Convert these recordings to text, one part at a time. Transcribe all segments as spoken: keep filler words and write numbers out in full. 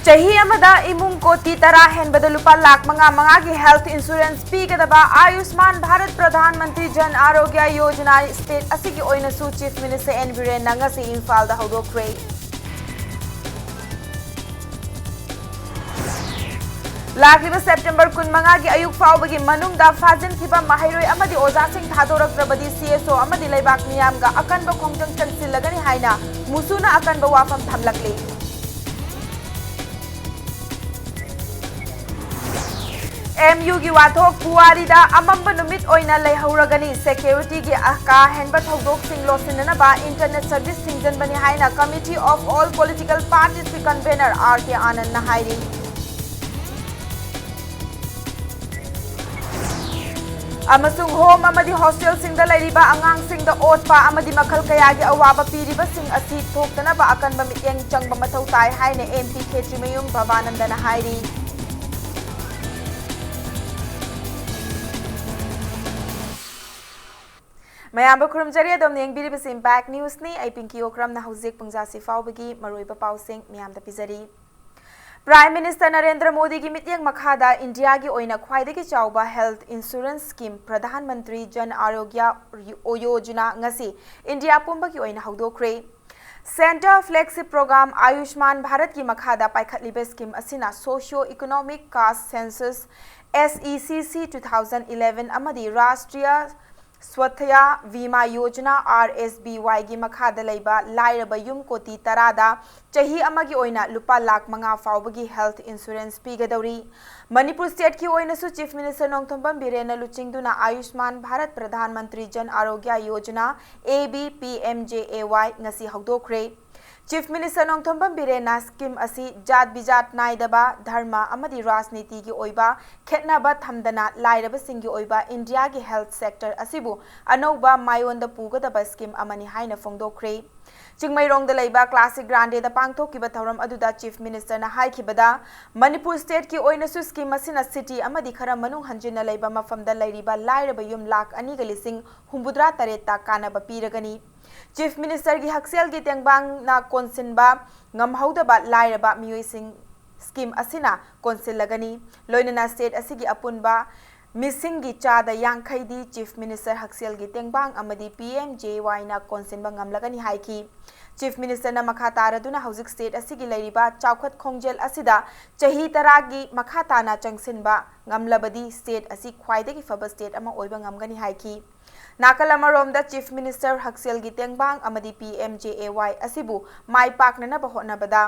ꯆꯍꯤ ꯑꯃꯗ ꯏꯃꯨꯡ ꯀꯣꯇꯤ ꯇꯔꯥ ꯍꯦꯟꯕꯗ ꯂꯨꯄꯥ ꯂꯥꯈ ꯃꯉꯥ ꯃꯉꯥꯒꯤ health insurance ꯄꯤꯒꯗꯕ ꯑꯌꯨꯁꯃꯥꯟ ꯚꯥꯔꯠ ꯄ꯭ꯔꯙꯥꯟ ꯃꯟꯇ꯭ꯔꯤ ꯖꯟ ꯑꯥꯔꯣꯒ꯭ꯌ ꯌꯣꯖꯅꯥ state ꯑꯁꯤꯒꯤ ꯑꯣꯏꯅꯁꯨ Chief Minister ꯑꯦꯟ ꯕꯤꯔꯦꯟꯅ ꯉꯁꯤ ꯏꯝꯐꯥꯜꯗ ꯍꯧꯗꯣꯛꯈ꯭ꯔꯦ꯫ ꯂꯥꯛꯂꯤꯕ September ꯀꯨꯟꯃꯉꯥꯒꯤ ꯑꯌꯨꯛ ꯐꯥꯎꯕꯒꯤ ꯃꯅꯨꯡꯗ ꯐꯥꯖꯤꯟꯈꯤꯕ ꯃꯍꯩꯔꯣꯏ ꯑꯃꯗꯤ ꯑꯣꯖꯥꯁꯤꯡ ꯊꯥꯗꯣꯔꯛꯇ꯭ꯔꯕꯗꯤ C S O ꯑꯃꯗꯤ ꯂꯩꯕꯥꯛ ꯃꯤꯌꯥꯝꯒ ꯑꯀꯟꯕ ꯈꯣꯡꯖꯪ ꯆꯪꯁꯤꯜꯂꯒꯅꯤ ꯍꯥꯏꯅ ꯃꯨꯁꯨꯅ ꯑꯀꯟꯕ ꯋꯥꯐꯝ ꯊꯝꯂꯛꯂꯤ꯫ M U ꯒꯤ ꯋꯥꯊꯣꯛ ꯄꯨꯋꯥꯔꯤꯗ ꯑꯃꯝꯕ ꯅꯨꯃꯤꯠ ꯑꯣꯏꯅ ꯂꯩꯍꯧꯔꯒꯅꯤ꯫ Security ꯒꯤ ꯀꯥ ꯍꯦꯟꯕ ꯊꯧꯗꯣꯛꯁꯤꯡ ꯂꯣꯠꯁꯤꯟꯅꯅꯕ internet service ꯊꯤꯡꯖꯤꯟꯕꯅꯤ ꯍꯥꯏꯅ Committee of All Political Parties ꯀꯤ convener R K ꯑꯥꯅꯟꯗꯅ ꯍꯥꯏꯔꯤ꯫ ꯑꯃꯁꯨꯡ home ꯑꯃꯗꯤ hostel ꯁꯤꯡꯗ ꯂꯩꯔꯤꯕ ꯑꯉꯥꯡꯁꯤꯡꯗ ꯑꯣꯠꯄ ꯑꯃꯗꯤ ꯃꯈꯜ ꯀꯌꯥꯒꯤ ꯑꯋꯥꯕ ꯄꯤꯔꯤꯕꯁꯤꯡ ꯑꯁꯤ ꯊꯣꯛꯇꯅꯕ ꯑꯀꯟꯕ ꯃꯤꯠꯌꯦꯡ ꯆꯪꯕ ꯃꯊꯧ ꯇꯥꯏ ꯍꯥꯏꯅ M P ꯈꯦꯇ꯭ꯔꯤꯃꯌꯨꯝ ꯚꯕꯥꯅꯟꯗꯅ ꯍꯥꯏꯔꯤ꯫ ꯃꯌꯥꯝꯕꯨ ꯈꯨꯔꯨꯝꯖꯔꯤ꯫ ꯑꯗꯣꯝꯅ ꯌꯦꯡꯕꯤꯔꯤꯕꯁꯤ Impact News ꯅꯤ꯫ ꯑꯩ ꯄꯤꯡꯀꯤ ꯑꯣꯀ꯭ꯔꯝꯅ ꯍꯧꯖꯤꯛ ꯄꯨꯡꯖꯥꯁꯤ ꯐꯥꯎꯕꯒꯤ ꯃꯔꯨꯑꯣꯏꯕ ꯄꯥꯎꯁꯤꯡ ꯃꯌꯥꯝꯗ ꯄꯤꯖꯔꯤ꯫ Prime Minister ꯅꯔꯦꯟꯗ꯭ꯔ ꯃꯣꯗꯤꯒꯤ ꯃꯤꯠꯌꯦꯡ ꯃꯈꯥꯗ ꯏꯟꯗꯤꯌꯥꯒꯤ ꯑꯣꯏꯅ ꯈ꯭ꯋꯥꯏꯗꯒꯤ ꯆꯥꯎꯕ health insurance scheme Pradhan Mantri Jan Aarogya Yojana ꯉꯁꯤ ꯏꯟꯗꯤꯌꯥ ꯄꯨꯝꯕꯒꯤ ꯑꯣꯏꯅ ꯍꯧꯗꯣꯛꯈ꯭ꯔꯦ꯫ Centre flagship program ꯑꯌꯨꯁꯃꯥꯟ ꯚꯥꯔꯠꯀꯤ ꯃꯈꯥꯗ ꯄꯥꯏꯈꯠꯂꯤꯕ scheme ꯑꯁꯤꯅ Socio Economic Caste Census, S E C C two thousand eleven ꯑꯃꯗꯤ Rashtriya Swasthya Bima Yojana, R S B Y ꯒꯤ ꯃꯈꯥꯗ ꯂꯩꯕ ꯂꯥꯏꯔꯕ ꯌꯨꯝ ꯀꯣꯇꯤ ꯇꯔꯥꯗ ꯆꯍꯤ ꯑꯃꯒꯤ ꯑꯣꯏꯅ ꯂꯨꯄꯥ ꯂꯥꯈ ꯃꯉꯥ ꯐꯥꯎꯕꯒꯤ health insurance ꯄꯤꯒꯗꯧꯔꯤ꯫ ꯃꯅꯤꯄꯨꯔ state ꯀꯤ ꯑꯣꯏꯅꯁꯨ Chief Minister ꯅꯣꯡꯊꯣꯝꯕꯝ ꯕꯤꯔꯦꯟꯅ ꯂꯨꯆꯤꯡꯗꯨꯅ ꯑꯌꯨꯁꯃꯥꯟ Bharat Pradhan Mantri Jan Aarogya Yojana, A B P M J A Y, ꯉꯁꯤ ꯍꯧꯗꯣꯛꯈ꯭ꯔꯦ꯫ Chief Minister ꯅꯣꯡꯊꯣꯝꯕꯝ ꯕꯤꯔꯦꯟꯅ scheme ꯑꯁꯤ ꯖꯥꯠ ꯕꯤꯖꯥꯠ ꯅꯥꯏꯗꯕ, ꯙꯔꯃ ꯑꯃꯗꯤ ꯔꯥꯖꯅꯤꯇꯤꯒꯤ ꯑꯣꯏꯕ ꯈꯦꯠꯅꯕ ꯊꯝꯗꯅ ꯂꯥꯏꯔꯕꯁꯤꯡꯒꯤ ꯑꯣꯏꯕ ꯏꯟꯗꯤꯌꯥꯒꯤ health sector ꯑꯁꯤꯕꯨ ꯑꯅꯧꯕ ꯃꯥꯏꯑꯣꯟꯗ ꯄꯨꯒꯗꯕ scheme ꯑꯃꯅꯤ ꯍꯥꯏꯅ ꯐꯣꯡꯗꯣꯛꯈ꯭ꯔꯦ꯫ ꯆꯤꯡꯃꯩꯔꯣꯡꯗ ꯂꯩꯕ Classic Grandeꯗ ꯄꯥꯡꯊꯣꯛꯈꯤꯕ ꯊꯧꯔꯝ ꯑꯗꯨꯗ Chief Minister ꯅ ꯍꯥꯏꯈꯤꯕꯗ, ꯃꯅꯤꯄꯨꯔ state ꯀꯤ ꯑꯣꯏꯅꯁꯨ scheme ꯑꯁꯤꯅ city ꯑꯃꯗꯤ ꯈꯔ ꯃꯅꯨꯡ ꯍꯟꯖꯤꯟꯅ ꯂꯩꯕ ꯃꯐꯝꯗ ꯂꯩꯔꯤꯕ ꯂꯥꯏꯔꯕ ꯌꯨꯝ ꯂꯥꯈ ꯑꯅꯤꯒ ꯂꯤꯁꯤꯡ ꯍꯨꯝꯐꯨꯇꯔꯥ ꯇꯔꯦꯠꯇ ꯀꯥꯟꯅꯕ ꯄꯤꯔꯒꯅꯤ꯫ Chief Minister ꯒꯤ ꯍꯛꯁꯦꯜꯒꯤ ꯇꯦꯡꯕꯥꯡꯅ ꯀꯣꯟꯁꯤꯟꯕ ꯉꯝꯍꯧꯗꯕ ꯂꯥꯏꯔꯕ ꯃꯤꯑꯣꯏꯁꯤꯡ ꯁ꯭ꯀꯤꯝ ꯑꯁꯤꯅ ꯀꯣꯟꯁꯤꯜꯂꯒꯅꯤ꯫ ꯂꯣꯏꯅꯅ ꯁ꯭ꯇꯦꯠ ꯑꯁꯤꯒꯤ ꯑꯄꯨꯟꯕ ꯃꯤꯁꯤꯡꯒꯤ ꯆꯥꯗ ꯌꯥꯡꯈꯩꯗꯤ ꯆꯤꯐ ꯃꯤꯅꯤꯁꯇꯔ ꯍꯛꯁꯦꯜꯒꯤ ꯇꯦꯡꯕꯥꯡ ꯑꯃꯗꯤ ꯄꯤ ꯑꯦꯝ ꯖꯦ ꯋꯥꯏꯅ ꯀꯣꯟꯁꯤꯟꯕ ꯉꯝꯂꯒꯅꯤ ꯍꯥꯏꯈꯤ꯫ ꯆꯤꯐ ꯃꯤꯅꯤꯁꯇꯔꯅ ꯃꯈꯥ ꯇꯥꯔꯗꯨꯅ ꯍꯧꯖꯤꯛ ꯁ꯭ꯇꯦꯠ ꯑꯁꯤꯒꯤ ꯂꯩꯔꯤꯕ ꯆꯥꯎꯈꯠ ꯈꯣꯡꯖꯦꯜ ꯑꯁꯤꯗ ꯆꯍꯤ ꯇꯔꯥꯒꯤ ꯃꯈꯥ ꯇꯥꯅ ꯆꯪꯁꯤꯟꯕ ꯉꯝꯂꯕꯗꯤ ꯁ꯭ꯇꯦꯠ ꯑꯁꯤ ꯈ꯭ꯋꯥꯏꯗꯒꯤ ꯐꯕ ꯁ꯭ꯇꯦꯠ ꯑꯃ ꯑꯣꯏꯕ ꯉꯝꯒꯅꯤ ꯍꯥꯏꯈꯤ꯫ ꯅꯥꯀꯜ ꯑꯃꯔꯣꯝꯗ ꯆꯤꯐ ꯃꯤꯅꯤꯁꯇꯔ ꯍꯛꯁꯦꯜꯒꯤ ꯇꯦꯡꯕꯥꯡ ꯑꯃꯗꯤ ꯄꯤ ꯑꯦꯝ ꯖꯦ ꯑꯦ ꯋꯥꯏ ꯑꯁꯤꯕꯨ ꯃꯥꯏ ꯄꯥꯛꯅꯅꯕ ꯍꯣꯠꯅꯕꯗ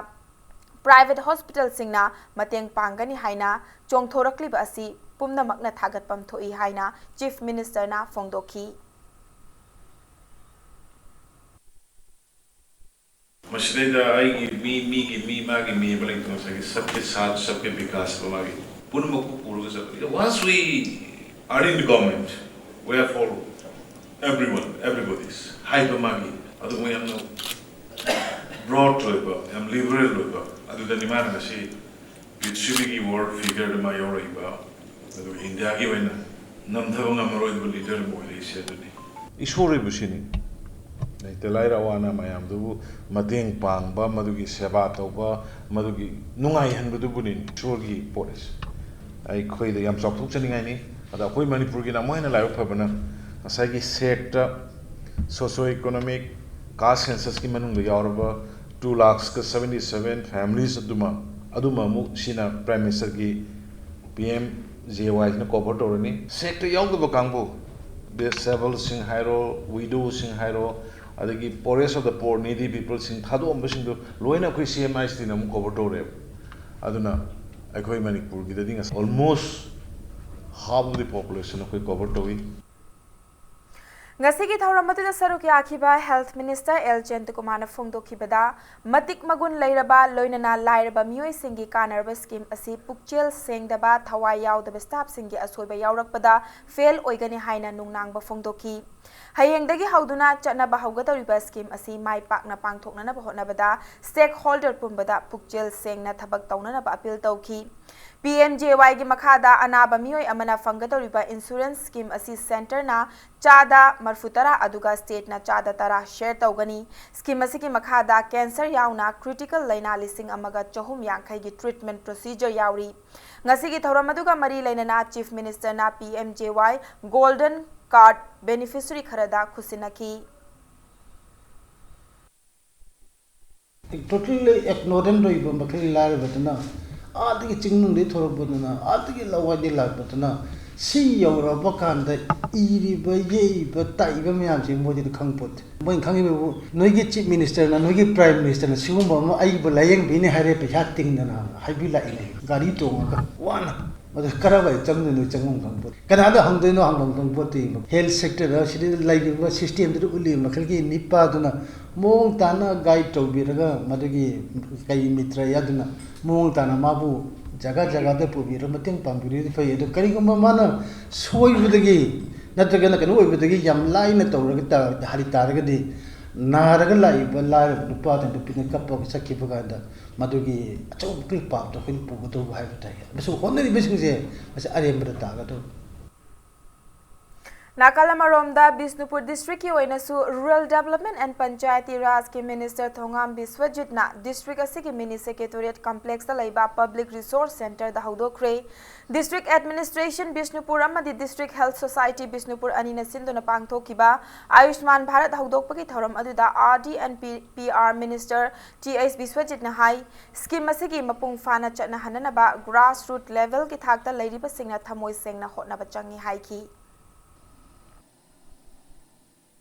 ꯄ꯭ꯔꯥꯏꯚꯦꯠ ꯍꯣꯁꯄꯤꯇꯥꯜꯁꯤꯡꯅ ꯃꯇꯦꯡ ꯄꯥꯡꯒꯅꯤ ꯍꯥꯏꯅ ꯆꯣꯡꯊꯣꯔꯛꯂꯤꯕ ꯑꯁꯤ ꯄꯨꯝꯅꯃꯛꯅ ꯊꯥꯒꯠꯐꯝ ꯊꯣꯛꯏ ꯍꯥꯏꯅ ꯆꯤꯐ ꯃꯤꯅꯤꯁꯇꯔꯅ ꯐꯣꯡꯗꯣꯛꯈꯤ꯫ ꯃꯁꯤꯗꯩꯗ ꯑꯩꯒꯤ ꯃꯤ, ꯃꯤꯒꯤ ꯃꯤ, ꯃꯥꯒꯤ ꯃꯤ ꯑꯃ ꯂꯩꯇꯅ ꯉꯁꯥꯏꯒꯤ ꯁꯕꯀꯦ ꯁꯥꯊ, ꯁꯕꯀꯦ ꯕꯤꯀꯥꯁ ꯑꯃ ꯃꯥꯒꯤ ꯄꯨꯝꯅꯃꯛꯄꯨ ꯄꯨꯔꯒ ꯆꯠꯄ꯫ Once we are in the government, we are for everyone, everybody's ꯍꯥꯏꯕ ꯃꯥꯒꯤ ꯑꯗꯨꯒꯨꯝꯕ ꯌꯥꯝꯅ ꯕ꯭ꯔꯣꯗ ꯑꯣꯏꯕ, ꯌꯥꯝ ꯂꯤꯕꯔꯦꯜ ꯑꯣꯏꯕ, ꯑꯗꯨꯗꯅꯤ ꯃꯥꯅ ꯉꯁꯤ ꯄ꯭ꯔꯤꯊꯤꯕꯤꯒꯤ ꯋꯥꯔꯜ ꯐꯤꯒꯔꯗ ꯃꯥ ꯌꯥꯎꯔꯛꯏꯕ, ꯑꯗꯨꯒ ꯏꯟꯗꯤꯌꯥꯒꯤ ꯑꯣꯏꯅ ꯅꯝꯊꯕ ꯉꯝꯃꯔꯣꯏꯗꯕ ꯂꯤꯗꯔ ꯑꯃ ꯑꯣꯏꯔꯛꯏꯁꯦ ꯑꯗꯨꯅꯤ꯫ ꯏꯁꯣꯔ ꯑꯣꯏꯕꯁꯤꯅꯤ꯫ ꯂꯩꯇ ꯂꯥꯏꯔ ꯑꯋꯥ ꯑꯅꯥ ꯃꯌꯥꯝꯗꯨꯕꯨ ꯃꯇꯦꯡ ꯄꯥꯡꯕ, ꯃꯗꯨꯒꯤ ꯁꯦꯕꯥ ꯇꯧꯕ, ꯃꯗꯨꯒꯤ ꯅꯨꯡꯉꯥꯏꯍꯟꯕꯗꯨꯕꯨꯅꯤ ꯏꯁꯣꯔꯒꯤ ꯄꯣꯠ ꯑꯁꯤ꯫ ꯑꯩꯈꯣꯏꯗ ꯌꯥꯝ ꯆꯥꯎꯊꯣꯛꯆꯅꯤꯡꯉꯥꯏꯅꯤ꯫ ꯑꯗ ꯑꯩꯈꯣꯏ ꯃꯅꯤꯄꯨꯔꯒꯤꯅ ꯑꯃꯨꯛ ꯍꯦꯟꯅ ꯂꯥꯏꯕꯛ ꯐꯕꯅ ꯉꯁꯥꯏꯒꯤ ꯁꯦꯛꯇ, ꯁꯣꯁꯤꯌꯣ ꯏꯀꯣꯅꯣꯃꯤꯛ, ꯀꯥꯁ ꯁꯦꯟꯁꯁꯀꯤ ꯃꯅꯨꯡꯗ ꯌꯥꯎꯔꯕ two lakhs ꯀ seventy seven families ꯑꯗꯨꯃ, ꯑꯗꯨꯃ ꯑꯃꯨꯛ ꯁꯤꯅ ꯄ꯭ꯔꯥꯏꯝ ꯃꯤꯅꯤꯁꯇꯔꯒꯤ ꯄꯤ ꯑꯦꯝ ꯖꯦ ꯋꯥꯏꯁꯤꯅ ꯀꯣꯚꯔ ꯇꯧꯔꯅꯤ꯫ ꯁꯦꯛꯇ ꯌꯥꯎꯗꯕ ꯀꯥꯡꯕꯨ, ꯗꯤꯁꯑꯦꯕꯜꯁꯤꯡ ꯍꯥꯏꯔꯣ, ꯋꯤꯗꯣꯁꯤꯡ ꯍꯥꯏꯔꯣ, ꯑꯗꯒꯤ poorest of the poor, needy peopleꯁꯤꯡ ꯊꯥꯗꯣꯛꯑꯝꯕꯁꯤꯡꯗꯣ ꯂꯣꯏꯅ ꯑꯩꯈꯣꯏ ꯁꯤ ꯑꯦꯝ ꯑꯥꯏ ꯑꯦꯁ ꯇꯤꯅ ꯑꯃꯨꯛ ꯀꯣꯚꯔ ꯇꯧꯔꯦꯕ꯫ ꯑꯗꯨꯅ ꯑꯩꯈꯣꯏ ꯃꯅꯤꯄꯨꯔꯒꯤꯗꯗꯤ ꯉꯁꯥꯏ almost half of the population ꯑꯩꯈꯣꯏ ꯀꯣꯚꯔ ꯇꯧꯏ꯫ ꯉꯁꯤꯒꯤ ꯊꯧꯔꯝ ꯑꯗꯨꯗ ꯁꯔꯨꯛ ꯌꯥꯈꯤꯕ ꯍꯦꯜꯊ ꯃꯤꯅꯤꯁꯇꯔ ꯑꯦꯜ ꯖꯌꯟꯇꯀꯨꯃꯥꯔꯅ ꯐꯣꯡꯗꯣꯛꯈꯤꯕꯗ, ꯃꯇꯤꯛ ꯃꯒꯨꯟ ꯂꯩꯔꯕ ꯂꯣꯏꯅꯅ ꯂꯥꯏꯔꯕ ꯃꯤꯑꯣꯏꯁꯤꯡꯒꯤ ꯀꯥꯟꯅꯔꯕ ꯁ꯭ꯀꯤꯝ ꯑꯁꯤ ꯄꯨꯛꯆꯦꯜ ꯁꯦꯡꯗꯕ, ꯊꯋꯥꯏ ꯌꯥꯎꯗꯕ ꯁ꯭ꯇꯥꯐꯁꯤꯡꯒꯤ ꯑꯁꯣꯏꯕ ꯌꯥꯎꯔꯛꯄꯗ ꯐꯦꯜ ꯑꯣꯏꯒꯅꯤ ꯍꯥꯏꯅ ꯅꯨꯡꯅꯥꯡꯕ ꯐꯣꯡꯗꯣꯛꯈꯤ꯫ ꯍꯌꯦꯡꯗꯒꯤ ꯍꯧꯗꯨꯅ ꯆꯠꯅꯕ ꯍꯧꯒꯗꯧꯔꯤꯕ ꯁ꯭ꯀꯤꯝ ꯑꯁꯤ ꯃꯥꯏ ꯄꯥꯛꯅ ꯄꯥꯡꯊꯣꯛꯅꯅꯕ ꯍꯣꯠꯅꯕꯗ ꯁ꯭ꯇꯦꯛꯍꯣꯜꯗꯔ ꯄꯨꯝꯕꯗ ꯄꯨꯛꯆꯦꯜ ꯁꯦꯡꯅ ꯊꯕꯛ ꯇꯧꯅꯅꯕ ꯑꯄꯤꯜ ꯇꯧꯈꯤ꯫ ꯄꯤ ꯑꯦꯝ ꯖꯦ ꯋꯥꯏꯒꯤ ꯃꯈꯥꯗ ꯑꯅꯥꯕ ꯃꯤꯑꯣꯏ ꯑꯃꯅ ꯐꯪꯒꯗꯧꯔꯤꯕ ꯏꯟꯁꯨꯔꯦꯟꯁ ꯁ꯭ꯀꯤꯝ ꯑꯁꯤ ꯁꯦꯟꯇꯔꯅ ꯆꯥꯗ ꯃꯔꯐꯨ ꯇꯔꯥ ꯑꯗꯨꯒ ꯁ꯭ꯇꯦꯠꯅ ꯆꯥꯗ ꯇꯔꯥ ꯁꯦꯌꯔ ꯇꯧꯒꯅꯤ꯫ ꯁ꯭ꯀꯤꯝ ꯑꯁꯤꯒꯤ ꯃꯈꯥꯗ ꯀꯦꯟꯁꯔ ꯌꯥꯎꯅ ꯀ꯭ꯔꯤꯇꯤꯀꯦꯜ ꯂꯥꯏꯅꯥ ꯂꯤꯁꯤꯡ ꯑꯃꯒ ꯆꯍꯨꯝ ꯌꯥꯡꯈꯩꯒꯤ ꯇ꯭ꯔꯤꯠꯃꯦꯟ ꯄ꯭ꯔꯣꯁꯤꯖꯔ ꯌꯥꯎꯔꯤ꯫ ꯉꯁꯤꯒꯤ ꯊꯧꯔꯝ ꯑꯗꯨꯒ ꯃꯔꯤ ꯂꯩꯅꯅ ꯆꯤꯐ ꯃꯤꯅꯤꯁꯇꯔꯅ ꯄꯤ ꯑꯦꯝ ꯖꯦ ꯋꯥꯏ ꯒꯣꯜꯗꯟ ꯀꯥꯔꯗ ꯕꯦꯅꯤꯐꯤꯁꯔꯤ ꯈꯔꯗ ꯈꯨꯠꯁꯤꯟꯅꯈꯤ꯫ ꯇꯣꯇꯦꯜꯂꯤ ꯏꯒꯅꯣꯔꯦꯟꯠ ꯑꯣꯏꯕ ꯃꯈꯩ ꯂꯥꯏꯔꯕꯗꯨꯅ ꯑꯥꯗꯒꯤ ꯆꯤꯡꯅꯨꯡꯗꯒꯤ ꯊꯣꯔꯛꯄꯗꯨꯅ ꯑꯥꯗꯒꯤ ꯂꯋꯥꯏꯗꯒꯤ ꯂꯥꯛꯄꯗꯨꯅ ꯁꯤ ꯌꯧꯔꯛꯑꯕ ꯀꯥꯟꯗ ꯏꯔꯤꯕ ꯌꯦꯛꯏꯕ ꯇꯥꯛꯏꯕ ꯃꯌꯥꯝꯁꯤ ꯃꯣꯏꯗꯤ ꯈꯪꯄꯣꯠꯇꯦ꯫ ꯃꯣꯏꯅ ꯈꯪꯉꯤꯕꯕꯨ ꯅꯣꯏꯒꯤ ꯆꯤꯐ ꯃꯤꯅꯤꯁꯇꯔꯅ ꯅꯣꯏꯒꯤ ꯄ꯭ꯔꯥꯏꯝ ꯃꯤꯅꯤꯁꯇꯔꯅ ꯁꯤꯒꯨꯝꯕ ꯑꯃ ꯑꯩꯕꯨ ꯂꯥꯏꯌꯦꯡꯕꯤꯅꯤ ꯍꯥꯏꯔꯦ ꯄꯩꯁꯥ ꯇꯤꯡꯗꯅ ꯍꯥꯏꯕꯤꯂꯥꯛꯏꯅꯦ ꯒꯥꯔꯤ ꯇꯣꯡꯉꯒ ꯋꯥꯅ꯫ ꯃꯗꯨ ꯀꯔꯥꯏꯋꯥꯏ ꯆꯪꯗꯣꯏꯅꯣ ꯆꯪꯐꯝ ꯈꯪꯄꯣꯠꯇꯦ꯫ ꯀꯅꯥꯗ ꯍꯪꯗꯣꯏꯅꯣ ꯍꯪꯐꯝ ꯈꯪꯄꯣꯠꯇꯦ꯫ ꯍꯦꯜꯊ ꯁꯦꯛꯇꯔꯗ ꯁꯤꯗ ꯂꯩꯔꯤꯕ ꯁꯤꯁꯇꯦꯝꯗꯨꯗ ꯎꯠꯂꯤꯕ ꯃꯈꯜꯒꯤ ꯅꯤꯄꯥꯗꯨꯅ ꯃꯑꯣꯡ ꯇꯥꯅ ꯒꯥꯏꯗ ꯇꯧꯕꯤꯔꯒ ꯃꯗꯨꯒꯤ ꯀꯩ ꯃꯤꯇ꯭ꯔ ꯌꯥꯗꯨꯅ ꯃꯑꯣꯡ ꯇꯥꯅ ꯃꯥꯕꯨ ꯖꯒꯥ ꯖꯒꯥꯗ ꯄꯨꯕꯤꯔꯒ ꯃꯇꯦꯡ ꯄꯥꯡꯕꯤꯔꯗꯤ ꯐꯩ꯫ ꯑꯗꯣ ꯀꯔꯤꯒꯨꯝꯕ ꯃꯥꯅ ꯁꯣꯏꯕꯗꯒꯤ ꯅꯠꯇ꯭ꯔꯒꯅ ꯀꯩꯅꯣ ꯑꯣꯏꯕꯗꯒꯤ ꯌꯥꯝ ꯂꯥꯏꯅ ꯇꯧꯔꯒ ꯇꯥ-, ꯍꯥꯏ ꯇꯥꯔꯒꯗꯤ ꯅꯥꯔꯒ ꯂꯥꯛꯏꯕ ꯂꯥꯏꯔꯕ ꯅꯨꯄꯥꯗ ꯅꯨꯄꯤꯅ ꯀꯞꯄꯒ ꯆꯠꯈꯤꯕ ꯀꯥꯟꯗ ꯃꯗꯨꯒꯤ ꯑꯆꯧꯕꯒꯤ ꯄꯥꯞꯇꯣ ꯑꯩꯈꯣꯏꯅ ꯄꯨꯒꯗꯧꯕ ꯍꯥꯏꯕ ꯇꯥꯏ꯫ ꯑꯃꯁꯨꯡ ꯍꯣꯠꯅꯔꯤꯕꯁꯤꯡꯁꯦ ꯃꯁꯤ ꯑꯔꯦꯝꯕꯗ ꯇꯥꯒꯗꯧꯕ꯫ ꯅꯥꯀꯜ ꯑꯃꯔꯣꯝꯗ, ꯕꯤꯁꯅꯨꯄꯨꯔ ꯗꯤꯁꯇ꯭ꯔꯤꯛꯀꯤ ꯑꯣꯏꯅꯁꯨ ꯔꯨꯔꯦꯜ ꯗꯦꯕꯂꯞꯃꯦꯟ ꯑꯦꯟ ꯄꯟꯆꯥꯌꯇꯤ ꯔꯥꯖꯀꯤ ꯃꯤꯅꯤꯁꯇꯔ ꯊꯣꯉꯥꯝ ꯕꯤꯁ꯭ꯋꯖꯤꯠꯅ ꯗꯤꯁꯇ꯭ꯔꯤꯛ ꯑꯁꯤꯒꯤ ꯃꯤꯅꯤ ꯁꯦꯀ꯭ꯔꯦꯇꯦꯔꯤꯌꯦꯠ ꯀꯝꯄ꯭ꯂꯦꯛꯁꯇ ꯂꯩꯕ ꯄꯕ꯭ꯂꯤꯛ ꯔꯤꯁꯣꯔꯁ ꯁꯦꯟꯇꯔꯗ ꯍꯧꯗꯣꯛꯈ꯭ꯔꯦ꯫ ꯗꯤꯁꯇ꯭ꯔꯤꯛ ꯑꯦꯗꯃꯤꯅꯤꯁꯇ꯭ꯔꯦꯁꯟ ꯕꯤꯁꯅꯨꯄꯨꯔ ꯑꯃꯗꯤ ꯗꯤꯁꯇ꯭ꯔꯤꯛ ꯍꯦꯜꯊ ꯁꯣꯁꯥꯏꯇꯤ ꯕꯤꯁꯅꯨꯄꯨꯔ ꯑꯅꯤꯅ ꯁꯤꯟꯗꯨꯅ ꯄꯥꯡꯊꯣꯛꯈꯤꯕ ꯑꯥꯌꯨꯁꯃꯥꯟ ꯚꯥꯔꯠ ꯍꯧꯗꯣꯛꯄꯒꯤ ꯊꯧꯔꯝ ꯑꯗꯨꯗ R D and P, P R minister T H ꯕꯤꯁ꯭ꯋꯖꯤꯠꯅ ꯍꯥꯏ, ꯁ꯭ꯀꯤꯝ ꯑꯁꯤꯒꯤ ꯃꯄꯨꯡ ꯐꯥꯅ ꯆꯠꯅꯍꯟꯅꯅꯕ ꯒ꯭ꯔꯥꯁꯔꯨꯠ ꯂꯦꯚꯦꯜꯒꯤ ꯊꯥꯛꯇ ꯂꯩꯔꯤꯕꯁꯤꯡꯅ ꯊꯃꯣꯏ ꯁꯦꯡꯅ ꯍꯣꯠꯅꯕ ꯆꯪꯏ ꯍꯥꯏꯈꯤ꯫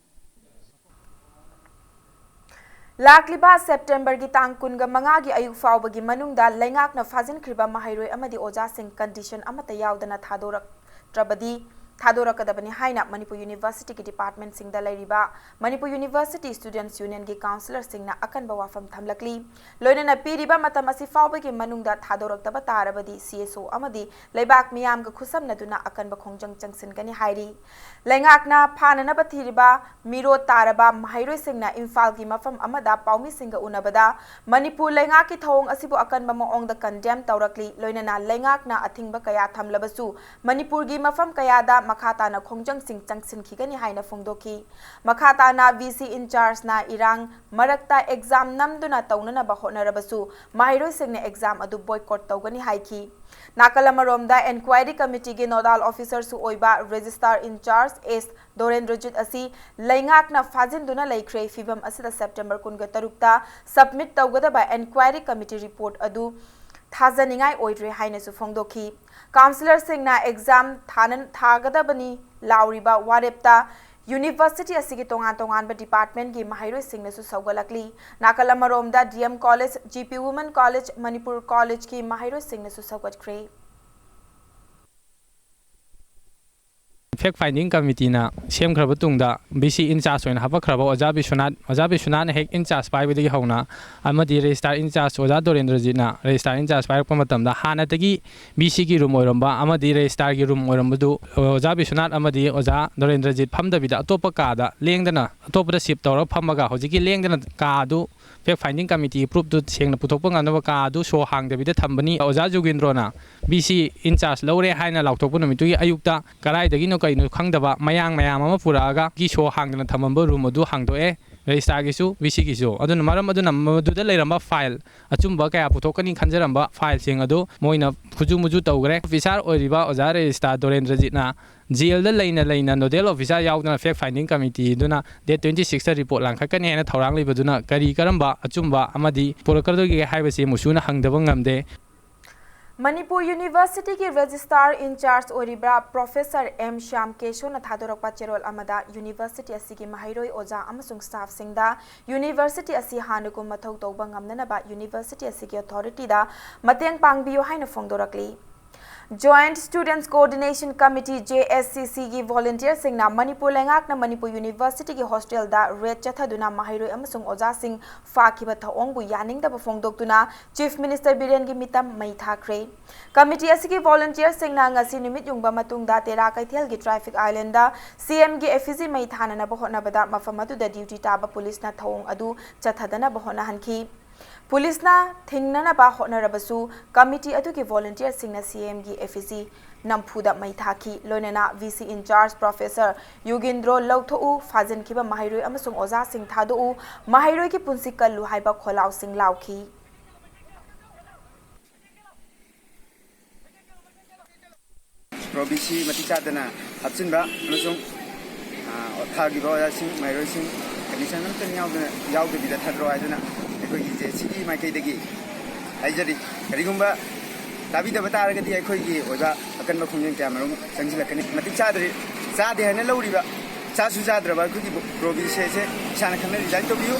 ꯂꯥꯛꯂꯤꯕ ꯁꯦꯞꯇꯦꯝꯕꯔꯒꯤ ꯇꯥꯡ ꯀꯨꯟꯒ ꯃꯉꯥꯒꯤ ꯑꯌꯨꯛ ꯐꯥꯎꯕꯒꯤ ꯃꯅꯨꯡꯗ ꯂꯩꯉꯥꯛꯅ ꯐꯥꯖꯤꯟꯈ꯭ꯔꯤꯕ ꯃꯍꯩꯔꯣꯏ ꯑꯃꯗꯤ ꯑꯣꯖꯥꯁꯤꯡ ꯀꯟꯗꯤꯁꯟ ꯑꯃꯠꯇ ꯌꯥꯎꯗꯅ ꯊꯥꯗꯣꯔꯛꯇ꯭ꯔꯕꯗꯤ ꯊꯥꯗꯣꯔꯛꯀꯗꯕꯅꯤ ꯍꯥꯏꯅ ꯃꯅꯤꯄꯨꯔ ꯌꯨꯅꯤꯚꯔꯁꯤꯇꯤꯒꯤ ꯗꯤꯄꯥꯔꯠꯃꯦꯟꯁꯤꯡꯗ ꯂꯩꯔꯤꯕ ꯃꯅꯤꯄꯨꯔ ꯌꯨꯅꯤꯚꯔꯁꯤꯇꯤ ꯁ꯭ꯇꯨꯗꯦꯟꯠꯁ ꯌꯨꯅꯤꯌꯟꯒꯤ ꯀꯥꯎꯟꯁꯤꯂꯔꯁꯤꯡꯅ ꯑꯀꯟꯕ ꯋꯥꯐꯝ ꯊꯝꯂꯛꯂꯤ꯫ ꯂꯣꯏꯅꯅ ꯄꯤꯔꯤꯕ ꯃꯇꯝ ꯑꯁꯤ ꯐꯥꯎꯕꯒꯤ ꯃꯅꯨꯡꯗ ꯊꯥꯗꯣꯔꯛꯇꯕ ꯇꯥꯔꯕꯗꯤ ꯁꯤ ꯑꯦꯁ ꯑꯣ ꯑꯃꯗꯤ ꯂꯩꯕꯥꯛ ꯃꯤꯌꯥꯝꯒ ꯈꯨꯠꯁꯝꯅꯗꯨꯅ ꯑꯀꯟꯕ ꯈꯣꯡꯖꯪ ꯆꯪꯁꯤꯟꯒꯅꯤ ꯍꯥꯏꯔꯤ꯫ ꯂꯩꯉꯥꯛꯅ ꯐꯥꯅꯅꯕ ꯊꯤꯔꯤꯕ ꯃꯤꯔꯣꯠ ꯇꯥꯔꯕ ꯃꯍꯩꯔꯣꯏꯁꯤꯡꯅ ꯏꯝꯐꯥꯜꯒꯤ ꯃꯐꯝ ꯑꯃꯗ ꯄꯥꯎꯃꯤꯁꯤꯡꯒ ꯎꯅꯕꯗ ꯃꯅꯤꯄꯨꯔ ꯂꯩꯉꯥꯛꯀꯤ ꯊꯧꯑꯣꯡ ꯑꯁꯤꯕꯨ ꯑꯀꯟꯕ ꯃꯑꯣꯡꯗ ꯀꯟꯗꯦꯝ ꯇꯧꯔꯛꯂꯤ꯫ ꯂꯣꯏꯅꯅ ꯂꯩꯉꯥꯛꯅ ꯑꯊꯤꯡꯕ ꯀꯌꯥ ꯊꯝꯂꯕꯁꯨ ꯃꯅꯤꯄꯨꯔꯒꯤ ꯃꯐꯝ ꯀꯌꯥꯗ ꯃꯈꯥ ꯇꯥꯅ ꯈꯣꯡꯖꯪꯁꯤꯡ ꯆꯪꯁꯤꯟꯈꯤꯒꯅꯤ ꯍꯥꯏꯅ ꯐꯣꯡꯗꯣꯛꯈꯤ꯫ ꯃꯈꯥ ꯇꯥꯅ ꯚꯤ ꯁꯤ ꯏꯟꯆꯥꯔꯖꯅ ꯏꯔꯥꯡ ꯃꯔꯛꯇ ꯑꯦꯛꯖꯥꯝ ꯅꯝꯗꯨꯅ ꯇꯧꯅꯅꯕ ꯍꯣꯠꯅꯔꯕꯁꯨ ꯃꯍꯩꯔꯣꯏꯁꯤꯡꯅ ꯑꯦꯛꯖꯥꯝ ꯑꯗꯨ ꯕꯣꯏꯀꯣꯠ ꯇꯧꯒꯅꯤ ꯍꯥꯏꯈꯤ꯫ ꯅꯥꯀꯜ ꯑꯃꯔꯣꯝꯗ ꯏꯟꯀ꯭ꯋꯥꯏꯔꯤ ꯀꯃꯤꯇꯤꯒꯤ ꯅꯣꯗꯥꯜ ꯑꯣꯐꯤꯁꯔꯁꯨ ꯑꯣꯏꯕ ꯔꯦꯖꯤꯁꯇ꯭ꯔꯥꯔ ꯏꯟꯆꯥꯔꯖ ꯑꯦꯁ ꯗꯣꯔꯦꯟꯗ꯭ꯔꯖꯤꯠ ꯑꯁꯤ ꯂꯩꯉꯥꯛꯅ ꯐꯥꯖꯤꯟꯗꯨꯅ ꯂꯩꯈ꯭ꯔꯦ꯫ ꯐꯤꯚꯝ ꯑꯁꯤꯗ ꯁꯦꯞꯇꯦꯝꯕꯔ ꯀꯨꯟꯒ ꯇꯔꯨꯛꯇ ꯁꯕꯃꯤꯠ ꯇꯧꯒꯗꯕ ꯏꯟꯀ꯭ꯋꯥꯏꯔꯤ ꯀꯃꯤꯇꯤ ꯔꯤꯄꯣꯔꯠ ꯑꯗꯨ ꯊꯥꯖꯅꯤꯡꯉꯥꯏ ꯑꯣꯏꯗ꯭ꯔꯦ ꯍꯥꯏꯅꯁꯨ ꯐꯣꯡꯗꯣꯛꯈꯤ꯫ ꯀꯥꯎꯟꯁꯤꯂꯔꯁꯤꯡꯅ ꯑꯦꯛꯖꯥꯝ ꯊꯥꯅ-, ꯊꯥꯒꯗꯕꯅꯤ ꯂꯥꯎꯔꯤꯕ ꯋꯥꯔꯦꯞꯇ ꯌꯨꯅꯤꯚꯔꯁꯤꯇꯤ ꯑꯁꯤꯒꯤ ꯇꯣꯉꯥꯟ ꯇꯣꯉꯥꯟꯕ ꯗꯤꯄꯥꯔꯠꯃꯦꯟꯒꯤ ꯃꯍꯩꯔꯣꯏꯁꯤꯡꯅꯁꯨ ꯁꯧꯒꯠꯂꯛꯂꯤ꯫ ꯅꯥꯀꯜ ꯑꯃꯔꯣꯝꯗ D M college, G P women college, Manipur ꯀꯣꯂꯦꯖꯀꯤ ꯃꯍꯩꯔꯣꯏꯁꯤꯡꯅꯁꯨ ꯁꯧꯒꯠꯈ꯭ꯔꯦ꯫ ꯐꯦꯛ ꯐꯥꯏꯟꯗꯤꯡ ꯀꯃꯤꯇꯤꯅ ꯁꯦꯝꯈ꯭ꯔꯕ ꯇꯨꯡꯗ ꯚꯤ ꯁꯤ ꯏꯟꯆꯥꯔꯖ ꯑꯣꯏꯅ ꯍꯥꯄꯛꯈ꯭ꯔꯕ ꯑꯣꯖꯥ ꯕꯤꯁ꯭ꯋꯅꯥꯊ, ꯑꯣꯖꯥ ꯕꯤꯁ꯭ꯋꯅꯥꯊꯅ ꯍꯦꯛ ꯏꯟꯆꯥꯔꯖ ꯄꯥꯏꯕꯗꯒꯤ ꯍꯧꯅ ꯑꯃꯗꯤ ꯔꯦꯖꯤꯁꯇ꯭ꯔꯥꯔ ꯏꯟꯆꯥꯔꯖ ꯑꯣꯖꯥ ꯗꯣꯔꯦꯟꯗ꯭ꯔꯖꯤꯠꯅ ꯔꯦꯖꯤꯁꯇ꯭ꯔꯥꯔ ꯏꯟꯆꯥꯔꯖ ꯄꯥꯏꯔꯛꯄ ꯃꯇꯝꯗ ꯍꯥꯟꯅꯗꯒꯤ ꯚꯤ ꯁꯤꯒꯤ ꯔꯨꯝ ꯑꯣꯏꯔꯝꯕ ꯑꯃꯗꯤ ꯔꯦꯖꯤꯁꯇ꯭ꯔꯥꯔꯒꯤ ꯔꯨꯝ ꯑꯣꯏꯔꯝꯕꯗꯨ ꯑꯣꯖꯥ ꯕꯤꯁ꯭ꯋꯅꯥꯊ ꯑꯃꯗꯤ ꯑꯣꯖꯥ ꯗꯣꯔꯦꯟꯗ꯭ꯔꯖꯤꯠ ꯐꯝꯗꯕꯤꯗ ꯑꯇꯣꯞꯄ ꯀꯥꯗ ꯂꯦꯡꯗꯅ ꯑꯇꯣꯞꯄꯗ ꯁꯤꯞ ꯇꯧꯔꯒ ꯐꯝꯃꯒ ꯍꯧꯖꯤꯛꯀꯤ ꯂꯦꯡꯗꯅ ꯀꯥ ꯑꯗꯨ ꯐꯦꯛ ꯐꯥꯏꯟꯗꯤꯡ ꯀꯃꯤꯇꯤꯒꯤ ꯄ꯭ꯔꯨꯐꯇꯨ ꯁꯦꯡꯅ ꯄꯨꯊꯣꯛꯄ ꯉꯝꯅꯕ ꯀꯥ ꯑꯗꯨ ꯁꯣ ꯍꯥꯡꯗꯕꯤꯗ ꯊꯝꯕꯅꯤ꯫ ꯑꯣꯖꯥ ꯖꯨꯒꯦꯟꯗ꯭ꯔꯣꯅ ꯚꯤ ꯁꯤ ꯏꯟꯆꯥꯔꯖ ꯂꯧꯔꯦ ꯍꯥꯏꯅ ꯂꯥꯎꯊꯣꯛꯄ ꯅꯨꯃꯤꯠꯇꯨꯒꯤ ꯑꯌꯨꯛꯇ ꯀꯗꯥꯏꯗꯒꯤꯅꯣ ꯀꯩꯅꯣ ꯈꯪꯗꯕ ꯃꯌꯥꯡ ꯃꯌꯥꯝ ꯑꯃ ꯄꯨꯔꯛꯑꯒ ꯒꯤ ꯁꯣ ꯍꯥꯡꯗꯅ ꯊꯝꯃꯝꯕ ꯔꯨꯝ ꯑꯗꯨ ꯍꯥꯡꯗꯣꯛꯑꯦ꯫ ꯔꯦꯖꯤꯁꯇ꯭ꯔꯥꯔꯒꯤꯁꯨ ꯚꯤ ꯁꯤꯒꯤꯁꯨ꯫ ꯑꯗꯨꯅ ꯃꯔꯝ ꯑꯗꯨꯅ ꯃꯗꯨꯗ ꯂꯩꯔꯝꯕ ꯐꯥꯏꯜ ꯑꯆꯨꯝꯕ ꯀꯌꯥ ꯄꯨꯊꯣꯛꯀꯅꯤ ꯈꯟꯖꯔꯝꯕ ꯐꯥꯏꯜꯁꯤꯡ ꯑꯗꯨ ꯃꯣꯏꯅ ꯈꯨꯖꯨ ꯃꯨꯖꯨ ꯇꯧꯈ꯭ꯔꯦ꯫ ꯑꯣꯐꯤꯁꯥꯔ ꯑꯣꯏꯔꯤꯕ ꯑꯣꯖꯥ ꯔꯦꯖꯤꯁꯇ꯭ꯔꯥꯔ ꯗꯣꯔꯦꯟꯗ꯭ꯔꯖꯤꯠꯅ ꯖꯦꯜꯗ ꯂꯩꯅ ꯂꯩꯅ ꯅꯣꯗꯦꯜ ꯑꯣꯐꯤꯁꯥꯔ ꯌꯥꯎꯗꯅ ꯐꯦꯛ ꯐꯥꯏꯟꯗꯤꯡ ꯀꯃꯤꯇꯤ ꯑꯗꯨꯅ ꯗꯦꯠ ꯇ꯭ꯋꯦꯟꯇꯤ ꯁꯤꯛꯁꯇ ꯔꯤꯄꯣꯔꯠ ꯂꯥꯡꯈꯠꯀꯅꯤ ꯍꯥꯏꯅ ꯊꯧꯔꯥꯡ ꯂꯩꯕꯗꯨꯅ ꯀꯔꯤ ꯀꯔꯝꯕ ꯑꯆꯨꯝꯕ ꯑꯃꯗꯤ ꯄꯨꯔꯛꯀꯗꯒꯦ ꯍꯥꯏꯕꯁꯤ ꯃꯨꯁꯨꯅ ꯍꯪꯗꯕ ꯉꯝꯗꯦ꯫ ꯃꯅꯤꯄꯨꯔ ꯌꯨꯅꯤꯚꯔꯁꯤꯇꯤꯒꯤ ꯔꯦꯖꯤꯁꯇ꯭ꯔꯥꯔ ꯏꯟꯆꯥꯔꯖ ꯑꯣꯏꯔꯤꯕ ꯄ꯭ꯔꯣꯐꯦꯁꯔ ꯑꯦꯝ ꯁ꯭ꯌꯥꯝ ꯀꯦꯁꯣꯅ ꯊꯥꯗꯣꯔꯛꯄ ꯆꯦꯔꯣꯜ ꯑꯃꯗ ꯌꯨꯅꯤꯚꯔꯁꯤꯇꯤ ꯑꯁꯤꯒꯤ ꯃꯍꯩꯔꯣꯏ, ꯑꯣꯖꯥ ꯑꯃꯁꯨꯡ ꯁ꯭ꯇꯥꯐꯁꯤꯡꯗ ꯌꯨꯅꯤꯚꯔꯁꯤꯇꯤ ꯑꯁꯤ ꯍꯥꯟꯅꯒꯨꯝ ꯃꯊꯧ ꯇꯧꯕ ꯉꯝꯅꯅꯕ ꯌꯨꯅꯤꯚꯔꯁꯤꯇꯤ ꯑꯁꯤꯒꯤ ꯑꯣꯊꯣꯔꯤꯇꯤꯗ ꯃꯇꯦꯡ ꯄꯥꯡꯕꯤꯌꯨ ꯍꯥꯏꯅ ꯐꯣꯡꯗꯣꯔꯛꯂꯤ꯫ Joint Students Coordination Committee, J S C C, ꯒꯤ volunteerꯁꯤꯡꯅ ꯃꯅꯤꯄꯨꯔ ꯂꯩꯉꯥꯛꯅ ꯃꯅꯤꯄꯨꯔ Universityꯒꯤ hostelꯗ raid ꯆꯠꯊꯗꯨꯅ ꯃꯍꯩꯔꯣꯏ ꯑꯃꯁꯨꯡ ꯑꯣꯖꯥꯁꯤꯡ ꯐꯥꯈꯤꯕ ꯊꯧꯑꯣꯡꯕꯨ ꯌꯥꯅꯤꯡꯗꯕ ꯐꯣꯡꯗꯣꯛꯇꯨꯅ Chief Minister ꯕꯤꯔꯦꯟꯒꯤ ꯃꯤꯇꯝ ꯃꯩ ꯊꯥꯈ꯭ꯔꯦ꯫ Committee ꯑꯁꯤꯒꯤ volunteerꯁꯤꯡꯅ ꯉꯁꯤ ꯅꯨꯃꯤꯠ ꯌꯨꯡꯕ ꯃꯇꯨꯡꯗ ꯇꯦꯔꯥ ꯀꯩꯊꯦꯜꯒꯤ traffic islandꯗ CMꯒꯤ effigy ꯃꯩ ꯊꯥꯅꯅꯕ ꯍꯣꯠꯅꯕꯗ ꯃꯐꯝ ꯑꯗꯨꯗ duty ꯇꯥꯕ policeꯅ ꯊꯧꯑꯣꯡ ꯑꯗꯨ ꯆꯠꯊꯗꯅꯕ ꯍꯣꯠꯅꯍꯟꯈꯤ꯫ Policeꯅ ꯊꯤꯡꯅꯅꯕ ꯍꯣꯠꯅꯔꯕꯁꯨ committee ꯑꯗꯨꯒꯤ volunteerꯁꯤꯡꯅ CMꯒꯤ effigy ꯅꯝꯐꯨꯗ ꯃꯩ ꯊꯥꯈꯤ꯫ ꯂꯣꯏꯅꯅ VC in charge Professor ꯌꯨꯒꯦꯟꯗ꯭ꯔꯣ ꯂꯧꯊꯣꯛꯎ, ꯐꯥꯖꯤꯟꯈꯤꯕ ꯃꯍꯩꯔꯣꯏ ꯑꯃꯁꯨꯡ ꯑꯣꯖꯥꯁꯤꯡ ꯊꯥꯗꯣꯛꯎ, ꯃꯍꯩꯔꯣꯏꯒꯤ ꯄꯨꯟꯁꯤ ꯀꯜꯂꯨ ꯍꯥꯏꯕ ꯈꯣꯜꯂꯥꯎꯁꯤꯡ ꯂꯥꯎꯈꯤ꯫ Provision ꯃꯇꯤꯛ ꯆꯥꯗꯅ ꯍꯥꯞꯆꯤꯟꯕ ꯑꯃꯁꯨꯡ, ꯑ, ꯊꯥꯈꯤꯕ ꯑꯣꯖꯥꯁꯤꯡ, ꯃꯍꯩꯔꯣꯏꯁꯤꯡ condition ꯑꯃꯠꯇ ꯌꯥꯎꯗꯅ, ꯌꯥꯎꯗꯕꯤꯗ ꯊꯥꯗꯣꯔꯛꯑꯣ ꯍꯥꯏꯗꯨꯅ ꯑꯩꯈꯣꯏꯒꯤ JSCꯒꯤ ꯃꯥꯏꯀꯩꯗꯒꯤ ꯍꯥꯏꯖꯔꯤ꯫ ꯀꯔꯤꯒꯨꯝꯕ ꯇꯥꯕꯤꯗꯕ ꯇꯥꯔꯒꯗꯤ ꯑꯩꯈꯣꯏꯒꯤ ꯑꯣꯏꯕ ꯑꯀꯟꯕ ꯈꯣꯡꯖꯪ ꯀꯌꯥ ꯃꯔꯨꯝ ꯆꯪꯁꯤꯜꯂꯛꯀꯅꯤ꯫ ꯃꯇꯤꯛ ꯆꯥꯗ꯭ꯔꯤ, ꯆꯥꯗꯦ ꯍꯥꯏꯅ ꯂꯧꯔꯤꯕ, ꯆꯥꯁꯨ ꯆꯥꯗ꯭ꯔꯕ ꯑꯩꯈꯣꯏꯒꯤ Provisionꯁꯦ ꯏꯁꯥꯅ ꯈꯪꯅ resign ꯇꯧꯕꯤꯌꯨ꯫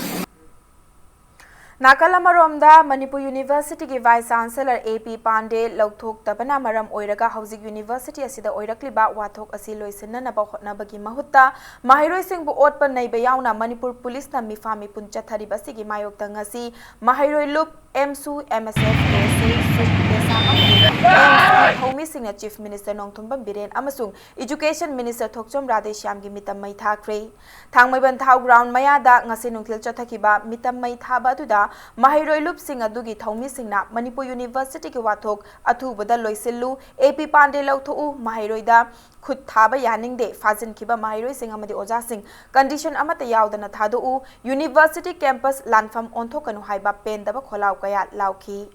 ꯅꯥꯀꯜ ꯑꯃꯔꯣꯝꯗ, Manipur Universityꯒꯤ Vice Chancellor A P ꯄꯥꯟꯗꯦ ꯂꯧꯊꯣꯛꯇꯕꯅ ꯃꯔꯝ ꯑꯣꯏꯔꯒ ꯍꯧꯖꯤꯛ university ꯑꯁꯤꯗ ꯑꯣꯏꯔꯛꯂꯤꯕ ꯋꯥꯊꯣꯛ ꯑꯁꯤ ꯂꯣꯏꯁꯤꯟꯅꯅꯕ ꯍꯣꯠꯅꯕꯒꯤ ꯃꯍꯨꯠꯇ ꯃꯍꯩꯔꯣꯏꯁꯤꯡꯕꯨ ꯑꯣꯠꯄ ꯅꯩꯕ ꯌꯥꯎꯅ ꯃꯅꯤꯄꯨꯔ policeꯅ ꯃꯤꯐꯥ ꯃꯤꯄꯨꯟ ꯆꯠꯊꯔꯤꯕ ꯑꯁꯤꯒꯤ ꯃꯥꯌꯣꯛꯇ ꯉꯁꯤ ꯃꯍꯩꯔꯣꯏ ꯂꯨꯞ, AMSU, MSF, ASA, SUP, ꯂꯦꯁꯥꯡ ꯑꯃꯗꯤ AMSUꯒꯤ ꯊꯧꯃꯤꯁꯤꯡꯅ Chief Minister ꯅꯣꯡꯊꯣꯝꯕꯝ ꯕꯤꯔꯦꯟ ꯑꯃꯁꯨꯡ Education Minister ꯊꯣꯛꯆꯣꯝ ꯔꯥꯙꯦꯁ꯭ꯌꯥꯝꯒꯤ ꯃꯤꯇꯝ ꯃꯩ ꯊꯥꯈ꯭ꯔꯦ꯫ ꯊꯥꯡꯃꯩꯕꯟ ꯊꯥꯎ ground ꯃꯌꯥꯗ ꯉꯁꯤ ꯅꯨꯡꯊꯤꯜ ꯆꯠꯊꯈꯤꯕ ꯃꯤꯇꯝ ꯃꯩ ꯊꯥꯕ ꯑꯗꯨꯗ ꯃꯍꯩꯔꯣꯏ ꯂꯨꯞꯁꯤꯡ ꯑꯗꯨꯒꯤ ꯊꯧꯃꯤꯁꯤꯡꯅ ꯃꯅꯤꯄꯨꯔ Universityꯒꯤ ꯋꯥꯊꯣꯛ ꯑꯊꯨꯕꯗ ꯂꯣꯏꯁꯤꯜꯂꯨ, A P ꯄꯥꯟꯗꯦ ꯂꯧꯊꯣꯛꯎ, ꯃꯍꯩꯔꯣꯏꯗ ꯈꯨꯠ ꯊꯥꯕ ꯌꯥꯅꯤꯡꯗꯦ, ꯐꯥꯖꯤꯟꯈꯤꯕ ꯃꯍꯩꯔꯣꯏꯁꯤꯡ ꯑꯃꯗꯤ ꯑꯣꯖꯥꯁꯤꯡ condition ꯑꯃꯠꯇ ꯌꯥꯎꯗꯅ ꯊꯥꯗꯣꯛꯎ, University campus ꯂꯥꯟꯐꯝ ꯑꯣꯟꯊꯣꯛꯀꯅꯨ ꯍꯥꯏꯕ ꯄꯦꯟꯗꯕ ꯈꯣꯜꯂꯥꯎ ꯀꯌꯥ ꯂꯥꯎꯈꯤ꯫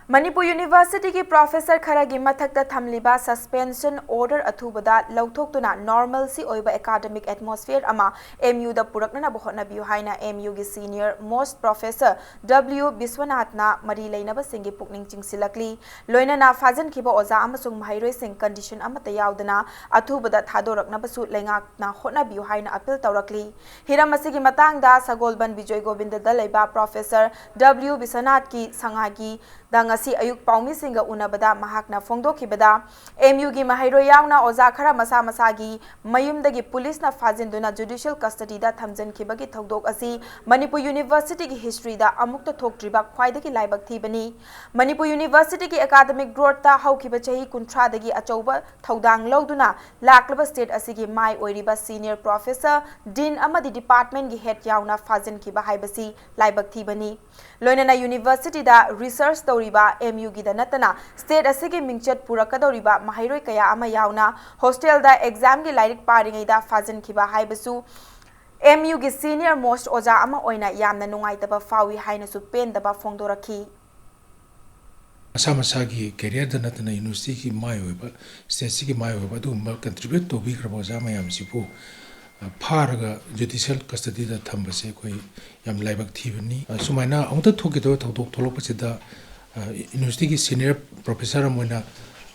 ꯃꯅꯤꯄꯨꯔ ꯌꯨꯅꯤꯚꯔꯁꯤꯇꯤꯒꯤ ꯄ꯭ꯔꯣꯐꯦꯁꯔ ꯈꯔꯒꯤ ꯃꯊꯛꯇ ꯊꯝꯂꯤꯕ suspension order ꯑꯊꯨꯕꯗ ꯂꯧꯊꯣꯛꯇꯨꯅ normalcy ꯑꯣꯏꯕ academic atmosphere ꯑꯃ M U ꯗ ꯄꯨꯔꯛꯅꯅꯕ ꯍꯣꯠꯅꯕꯤꯌꯨ ꯍꯥꯏꯅ M U ꯒꯤ senior most professor W ꯕꯤꯁ꯭ꯋꯅꯥꯊꯅ ꯃꯔꯤ ꯂꯩꯅꯕꯁꯤꯡꯒꯤ ꯄꯨꯛꯅꯤꯡ ꯆꯤꯡꯁꯤꯜꯂꯛꯂꯤ꯫ ꯂꯣꯏꯅꯅ ꯐꯥꯖꯤꯟꯈꯤꯕ ꯑꯣꯖꯥ ꯑꯃꯁꯨꯡ ꯃꯍꯩꯔꯣꯏꯁꯤꯡ condition ꯑꯃꯠꯇ ꯌꯥꯎꯗꯅ ꯑꯊꯨꯕꯗ ꯊꯥꯗꯣꯔꯛꯅꯕꯁꯨ ꯂꯩꯉꯥꯛꯅ ꯍꯣꯠꯅꯕꯤꯌꯨ ꯍꯥꯏꯅ appeal ꯇꯧꯔꯛꯂꯤ꯫ ꯍꯤꯔꯝ ꯑꯁꯤꯒꯤ ꯃꯇꯥꯡꯗ ꯁꯒꯣꯜꯕꯟ ꯕꯤꯖꯣꯏ ꯒꯣꯕꯤꯟꯗꯗ ꯂꯩꯕ ꯄ꯭ꯔꯣꯐꯦꯁꯔ W ꯕꯤꯁ꯭ꯋꯅꯥꯊꯀꯤ ꯁꯉꯥꯏꯒꯤ ꯗ ꯉꯁꯤ ꯑꯌꯨꯛ ꯄꯥꯎꯃꯤꯁꯤꯡꯒ ꯎꯅꯕꯗ ꯃꯍꯥꯛꯅ ꯐꯣꯡꯗꯣꯛꯈꯤꯕꯗ, M U ꯒꯤ ꯃꯍꯩꯔꯣꯏ ꯌꯥꯎꯅ ꯑꯣꯖꯥ ꯈꯔ ꯃꯁꯥ ꯃꯁꯥꯒꯤ ꯃꯌꯨꯝꯗꯒꯤ ꯄꯨꯂꯤꯁꯅ ꯐꯥꯖꯤꯟꯗꯨꯅ judicial custody ꯗ ꯊꯝꯖꯤꯟꯈꯤꯕꯒꯤ ꯊꯧꯗꯣꯛ ꯑꯁꯤ ꯃꯅꯤꯄꯨꯔ ꯌꯨꯅꯤꯚꯔꯁꯤꯇꯤꯒꯤ history ꯗ ꯑꯃꯨꯛꯇ ꯊꯣꯛꯇ꯭ꯔꯤꯕ ꯈ꯭ꯋꯥꯏꯗꯒꯤ ꯂꯥꯏꯕꯛ ꯊꯤꯕꯅꯤ꯫ ꯃꯅꯤꯄꯨꯔ ꯌꯨꯅꯤꯚꯔꯁꯤꯇꯤꯒꯤ academic growth ꯇ ꯍꯧꯈꯤꯕ ꯆꯍꯤ ꯀꯨꯟꯊ꯭ꯔꯥꯗꯒꯤ ꯑꯆꯧꯕ ꯊꯧꯗꯥꯡ ꯂꯧꯗꯨꯅ ꯂꯥꯛꯂꯕ state ꯑꯁꯤꯒꯤ ꯃꯥꯏ ꯑꯣꯏꯔꯤꯕ senior professor, dean ꯑꯃꯗꯤ department ꯀꯤ head ꯌꯥꯎꯅ ꯐꯥꯖꯤꯟꯈꯤꯕ ꯍꯥꯏꯕꯁꯤ ꯂꯥꯏꯕꯛ ꯊꯤꯕꯅꯤ꯫ ꯂꯣꯏꯅꯅ ꯌꯨꯅꯤꯚꯔꯁꯤꯇꯤꯗ research ꯇꯧꯔꯤꯕ M U ꯒꯤꯗ ꯅꯠꯇꯅ state ꯑꯁꯤꯒꯤ ꯃꯤꯡꯆꯠ ꯄꯨꯔꯛꯀꯗꯧꯔꯤꯕ ꯃꯍꯩꯔꯣꯏ ꯀꯌꯥ ꯑꯃ ꯌꯥꯎꯅ hostel ꯗ exam ꯒꯤ ꯂꯥꯏꯔꯤꯛ ꯄꯥꯔꯤꯉꯩꯗ ꯐꯥꯖꯤꯟꯈꯤꯕ ꯍꯥꯏꯕꯁꯨ M U ꯒꯤ senior most ꯑꯣꯖꯥ ꯑꯃ ꯑꯣꯏꯅ ꯌꯥꯝꯅ ꯅꯨꯡꯉꯥꯏꯇꯕ ꯐꯥꯎꯏ ꯍꯥꯏꯅꯁꯨ ꯄꯦꯟꯗꯕ ꯐꯣꯡꯗꯣꯔꯛꯈꯤ꯫ ꯃꯁꯥ ꯃꯁꯥꯒꯤ career ꯗ ꯅꯠꯇꯅ university ꯒꯤ ꯃꯥꯏ ꯑꯣꯏꯕ, state ꯁꯤꯒꯤ ꯃꯥꯏ ꯑꯣꯏꯕ ꯑꯗꯨꯒꯨꯝꯕ contribute ꯇꯧꯕꯤꯈ꯭ꯔꯕ ꯑꯣꯖꯥ ꯃꯌꯥꯝꯁꯤꯕꯨ, ꯑ, ꯐꯥꯔꯒ judicial custody ꯗ ꯊꯝꯕꯁꯦ ꯑꯩꯈꯣꯏ ꯌꯥꯝ ꯂꯥꯏꯕꯛ ꯊꯤꯕꯅꯤ꯫ ꯑ, ꯁꯨꯃꯥꯏꯅ ꯑꯃꯨꯛꯇ ꯊꯣꯛꯈꯤꯗꯕ ꯊꯧꯗꯣꯛ ꯊꯣꯛꯂꯛꯄꯁꯤꯗ, ꯑ, university ꯒꯤ senior professor ꯑꯃ ꯑꯣꯏꯅ,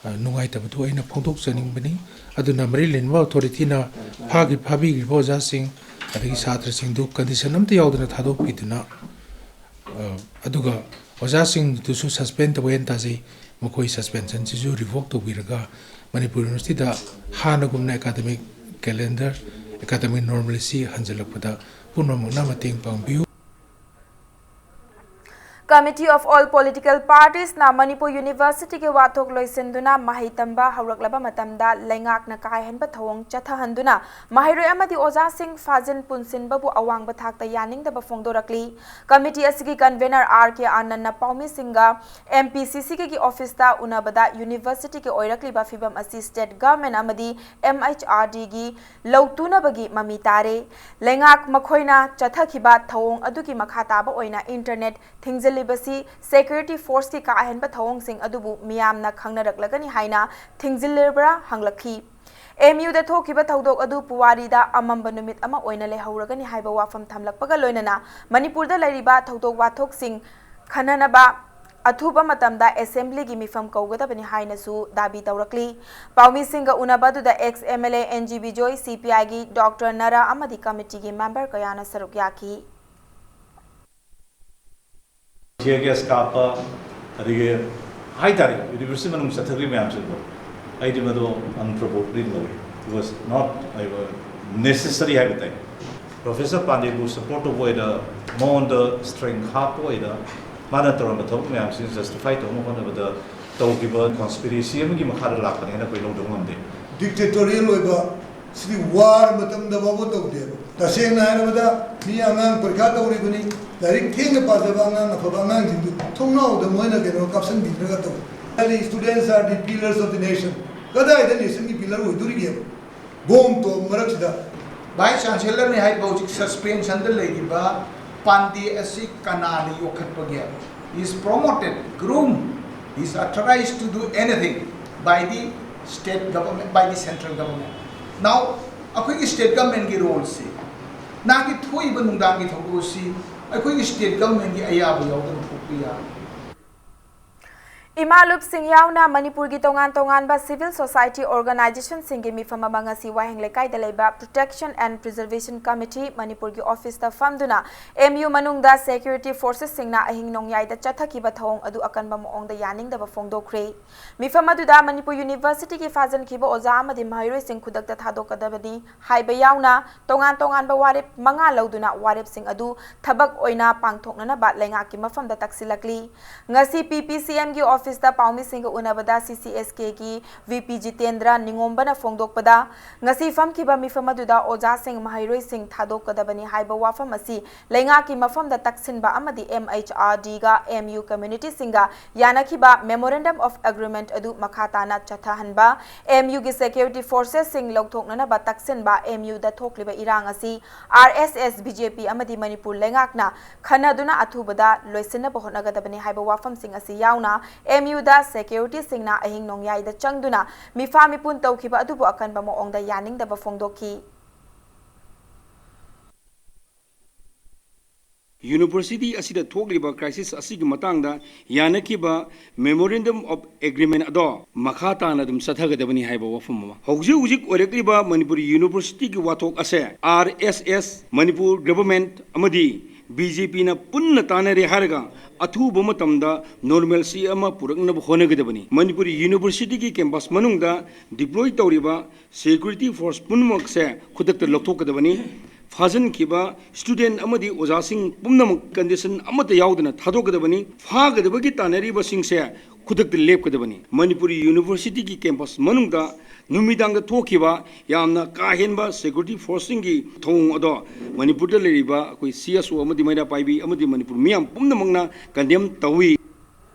ꯑ, ꯅꯨꯡꯉꯥꯏꯇꯕꯗꯨ ꯑꯩꯅ ꯐꯣꯡꯗꯣꯛꯆꯅꯤꯡꯕꯅꯤ꯫ ꯑꯗꯨꯅ ꯃꯔꯤ ꯂꯩꯅꯕ authority ꯅ ꯐꯥꯈꯤ-, ꯐꯥꯕꯤꯈ꯭ꯔꯤꯕ ꯑꯣꯖꯥꯁꯤꯡ ꯑꯗꯒꯤ ꯁꯥꯇ꯭ꯔꯁꯤꯡꯗꯨ condition ꯑꯝꯇ ꯌꯥꯎꯗꯅ ꯊꯥꯗꯣꯛꯄꯤꯗꯨꯅ, ꯑ, ꯑꯗꯨꯒ ꯑꯣꯖꯥꯁꯤꯡꯗꯨꯁꯨ suspend ꯇꯧꯋꯦꯅ ꯇꯥꯖꯩ꯫ ꯃꯈꯣꯏ suspension ꯁꯤꯁꯨ revoke ꯇꯧꯕꯤꯔꯒ ꯃꯅꯤꯄꯨꯔ university ꯗ ꯍꯥꯟꯅꯒꯨꯝꯅ academic calendar, academic normalcy ꯍꯟꯖꯤꯜꯂꯛꯄꯗ ꯄꯨꯝꯅꯃꯛꯅ ꯃꯇꯦꯡ ꯄꯥꯡꯕꯤꯌꯨ꯫ Committee of All Political Parties ꯅ ꯃꯅꯤꯄꯨꯔ ꯌꯨꯅꯤꯚꯔꯁꯤꯇꯤꯒꯤ ꯋꯥꯊꯣꯛ ꯂꯣꯏꯁꯤꯟꯗꯨꯅ ꯃꯍꯩ ꯇꯝꯕ ꯍꯧꯔꯛꯂꯕ ꯃꯇꯝꯗ ꯂꯩꯉꯥꯛꯅ ꯀꯥꯏꯍꯟꯕ ꯊꯧꯑꯣꯡ ꯆꯠꯊꯍꯟꯗꯨꯅ ꯃꯍꯩꯔꯣꯏ ꯑꯃꯗꯤ ꯑꯣꯖꯥꯁꯤꯡ ꯐꯥꯖꯤꯟ ꯄꯨꯟꯁꯤꯟꯕꯕꯨ ꯑꯋꯥꯡꯕ ꯊꯥꯛꯇ ꯌꯥꯅꯤꯡꯗꯕ ꯐꯣꯡꯗꯣꯔꯛꯂꯤ꯫ Committee ꯑꯁꯤꯒꯤ convener R K ꯑꯥꯅꯟꯗꯅ ꯄꯥꯎꯃꯤꯁꯤꯡꯒ M P C C K ꯒꯤ office ꯇ ꯎꯅꯕꯗ university ꯒꯤ ꯑꯣꯏꯔꯛꯂꯤꯕ ꯐꯤꯚꯝ ꯑꯁꯤ state government ꯑꯃꯗꯤ M H R D ꯒꯤ ꯂꯧꯇꯨꯅꯕꯒꯤ ꯃꯃꯤ ꯇꯥꯔꯦ꯫ ꯂꯩꯉꯥꯛ ꯃꯈꯣꯏꯅ ꯆꯠꯊꯈꯤꯕ ꯊꯧꯑꯣꯡ ꯑꯗꯨꯒꯤ ꯃꯈꯥ ꯇꯥꯕ ꯑꯣꯏꯅ internet ꯊꯤꯡꯖꯤꯜꯂꯤ꯫ ꯍꯥꯏꯔꯤꯕꯁꯤ security forceꯀꯤ ꯀꯥ ꯍꯦꯟꯕ ꯊꯧꯑꯣꯡꯁꯤꯡ ꯑꯗꯨꯕꯨ ꯃꯤꯌꯥꯝꯅ ꯈꯪꯅꯔꯛꯂꯒꯅꯤ ꯍꯥꯏꯅ ꯊꯤꯡꯖꯤꯜꯂꯤꯕ꯭ꯔꯥ ꯍꯪꯂꯛꯈꯤ꯫ ꯑꯦꯝ ꯌꯨꯗ ꯊꯣꯛꯈꯤꯕ ꯊꯧꯗꯣꯛ ꯑꯗꯨ ꯄꯨꯋꯥꯔꯤꯗ ꯑꯃꯝꯕ ꯅꯨꯃꯤꯠ ꯑꯃ ꯑꯣꯏꯅ ꯂꯩꯍꯧꯔꯒꯅꯤ ꯍꯥꯏꯕ ꯋꯥꯐꯝ ꯊꯝꯂꯛꯄꯒ ꯂꯣꯏꯅꯅ ꯃꯅꯤꯄꯨꯔꯗ ꯂꯩꯔꯤꯕ ꯊꯧꯗꯣꯛ ꯋꯥꯊꯣꯛꯁꯤꯡ ꯈꯟꯅꯅꯕ ꯑꯊꯨꯕ ꯃꯇꯝꯗ assemblyꯒꯤ ꯃꯤꯐꯝ ꯀꯧꯒꯗꯕꯅꯤ ꯍꯥꯏꯅꯁꯨ ꯗꯥꯕꯤ ꯇꯧꯔꯛꯂꯤ꯫ ꯄꯥꯎꯃꯤꯁꯤꯡꯒ ꯎꯅꯕ ꯑꯗꯨꯗ ex MLA NG Bijoy, CPIꯒꯤ Doctor ꯅꯔꯥ ꯑꯃꯗꯤ committeeꯒꯤ member ꯀꯌꯥꯅ ꯁꯔꯨꯛ ꯌꯥꯈꯤ꯫ Tear gas ꯀꯥꯞꯄ, ꯑꯗꯒꯤ ꯍꯥꯏꯇꯥꯔꯦ, university ꯃꯅꯨꯡ ꯆꯠꯊꯈ꯭ꯔꯤ ꯃꯌꯥꯝꯁꯤꯕꯨ ꯑꯩꯗꯤ ꯃꯗꯨ unprovoked ꯂꯧꯏ꯫ It was not necessary ꯍꯥꯏꯕ ꯇꯥꯏ꯫ Professor ꯄꯥꯟꯗꯦꯕꯨ support ꯇꯧꯕ ꯑꯣꯏꯅ, ꯃꯉꯣꯟꯗ strength ꯍꯥꯞꯄ ꯑꯣꯏꯅ, ꯃꯥꯅ ꯇꯧꯔꯝꯕ ꯊꯕꯛ ꯃꯌꯥꯝꯁꯤ justify ꯇꯧꯅꯕ ꯍꯣꯠꯅꯕꯗ ꯇꯧꯈꯤꯕ conspiracy ꯑꯃꯒꯤ ꯃꯈꯥꯗ ꯂꯥꯛꯄꯅꯦꯅ ꯑꯩꯈꯣꯏ ꯂꯧꯗꯕ ꯉꯝꯗꯦ꯫ Dictatorial ꯑꯣꯏꯕ ꯁꯤꯗꯤ war ꯃꯇꯝꯗ ꯐꯥꯎꯕ ꯇꯧꯗꯦꯕ꯫ ꯇꯁꯦꯡꯅ ꯍꯥꯏꯔꯕꯗ ꯃꯤ ꯑꯉꯥꯡ ꯄꯔꯤꯈꯥ ꯇꯧꯔꯤꯕꯅꯤ, ꯂꯥꯏꯔꯤꯛ ꯊꯦꯡꯅ ꯄꯥꯖꯕ ꯑꯉꯥꯡ, ꯑꯐꯕ ꯑꯉꯥꯡꯁꯤꯡꯗꯨ ꯊꯣꯡꯅꯥꯎꯗ ꯃꯣꯏꯅ ꯀꯩꯅꯣ ꯀꯥꯞꯁꯤꯟꯕꯤꯗ꯭ꯔꯒ ꯇꯧꯏ꯫ Students are the pillars of the nation꯫ ꯀꯗꯥꯏꯗ nationꯒꯤ pillar ꯑꯣꯏꯗꯣꯔꯤꯒꯦꯕ? Bomb ꯇꯣꯞ ꯃꯔꯛꯁꯤꯗ꯫ Vice Chancellorꯅꯤ ꯍꯥꯏꯔꯤꯕ ꯍꯧꯖꯤꯛ suspensionꯗ ꯂꯩꯔꯤꯕ ꯄꯥꯟꯗꯦ ꯑꯁꯤ ꯀꯅꯥꯅ ꯌꯣꯛꯈꯠꯄꯒꯦ? He is promoted, groomed, he is authorized to do anything by the state government, by the central government. Now, ꯑꯩꯈꯣꯏꯒꯤ state governmentꯀꯤ roleꯁꯤ, ꯅꯍꯥꯟꯒꯤ ꯊꯣꯛꯏꯕ ꯅꯨꯡꯗꯥꯡꯒꯤ ꯊꯧꯗꯣꯛ ꯑꯁꯤ ꯑꯩꯈꯣꯏꯒꯤ state governmentꯀꯤ ꯑꯌꯥꯕ ꯌꯥꯎꯗꯅ ꯊꯣꯛꯄ ꯌꯥꯏ꯫ ꯏꯃꯥ ꯂꯨꯞꯁꯤꯡ ꯌꯥꯎꯅ ꯃꯅꯤꯄꯨꯔꯒꯤ ꯇꯣꯉꯥꯟ ꯇꯣꯉꯥꯟꯕ civil society organizationꯁꯤꯡꯒꯤ ꯃꯤꯐꯝ ꯑꯃ ꯉꯁꯤ ꯋꯥꯍꯦꯡ ꯂꯩꯀꯥꯏꯗ ꯂꯩꯕ Protection and Preservation Committee ꯃꯅꯤꯄꯨꯔꯒꯤ officeꯇ ꯐꯝꯗꯨꯅ ꯑꯦꯝ ꯌꯨ ꯃꯅꯨꯡꯗ security forcesꯁꯤꯡꯅ ꯑꯍꯤꯡ ꯅꯣꯡꯌꯥꯏꯗ ꯆꯠꯊꯈꯤꯕ ꯊꯧꯑꯣꯡ ꯑꯗꯨ ꯑꯀꯟꯕ ꯃꯑꯣꯡꯗ ꯌꯥꯅꯤꯡꯗꯕ ꯐꯣꯡꯗꯣꯛꯈ꯭ꯔꯦ꯫ ꯃꯤꯐꯝ ꯑꯗꯨꯗ ꯃꯅꯤꯄꯨꯔ universityꯒꯤ ꯐꯥꯖꯤꯟꯈꯤꯕ ꯑꯣꯖꯥ ꯑꯃꯗꯤ ꯃꯍꯩꯔꯣꯏꯁꯤꯡ ꯈꯨꯗꯛꯇ ꯊꯥꯗꯣꯛꯀꯗꯕꯅꯤ ꯍꯥꯏꯕ ꯌꯥꯎꯅ ꯇꯣꯉꯥꯟ ꯇꯣꯉꯥꯟꯕ ꯋꯥꯔꯦꯞ ꯃꯉꯥ ꯂꯧꯗꯨꯅ ꯋꯥꯔꯦꯞꯁꯤꯡ ꯑꯗꯨ ꯊꯕꯛ ꯑꯣꯏꯅ ꯄꯥꯡꯊꯣꯛꯅꯅꯕ ꯂꯩꯉꯥꯛꯀꯤ ꯃꯐꯝꯗ ꯇꯛꯁꯤꯜꯂꯛꯂꯤ꯫ ꯉꯁꯤ PPCMꯒꯤ ꯑꯣꯐꯤꯁꯇ ꯄꯥꯎꯃꯤꯁꯤꯡꯒ ꯎꯅꯕꯗ ꯁꯤ C S ꯀꯦꯒꯤ V P Jitendra ꯅꯤꯉꯣꯝꯕꯅ ꯐꯣꯡꯗꯣꯛꯄꯗ, ꯉꯁꯤ ꯐꯝꯈꯤꯕ ꯃꯤꯐꯝ ꯑꯗꯨꯗ ꯑꯣꯖꯥꯁꯤꯡ, ꯃꯍꯩꯔꯣꯏꯁꯤꯡ ꯊꯥꯗꯣꯛꯀꯗꯕꯅꯤ ꯍꯥꯏꯕ ꯋꯥꯐꯝ ꯑꯁꯤ ꯂꯩꯉꯥꯛꯀꯤ ꯃꯐꯝꯗ ꯇꯛꯁꯤꯟꯕ ꯑꯃꯗꯤ ꯑꯦꯝ ꯑꯩꯆ ꯑꯥꯔ ꯗꯤꯒ ꯑꯦꯝ ꯌꯨ ꯀꯝꯃ꯭ꯌꯨꯅꯤꯇꯤꯁꯤꯡꯒ ꯌꯥꯅꯈꯤꯕ Memorandum of Agreement ꯑꯗꯨ ꯃꯈꯥ ꯇꯥꯅ ꯆꯠꯊꯍꯟꯕ, ꯑꯦꯝ ꯌꯨꯒꯤ ꯁꯦꯀ꯭ꯌꯨꯔꯤꯇꯤ ꯐꯣꯔꯁꯦꯁꯁꯤꯡ ꯂꯧꯊꯣꯛꯅꯅꯕ ꯇꯛꯁꯤꯟꯕ, ꯑꯦꯝ ꯌꯨꯗ ꯊꯣꯛꯂꯤꯕ ꯏꯔꯥꯡ ꯑꯁꯤ R S S, B J P ꯑꯃꯗꯤ ꯃꯅꯤꯄꯨꯔ ꯂꯩꯉꯥꯛꯅ ꯈꯟꯅꯗꯨꯅ ꯑꯊꯨꯕꯗ ꯂꯣꯏꯁꯤꯟꯅꯕ ꯍꯣꯠꯅꯒꯗꯕꯅꯤ ꯍꯥꯏꯕ ꯋꯥꯐꯝꯁꯤꯡ ꯑꯁꯤ ꯌꯥꯎꯅ ꯑꯦꯝ ꯌꯨꯗ ꯁꯦꯀ꯭ꯌꯨꯔꯤꯇꯤꯁꯤꯡꯅ ꯑꯍꯤꯡ ꯅꯣꯡꯌꯥꯏꯗ ꯆꯪꯗꯨꯅ ꯃꯤꯐꯥ ꯃꯤꯄꯨꯟ ꯇꯧꯈꯤꯕ ꯑꯗꯨꯕꯨ ꯑꯀꯟꯕ ꯃꯑꯣꯡꯗ ꯌꯥꯅꯤꯡꯗꯕ ꯐꯣꯡꯗꯣꯛꯈꯤ꯫ ꯌꯨꯅꯤꯚꯔꯁꯤꯇꯤ ꯑꯁꯤꯗ ꯊꯣꯛꯂꯤꯕ ꯀ꯭ꯔꯥꯏꯁꯤꯁ ꯑꯁꯤꯒꯤ ꯃꯇꯥꯡꯗ ꯌꯥꯅꯈꯤꯕ Memorandum of Agreement ꯑꯗꯣ ꯃꯈꯥ ꯇꯥꯅ ꯑꯗꯨꯝ ꯆꯠꯊꯒꯗꯕꯅꯤ ꯍꯥꯏꯕ ꯋꯥꯐꯝ ꯑꯃ꯫ ꯍꯧꯖꯤꯛ ꯍꯧꯖꯤꯛ ꯑꯣꯏꯔꯛꯂꯤꯕ ꯃꯅꯤꯄꯨꯔ ꯌꯨꯅꯤꯚꯔꯁꯤꯇꯤꯒꯤ ꯋꯥꯊꯣꯛ ꯑꯁꯦ ꯑꯥꯔ ꯑꯦꯁ ꯑꯦꯁ, ꯃꯅꯤꯄꯨꯔ ꯒꯚꯔꯟꯃꯦꯟꯠ ꯑꯃꯗꯤ ꯕꯤ ꯖꯦ ꯄꯤꯅ ꯄꯨꯟꯅ ꯇꯥꯟꯅꯔꯦ ꯍꯥꯏꯔꯒ ꯑꯊꯨꯕ ꯃꯇꯝꯗ normalcy ꯑꯃ ꯄꯨꯔꯛꯅꯕ ꯍꯣꯠꯅꯒꯗꯕꯅꯤ꯫ ꯃꯅꯤꯄꯨꯔ ꯌꯨꯅꯤꯚꯔꯁꯤꯇꯤꯒꯤ ꯀꯦꯝꯄꯁ ꯃꯅꯨꯡꯗ deploy ꯇꯧꯔꯤꯕ ꯁꯦꯀ꯭ꯌꯨꯔꯤꯇꯤ ꯐꯣꯔꯁ ꯄꯨꯝꯅꯃꯛꯁꯦ ꯈꯨꯗꯛꯇ ꯂꯧꯊꯣꯛꯀꯗꯕꯅꯤ꯫ ꯐꯥꯖꯤꯟꯈꯤꯕ ꯁ꯭ꯇꯨꯗꯦꯟꯠ ꯑꯃꯗꯤ ꯑꯣꯖꯥꯁꯤꯡ ꯄꯨꯝꯅꯃꯛ ꯀꯟꯗꯤꯁꯟ ꯑꯃꯠꯇ ꯌꯥꯎꯗꯅ ꯊꯥꯗꯣꯛꯀꯗꯕꯅꯤ꯫ ꯐꯥꯒꯗꯕꯒꯤ ꯇꯥꯟꯅꯔꯤꯕꯁꯤꯡꯁꯦ ꯈꯨꯗꯛꯇ ꯂꯦꯞꯀꯗꯕꯅꯤ꯫ ꯃꯅꯤꯄꯨꯔꯤ ꯌꯨꯅꯤꯚꯔꯁꯤꯇꯤꯒꯤ ꯀꯦꯝꯄꯁ ꯃꯅꯨꯡꯗ ꯅꯨꯃꯤꯗꯥꯡꯗ ꯊꯣꯛꯈꯤꯕ ꯌꯥꯝꯅ ꯀꯥ ꯍꯦꯟꯕ ꯁꯦꯀ꯭ꯌꯨꯔꯤꯇꯤ ꯐꯣꯔꯁꯁꯤꯡꯒꯤ ꯊꯧꯑꯣꯡ ꯑꯗꯣ ꯃꯅꯤꯄꯨꯔꯗ ꯂꯩꯔꯤꯕ ꯑꯩꯈꯣꯏ ꯁꯤ ꯑꯦꯁ ꯑꯣ ꯑꯃꯗꯤ ꯃꯩꯔꯥ ꯄꯥꯏꯕꯤ ꯑꯃꯗꯤ ꯃꯅꯤꯄꯨꯔ ꯃꯤꯌꯥꯝ ꯄꯨꯝꯅꯃꯛꯅ ꯀꯟꯗꯦꯝ ꯇꯧꯏ꯫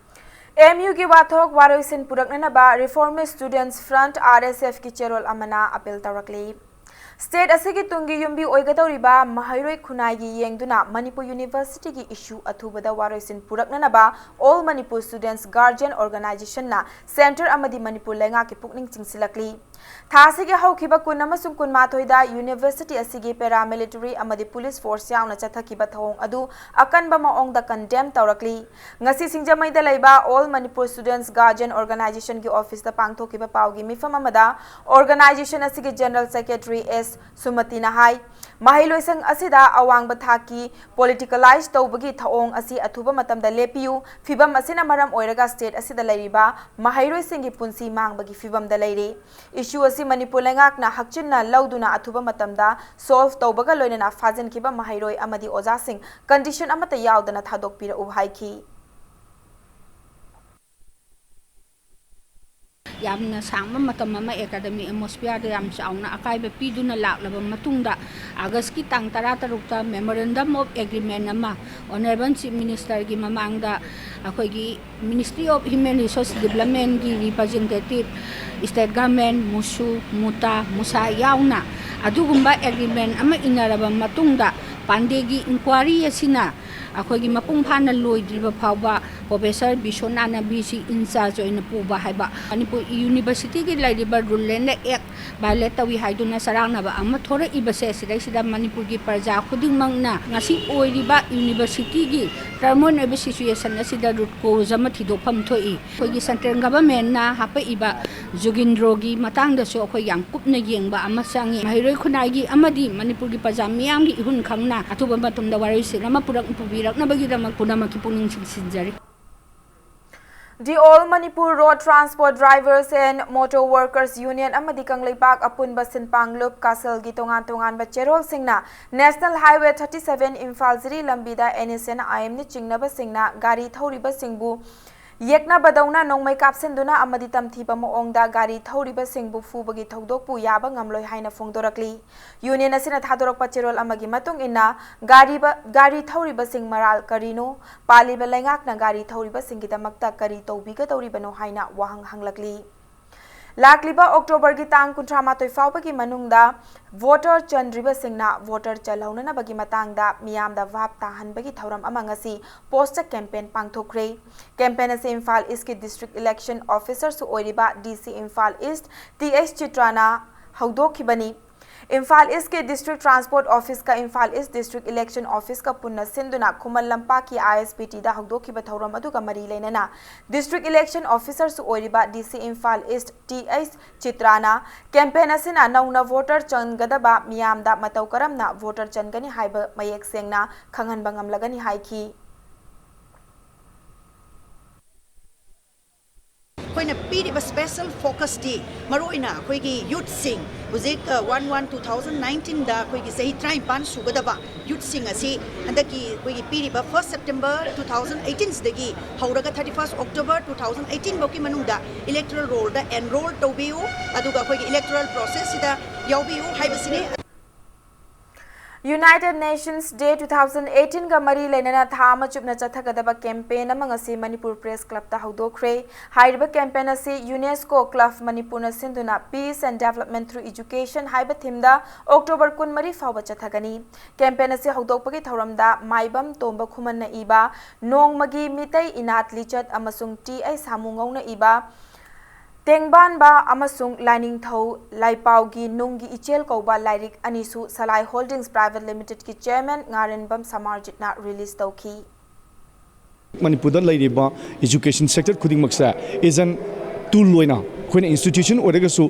ꯑꯦꯝ ꯌꯨꯒꯤ ꯋꯥꯊꯣꯛ ꯋꯥꯔꯣꯏꯁꯤꯟ ꯄꯨꯔꯛꯅꯅꯕ Reformist Students Front, ꯑꯥꯔ ꯑꯦꯁ ꯑꯦꯐꯀꯤ ꯆꯦꯔꯣꯜ ꯑꯃꯅ ꯑꯥꯄꯤꯜ ꯇꯧꯔꯛꯂꯤ꯫ ꯁ꯭ꯇꯦꯠ ꯑꯁꯤꯒꯤ ꯇꯨꯡꯒꯤ ꯌꯨꯝꯕꯤ ꯑꯣꯏꯒꯗꯧꯔꯤꯕ ꯃꯍꯩꯔꯣꯏ ꯈꯨꯟꯅꯥꯏꯒꯤ ꯌꯦꯡꯗꯨꯅ ꯃꯅꯤꯄꯨꯔ ꯌꯨꯅꯤꯚꯔꯁꯤꯇꯤꯒꯤ ꯏꯁꯨ ꯑꯊꯨꯕꯗ ꯋꯥꯔꯣꯏꯁꯤꯟ ꯄꯨꯔꯛꯅꯅꯕ All Manipur Students Guardian Organizationꯅ ꯁꯦꯟꯇꯔ ꯑꯃꯗꯤ ꯃꯅꯤꯄꯨꯔ ꯂꯩꯉꯥꯛꯀꯤ ꯄꯨꯛꯅꯤꯡ ꯆꯤꯡꯁꯤꯜꯂꯛꯂꯤ꯫ ꯊꯥ ꯑꯁꯤꯒꯤ ꯍꯧꯈꯤꯕ ꯀꯨꯟ ꯑꯃꯁꯨꯡ ꯀꯨꯟꯃꯥꯊꯣꯏꯗ ꯌꯨꯅꯤꯚꯔꯁꯤꯇꯤ ꯑꯁꯤꯒꯤ paramilitary ꯑꯃꯗꯤ ꯄꯨꯂꯤꯁ ꯐꯣꯔꯁ ꯌꯥꯎꯅ ꯆꯠꯊꯈꯤꯕ ꯊꯧꯑꯣꯡ ꯑꯗꯨ ꯑꯀꯟꯕ ꯃꯑꯣꯡꯗ ꯀꯟꯗꯦꯝ ꯇꯧꯔꯛꯂꯤ꯫ ꯉꯁꯤ ꯁꯤꯡꯖꯃꯩꯗ ꯂꯩꯕ All Manipur Students Guardian Organizationꯒꯤ ꯑꯣꯐꯤꯁꯇ ꯄꯥꯡꯊꯣꯛꯈꯤꯕ ꯄꯥꯎꯒꯤ ꯃꯤꯐꯝ ꯑꯃꯗ organization ꯑꯁꯤꯒꯤ ꯖꯦꯅꯔꯦꯜ ꯁꯦꯀ꯭ꯔꯦꯇꯔꯤ ꯑꯦꯁ ꯁꯨꯃꯇꯤꯅ ꯍꯥꯏ, ꯃꯍꯩꯂꯣꯏꯁꯪ ꯑꯁꯤꯗ ꯑꯋꯥꯡꯕ ꯊꯥꯛꯀꯤ politicalize ꯇꯧꯕꯒꯤ ꯊꯧꯑꯣꯡ ꯑꯁꯤ ꯑꯊꯨꯕ ꯃꯇꯝꯗ ꯂꯦꯞꯄꯤꯌꯨ꯫ ꯐꯤꯚꯝ ꯑꯁꯤꯅ ꯃꯔꯝ ꯑꯣꯏꯔꯒ ꯁ꯭ꯇꯦꯠ ꯑꯁꯤꯗ ꯂꯩꯔꯤꯕ ꯃꯍꯩꯔꯣꯏꯁꯤꯡꯒꯤ ꯄꯨꯟꯁꯤ ꯃꯥꯡꯕꯒꯤ ꯐꯤꯚꯝꯗ ꯂꯩꯔꯦ꯫ ꯏꯁꯨ ꯑꯁꯤ ꯃꯅꯤꯄꯨꯔ ꯂꯩꯉꯥꯛꯅ ꯍꯛꯆꯤꯟꯅ ꯂꯧꯗꯨꯅ ꯑꯊꯨꯕ ꯃꯇꯝꯗ solve ꯇꯧꯕꯒ ꯂꯣꯏꯅꯅ ꯐꯥꯖꯤꯟꯈꯤꯕ ꯃꯍꯩꯔꯣꯏ ꯑꯃꯗꯤ ꯑꯣꯖꯥꯁꯤꯡ condition ꯑꯃꯠꯇ ꯌꯥꯎꯗꯅ ꯊꯥꯗꯣꯛꯄꯤꯔꯛꯎ ꯍꯥꯏꯈꯤ꯫ ꯌꯥꯝꯅ ꯁꯥꯡꯕ ꯃꯇꯝ ꯑꯃ academic atmosphere-ꯗ ꯌꯥꯝ ꯆꯥꯎꯅ ꯑꯀꯥꯏꯕ ꯄꯤꯗꯨꯅ ꯂꯥꯛꯂꯕ ꯃꯇꯨꯡꯗ, August-ꯀꯤ ꯇꯥꯡ ꯇꯔꯥ ꯇꯔꯨꯛꯇ memorandum of agreement ꯑꯃ Honourable Chief Minister-ꯒꯤ ꯃꯃꯥꯡꯗ ꯑꯩꯈꯣꯏꯒꯤ Ministry of Human Resource Development-ꯒꯤ representative, state government, ꯃꯨꯁꯨ, ꯃꯨꯇꯥ, Musa ꯌꯥꯎꯅ ꯑꯗꯨꯒꯨꯝꯕ agreement ꯑꯃ ꯏꯟꯅꯔꯕ ꯃꯇꯨꯡꯗ, ꯄꯥꯟꯗꯦꯒꯤ inquiry ꯑꯁꯤꯅ ꯑꯩꯈꯣꯏꯒꯤ ꯃꯄꯨꯡ ꯐꯥꯅ ꯂꯣꯏꯗ꯭ꯔꯤꯕ ꯐꯥꯎꯕ Professor ꯕꯤꯁ꯭ꯋꯅꯥꯊ ꯅꯕꯤꯁꯤ in charge ꯑꯣꯏꯅ ꯄꯨꯕ ꯍꯥꯏꯕ ꯃꯅꯤꯄꯨꯔ University-ꯒꯤ ꯂꯩꯔꯤꯕ Rule and Act violate ꯇꯧꯏ ꯍꯥꯏꯗꯨꯅ ꯆꯔꯥꯡꯅꯕ ꯑꯃ ꯊꯣꯔꯛꯏꯕꯁꯦ, ꯁꯤꯗꯩꯁꯤꯗ ꯃꯅꯤꯄꯨꯔꯒꯤ ꯄ꯭ꯔꯖꯥ ꯈꯨꯗꯤꯡꯃꯛꯅ ꯉꯁꯤ ꯑꯣꯏꯔꯤꯕ University-ꯒꯤ turmoil ꯑꯣꯏꯕ situation ꯑꯁꯤꯗ root cause ꯑꯃ ꯊꯤꯗꯣꯛꯐꯝ ꯊꯣꯛꯏ꯫ ꯑꯩꯈꯣꯏꯒꯤ central government-ꯅ ꯍꯥꯞꯄꯛꯏꯕ ꯖꯨꯒꯤꯟꯗ꯭ꯔꯣꯒꯤ ꯃꯇꯥꯡꯗꯁꯨ ꯑꯩꯈꯣꯏ ꯌꯥꯝ ꯀꯨꯞꯅ ꯌꯦꯡꯕ ꯑꯃ ꯆꯪꯉꯤ꯫ ꯃꯍꯩꯔꯣꯏ ꯈꯨꯟꯅꯥꯏꯒꯤ ꯑꯃꯗꯤ ꯃꯅꯤꯄꯨꯔꯒꯤ ꯄ꯭ꯔꯖꯥ ꯃꯤꯌꯥꯝꯒꯤ ꯏꯍꯨꯟ ꯈꯪꯅ ꯑꯊꯨꯕ ꯃꯇꯝꯗ ꯋꯥꯔꯣꯏꯁꯤꯟ ꯑꯃ ꯄꯨꯔꯛ-, ꯄꯨꯕꯤꯔꯛꯅꯕꯒꯤꯗꯃꯛ ꯄꯨꯝꯅꯃꯛꯀꯤ ꯄꯨꯛꯅꯤꯡ ꯆꯤꯡꯁꯤꯟꯖꯔꯤ꯫ The All Manipur Road Transport Drivers and Motor Workers Union ꯑꯃꯗꯤ ꯀꯪꯂꯩꯄꯥꯛ ꯑꯄꯨꯟꯕ ꯁꯤꯟꯄꯥꯡꯂꯨꯞ ꯀꯥꯁꯜꯒꯤ ꯇꯣꯉꯥꯟ ꯇꯣꯉꯥꯟꯕ ꯆꯦꯔꯣꯜꯁꯤꯡꯅ National Highway thirty seven Imphal ꯖꯤꯔꯤ ꯂꯝꯕꯤꯗ N S N I M-ꯅ ꯆꯤꯡꯅꯕꯁꯤꯡꯅ ꯒꯥꯔꯤ ꯊꯧꯔꯤꯕꯁꯤꯡꯕꯨ ꯌꯦꯛꯅꯕꯗꯧꯅ ꯅꯣꯡꯃꯩ ꯀꯥꯞꯁꯤꯟꯗꯨꯅ ꯑꯃꯗꯤ ꯇꯝꯊꯤꯕ ꯃꯑꯣꯡꯗ ꯒꯥꯔꯤ ꯊꯧꯔꯤꯕꯁꯤꯡꯕꯨ ꯐꯨꯕꯒꯤ ꯊꯧꯗꯣꯛꯄꯨ ꯌꯥꯕ ꯉꯝꯂꯣꯏ ꯍꯥꯏꯅ ꯐꯣꯡꯗꯣꯔꯛꯂꯤ꯫ Union ꯑꯁꯤꯅ ꯊꯥꯗꯣꯔꯛꯄ ꯆꯦꯔꯣꯜ ꯑꯃꯒꯤ ꯃꯇꯨꯡ ꯏꯟꯅ, ꯒꯥꯔꯤꯕ-, ꯒꯥꯔꯤ ꯊꯧꯔꯤꯕꯁꯤꯡ ꯃꯔꯥꯜ ꯀꯔꯤꯅꯣ, ꯄꯥꯜꯂꯤꯕ ꯂꯩꯉꯥꯛꯅ ꯒꯥꯔꯤ ꯊꯧꯔꯤꯕꯁꯤꯡꯒꯤꯗꯃꯛꯇ ꯀꯔꯤ ꯇꯧꯕꯤꯒꯗꯧꯔꯤꯕꯅꯣ ꯍꯥꯏꯅ ꯋꯥꯍꯪ ꯍꯪꯂꯛꯂꯤ꯫ ꯂꯥꯛꯂꯤꯕ October-ꯒꯤ ꯇꯥꯡ ꯀꯨꯟꯊ꯭ꯔꯥ ꯃꯥꯊꯣꯏ ꯐꯥꯎꯕꯒꯤ ꯃꯅꯨꯡꯗ voter ꯆꯟꯗ꯭ꯔꯤꯕꯁꯤꯡꯅ voter ꯆꯜꯍꯧꯅꯅꯕꯒꯤ ꯃꯇꯥꯡꯗ ꯃꯤꯌꯥꯝꯗ ꯚꯥꯞ ꯇꯥꯍꯟꯕꯒꯤ ꯊꯧꯔꯝ ꯑꯃ ꯉꯁꯤ poster campaign ꯄꯥꯡꯊꯣꯛꯈ꯭ꯔꯦ꯫ Campaign ꯑꯁꯤ ꯏꯝꯐꯥꯜ East-ꯀꯤ District Election Officer-ꯁꯨ ꯑꯣꯏꯔꯤꯕ D C Imphal East, T H ꯆꯤꯇ꯭ꯔꯥꯅ ꯍꯧꯗꯣꯛꯈꯤꯕꯅꯤ꯫ Imphal East-ꯀꯤ District Transport Office-ꯀ Imphal East District Election Office-ꯀ ꯄꯨꯟꯅ ꯁꯤꯟꯗꯨꯅ ꯈꯨꯃꯟ ꯂꯝꯄꯥꯛꯀꯤ I S B T-ꯗ ꯍꯧꯗꯣꯛꯈꯤꯕ ꯊꯧꯔꯝ ꯑꯗꯨꯒ ꯃꯔꯤ ꯂꯩꯅꯅ District Election Officer-ꯁꯨ ꯑꯣꯏꯔꯤꯕ D C Imphal East T H ꯆꯤꯇ꯭ꯔꯥꯅ campaign ꯑꯁꯤꯅ ꯅꯧꯅ voter ꯆꯟꯒꯗꯕ ꯃꯤꯌꯥꯝꯗ ꯃꯇꯧ ꯀꯔꯝꯅ voter ꯆꯟꯒꯅꯤ ꯍꯥꯏꯕ ꯃꯌꯦꯛ ꯁꯦꯡꯅ ꯈꯪꯍꯟꯕ ꯉꯝꯂꯒꯅꯤ ꯍꯥꯏꯈꯤ꯫ ꯑꯩꯈꯣꯏꯅ ꯄꯤꯔꯤꯕ special focusꯇꯤ ꯃꯔꯨꯑꯣꯏꯅ ꯑꯩꯈꯣꯏꯒꯤ youthꯁꯤꯡ, ꯍꯧꯖꯤꯛ ꯋꯥꯟ ꯋꯥꯟ ꯇꯨ ꯊꯥꯎꯖꯟ ꯅꯥꯏꯟꯇꯤꯟꯗ ꯑꯩꯈꯣꯏꯒꯤ ꯆꯍꯤ ꯇꯔꯥꯅꯤꯄꯥꯟ ꯁꯨꯒꯗꯕ youthꯁꯤꯡ ꯑꯁꯤ ꯍꯟꯗꯛꯀꯤ ꯑꯩꯈꯣꯏꯒꯤ ꯄꯤꯔꯤꯕ first September two thousand eighteen ꯁꯤꯗꯒꯤ ꯍꯧꯔꯒ thirty first October two thousand eighteen ꯐꯥꯎꯒꯤ ꯃꯅꯨꯡꯗ electoral rollꯗ enroll ꯇꯧꯕꯤꯌꯨ, ꯑꯗꯨꯒ ꯑꯩꯈꯣꯏꯒꯤ electoral processꯁꯤꯗ ꯌꯥꯎꯕꯤꯌꯨ ꯍꯥꯏꯕꯁꯤꯅꯤ꯫ United Nations Day two thousand eighteen ꯒ ꯃꯔꯤ ꯂꯩꯅꯅ ꯊꯥ ꯑꯃ ꯆꯨꯞꯅ ꯆꯠꯊꯒꯗꯕ campaign ꯑꯃ ꯉꯁꯤ ꯃꯅꯤꯄꯨꯔ Press Clubꯇ ꯍꯧꯗꯣꯛꯈ꯭ꯔꯦ꯫ ꯍꯥꯏꯔꯤꯕ campaign ꯑꯁꯤ UNESCO Club ꯃꯅꯤꯄꯨꯔꯅ ꯁꯤꯟꯗꯨꯅ Peace and Development Through Education ꯍꯥꯏꯕ themeꯗ October ꯀꯨꯟꯃꯔꯤ ꯐꯥꯎꯕ ꯆꯠꯊꯒꯅꯤ꯫ Campaign ꯑꯁꯤ ꯍꯧꯗꯣꯛꯄꯒꯤ ꯊꯧꯔꯝꯗ ꯃꯥꯏꯕꯝ ꯇꯣꯝꯕ ꯈꯨꯃꯟꯅ ꯏꯕ ꯅꯣꯡꯃꯒꯤ ꯃꯤꯇꯩ ꯏꯅꯥꯠ ꯂꯤꯆꯠ ꯑꯃꯁꯨꯡ ꯇꯤ ꯑꯩꯆ ꯁꯥꯃꯨꯉꯧꯅ ꯏꯕ ꯇꯦꯡꯕꯥꯟꯕ ꯑꯃꯁꯨꯡ ꯂꯥꯏꯅꯤꯡꯊꯧ ꯂꯥꯏꯄꯥꯎꯒꯤ ꯅꯨꯡꯒꯤ ꯏꯆꯦꯜ ꯀꯧꯕ ꯂꯥꯏꯔꯤꯛ ꯑꯅꯤꯁꯨ Salai Holdings Private Limitedꯀꯤ chairman ꯉꯥꯔꯦꯟꯕꯝ ꯁꯃꯥꯔꯖꯤꯠꯅ release ꯇꯧꯈꯤ꯫ ꯃꯅꯤꯄꯨꯔꯗ ꯂꯩꯔꯤꯕ education sector ꯈꯨꯗꯤꯡꯃꯛꯁꯦ is an tool ꯑꯣꯏꯅ ꯑꯩꯈꯣꯏꯅ institution ꯑꯣꯏꯔꯒꯁꯨ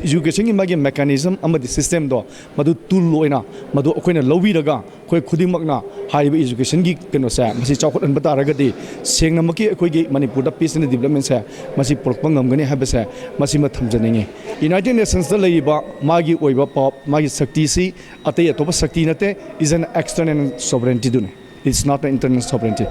educationꯒꯤ ꯃꯥꯒꯤ mechanism ꯑꯃꯗꯤ systemꯗꯣ ꯃꯗꯨ tool ꯑꯣꯏꯅ ꯃꯗꯨ ꯑꯩꯈꯣꯏꯅ ꯂꯧꯕꯤꯔꯒ ꯑꯩꯈꯣꯏ ꯈꯨꯗꯤꯡꯃꯛꯅ ꯍꯥꯏꯔꯤꯕ educationꯒꯤ ꯀꯩꯅꯣꯁꯦ ꯃꯁꯤ ꯆꯥꯎꯈꯠꯍꯟꯕ ꯇꯥꯔꯒꯗꯤ ꯁꯦꯡꯅꯃꯛꯀꯤ ꯑꯩꯈꯣꯏꯒꯤ ꯃꯅꯤꯄꯨꯔꯗ peace and developmentꯁꯦ ꯃꯁꯤ ꯄꯨꯔꯛꯄ ꯉꯝꯒꯅꯤ ꯍꯥꯏꯕꯁꯦ ꯃꯁꯤꯃ ꯊꯝꯖꯅꯤꯡꯉꯤ꯫ United Nationsꯇ ꯂꯩꯔꯤꯕ ꯃꯥꯒꯤ ꯑꯣꯏꯕ power ꯃꯥꯒꯤ ꯁꯛꯇꯤꯁꯤ ꯑꯇꯩ ꯑꯇꯣꯞꯄ ꯁꯛꯇꯤ ꯅꯠꯇꯦ, is an external sovereigntyꯗꯨꯅꯤ, it's not an internal sovereignty꯫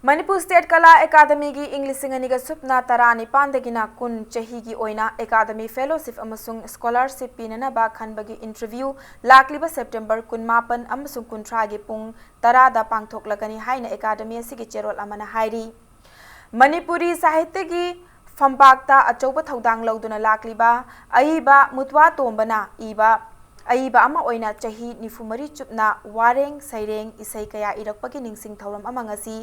Manipur State ꯀꯂꯥ ꯑꯦꯀꯥꯗꯃꯤꯒꯤ ꯏꯪ ꯂꯤꯁꯤꯡ ꯑꯅꯤꯒ ꯁꯨꯞꯅ ꯇꯔꯥꯅꯤꯄꯥꯟꯗꯒꯤꯅ ꯀꯨꯟ ꯆꯍꯤꯒꯤ ꯑꯣꯏꯅ academy fellowship ꯑꯃꯁꯨꯡ scholarship ꯄꯤꯅꯅꯕ ꯈꯟꯕꯒꯤ interview ꯂꯥꯛꯂꯤꯕ September ꯀꯨꯟꯃꯥꯄꯟ ꯑꯃꯁꯨꯡ ꯀꯨꯟꯊ꯭ꯔꯥꯒꯤ ꯄꯨꯡ ꯇꯔꯥꯗ ꯄꯥꯡꯊꯣꯛꯂꯒꯅꯤ ꯍꯥꯏꯅ academy ꯑꯁꯤꯒꯤ ꯆꯦꯔꯣꯜ ꯑꯃꯅ ꯍꯥꯏꯔꯤ꯫ ꯃꯅꯤꯄꯨꯔꯤ ꯁꯥꯍꯤꯇ꯭ꯌꯒꯤ ꯐꯝꯄꯥꯛꯇ ꯑꯆꯧꯕ ꯊꯧꯗꯥꯡ ꯂꯧꯗꯨꯅ ꯂꯥꯛꯂꯤꯕ ꯑꯏꯕ ꯃꯨꯇ꯭ꯋꯥ ꯇꯣꯝꯕꯅ ꯏꯕ ꯑꯏꯕ ꯑꯃ ꯑꯣꯏꯅ ꯆꯍꯤ ꯅꯤꯐꯨ ꯃꯔꯤ ꯆꯨꯞꯅ ꯋꯥꯔꯦꯡ, ꯁꯩꯔꯦꯡ, ꯏꯁꯩ ꯀꯌꯥ ꯏꯔꯛꯄꯒꯤ ꯅꯤꯡꯁꯤꯡ ꯊꯧꯔꯝ ꯑꯃ ꯉꯁꯤ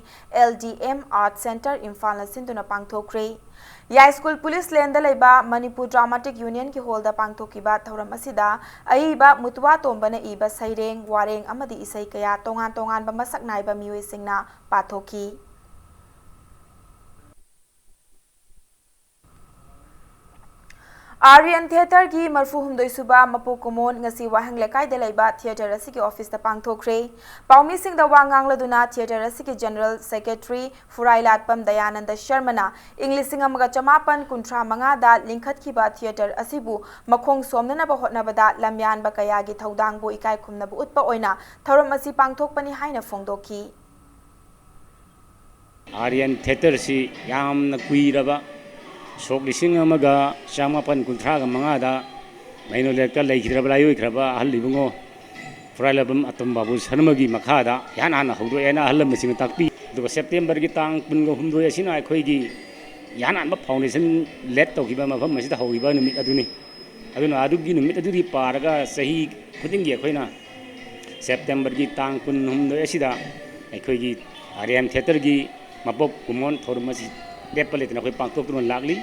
L D M Art Centre ꯏꯝꯐꯥꯜꯅ ꯁꯤꯟꯗꯨꯅ ꯄꯥꯡꯊꯣꯛꯈ꯭ꯔꯦ꯫ ꯌꯥꯏꯁ꯭ꯀꯨꯜ ꯄꯨꯂꯤꯁ ꯂꯦꯟꯗ ꯂꯩꯕ ꯃꯅꯤꯄꯨꯔ Dramatic Unionꯒꯤ ꯍꯣꯜꯗ ꯄꯥꯡꯊꯣꯛꯈꯤꯕ ꯊꯧꯔꯝ ꯑꯁꯤꯗ ꯑꯏꯕ ꯃꯨꯇ꯭ꯋꯥ ꯇꯣꯝꯕꯅ ꯏꯕ ꯁꯩꯔꯦꯡ, ꯋꯥꯔꯦꯡ ꯑꯃꯗꯤ ꯏꯁꯩ ꯀꯌꯥ ꯇꯣꯉꯥꯟ ꯇꯣꯉꯥꯟꯕ ꯃꯁꯛ ꯅꯥꯏꯕ ꯃꯤꯑꯣꯏꯁꯤꯡꯅ ꯄꯥꯊꯣꯛꯈꯤ꯫ Aryan Theatreꯒꯤ ꯃꯔꯐꯨ ꯍꯨꯝꯗꯣꯏ ꯁꯨꯕ ꯃꯄꯣꯛ ꯀꯨꯝꯑꯣꯟ ꯉꯁꯤ ꯋꯥꯍꯦꯡ ꯂꯩꯀꯥꯏꯗ ꯂꯩꯕ theatre ꯑꯁꯤꯒꯤ officeꯇ ꯄꯥꯡꯊꯣꯛꯈ꯭ꯔꯦ꯫ ꯄꯥꯎꯃꯤꯁꯤꯡꯗ ꯋꯥ ꯉꯥꯡꯂꯗꯨꯅ theatre ꯑꯁꯤꯒꯤ general secretary ꯐꯨꯔꯥꯏꯂꯥꯠꯄꯝ ꯗꯌꯥꯅꯟꯗ ꯁꯔꯃꯅ ꯏꯪ ꯂꯤꯁꯤꯡ ꯑꯃꯒ ꯆꯃꯥꯄꯟ ꯀꯨꯟꯊ꯭ꯔꯥ ꯃꯉꯥꯗ ꯂꯤꯡꯈꯠꯈꯤꯕ theatre ꯑꯁꯤꯕꯨ ꯃꯈꯣꯡ ꯁꯣꯝꯅꯅꯕ ꯍꯣꯠꯅꯕꯗ ꯂꯝꯌꯥꯟꯕ ꯀꯌꯥꯒꯤ ꯊꯧꯗꯥꯡꯕꯨ ꯏꯀꯥꯏ ꯈꯨꯝꯅꯕ ꯎꯠꯄ ꯑꯣꯏꯅ ꯊꯧꯔꯝ ꯑꯁꯤ ꯄꯥꯡꯊꯣꯛꯄꯅꯤ ꯍꯥꯏꯅ ꯐꯣꯡꯗꯣꯛꯈꯤ꯫ Aryan Theatreꯁꯤ ꯌꯥꯝꯅ ꯀꯨꯏꯔꯕ, ꯁꯣꯛ ꯂꯤꯁꯤꯡ ꯑꯃꯒ ꯆꯃꯥꯄꯟ ꯀꯨꯟꯊ꯭ꯔꯥꯒ ꯃꯉꯥꯗ ꯃꯩꯅꯣꯂꯦꯛꯇ ꯂꯩꯈꯤꯗ꯭ꯔꯕ ꯂꯥꯏꯑꯣꯏꯈ꯭ꯔꯕ ꯑꯍꯜ ꯏꯕꯨꯡꯉꯣ ꯐꯨꯔꯥꯏꯂꯥꯕꯝ ꯑꯇꯣꯝ ꯕꯥꯕꯨ ꯁꯔꯃꯒꯤ ꯃꯈꯥꯗ ꯏꯍꯥꯟ ꯍꯥꯟꯅ ꯍꯧꯗꯣꯛꯑꯦꯅ ꯑꯍꯜ ꯂꯃꯟꯁꯤꯡꯅ ꯇꯥꯛꯄꯤ꯫ ꯑꯗꯨꯒ ꯁꯦꯞꯇꯦꯝꯕꯔꯒꯤ ꯇꯥꯡ ꯀꯨꯟꯒ ꯍꯨꯝꯗꯣꯏ ꯑꯁꯤꯅ ꯑꯩꯈꯣꯏꯒꯤ ꯏꯍꯥꯟ ꯍꯥꯟꯕ foundation laid ꯇꯧꯈꯤꯕ ꯃꯐꯝ ꯑꯁꯤꯗ ꯍꯧꯈꯤꯕ ꯅꯨꯃꯤꯠ ꯑꯗꯨꯅꯤ꯫ ꯑꯗꯨꯅ ꯑꯗꯨꯒꯤ ꯅꯨꯃꯤꯠ ꯑꯗꯨꯗꯤ ꯄꯥꯔꯒ ꯆꯍꯤ ꯈꯨꯗꯤꯡꯒꯤ ꯑꯩꯈꯣꯏꯅ ꯁꯦꯞꯇꯦꯝꯕꯔꯒꯤ ꯇꯥꯡ ꯀꯨꯟꯍꯨꯝꯗꯣꯏ ꯑꯁꯤꯗ ꯑꯩꯈꯣꯏꯒꯤ Aryan Theatreꯒꯤ ꯃꯄꯣꯛ ꯀꯨꯝꯑꯣꯟ ꯊꯧꯔꯝ ꯑꯁꯤ ꯂꯦꯞꯄ ꯂꯩꯇꯅ ꯑꯩꯈꯣꯏ ꯄꯥꯡꯊꯣꯛꯇꯨꯅ ꯂꯥꯛꯂꯤ꯫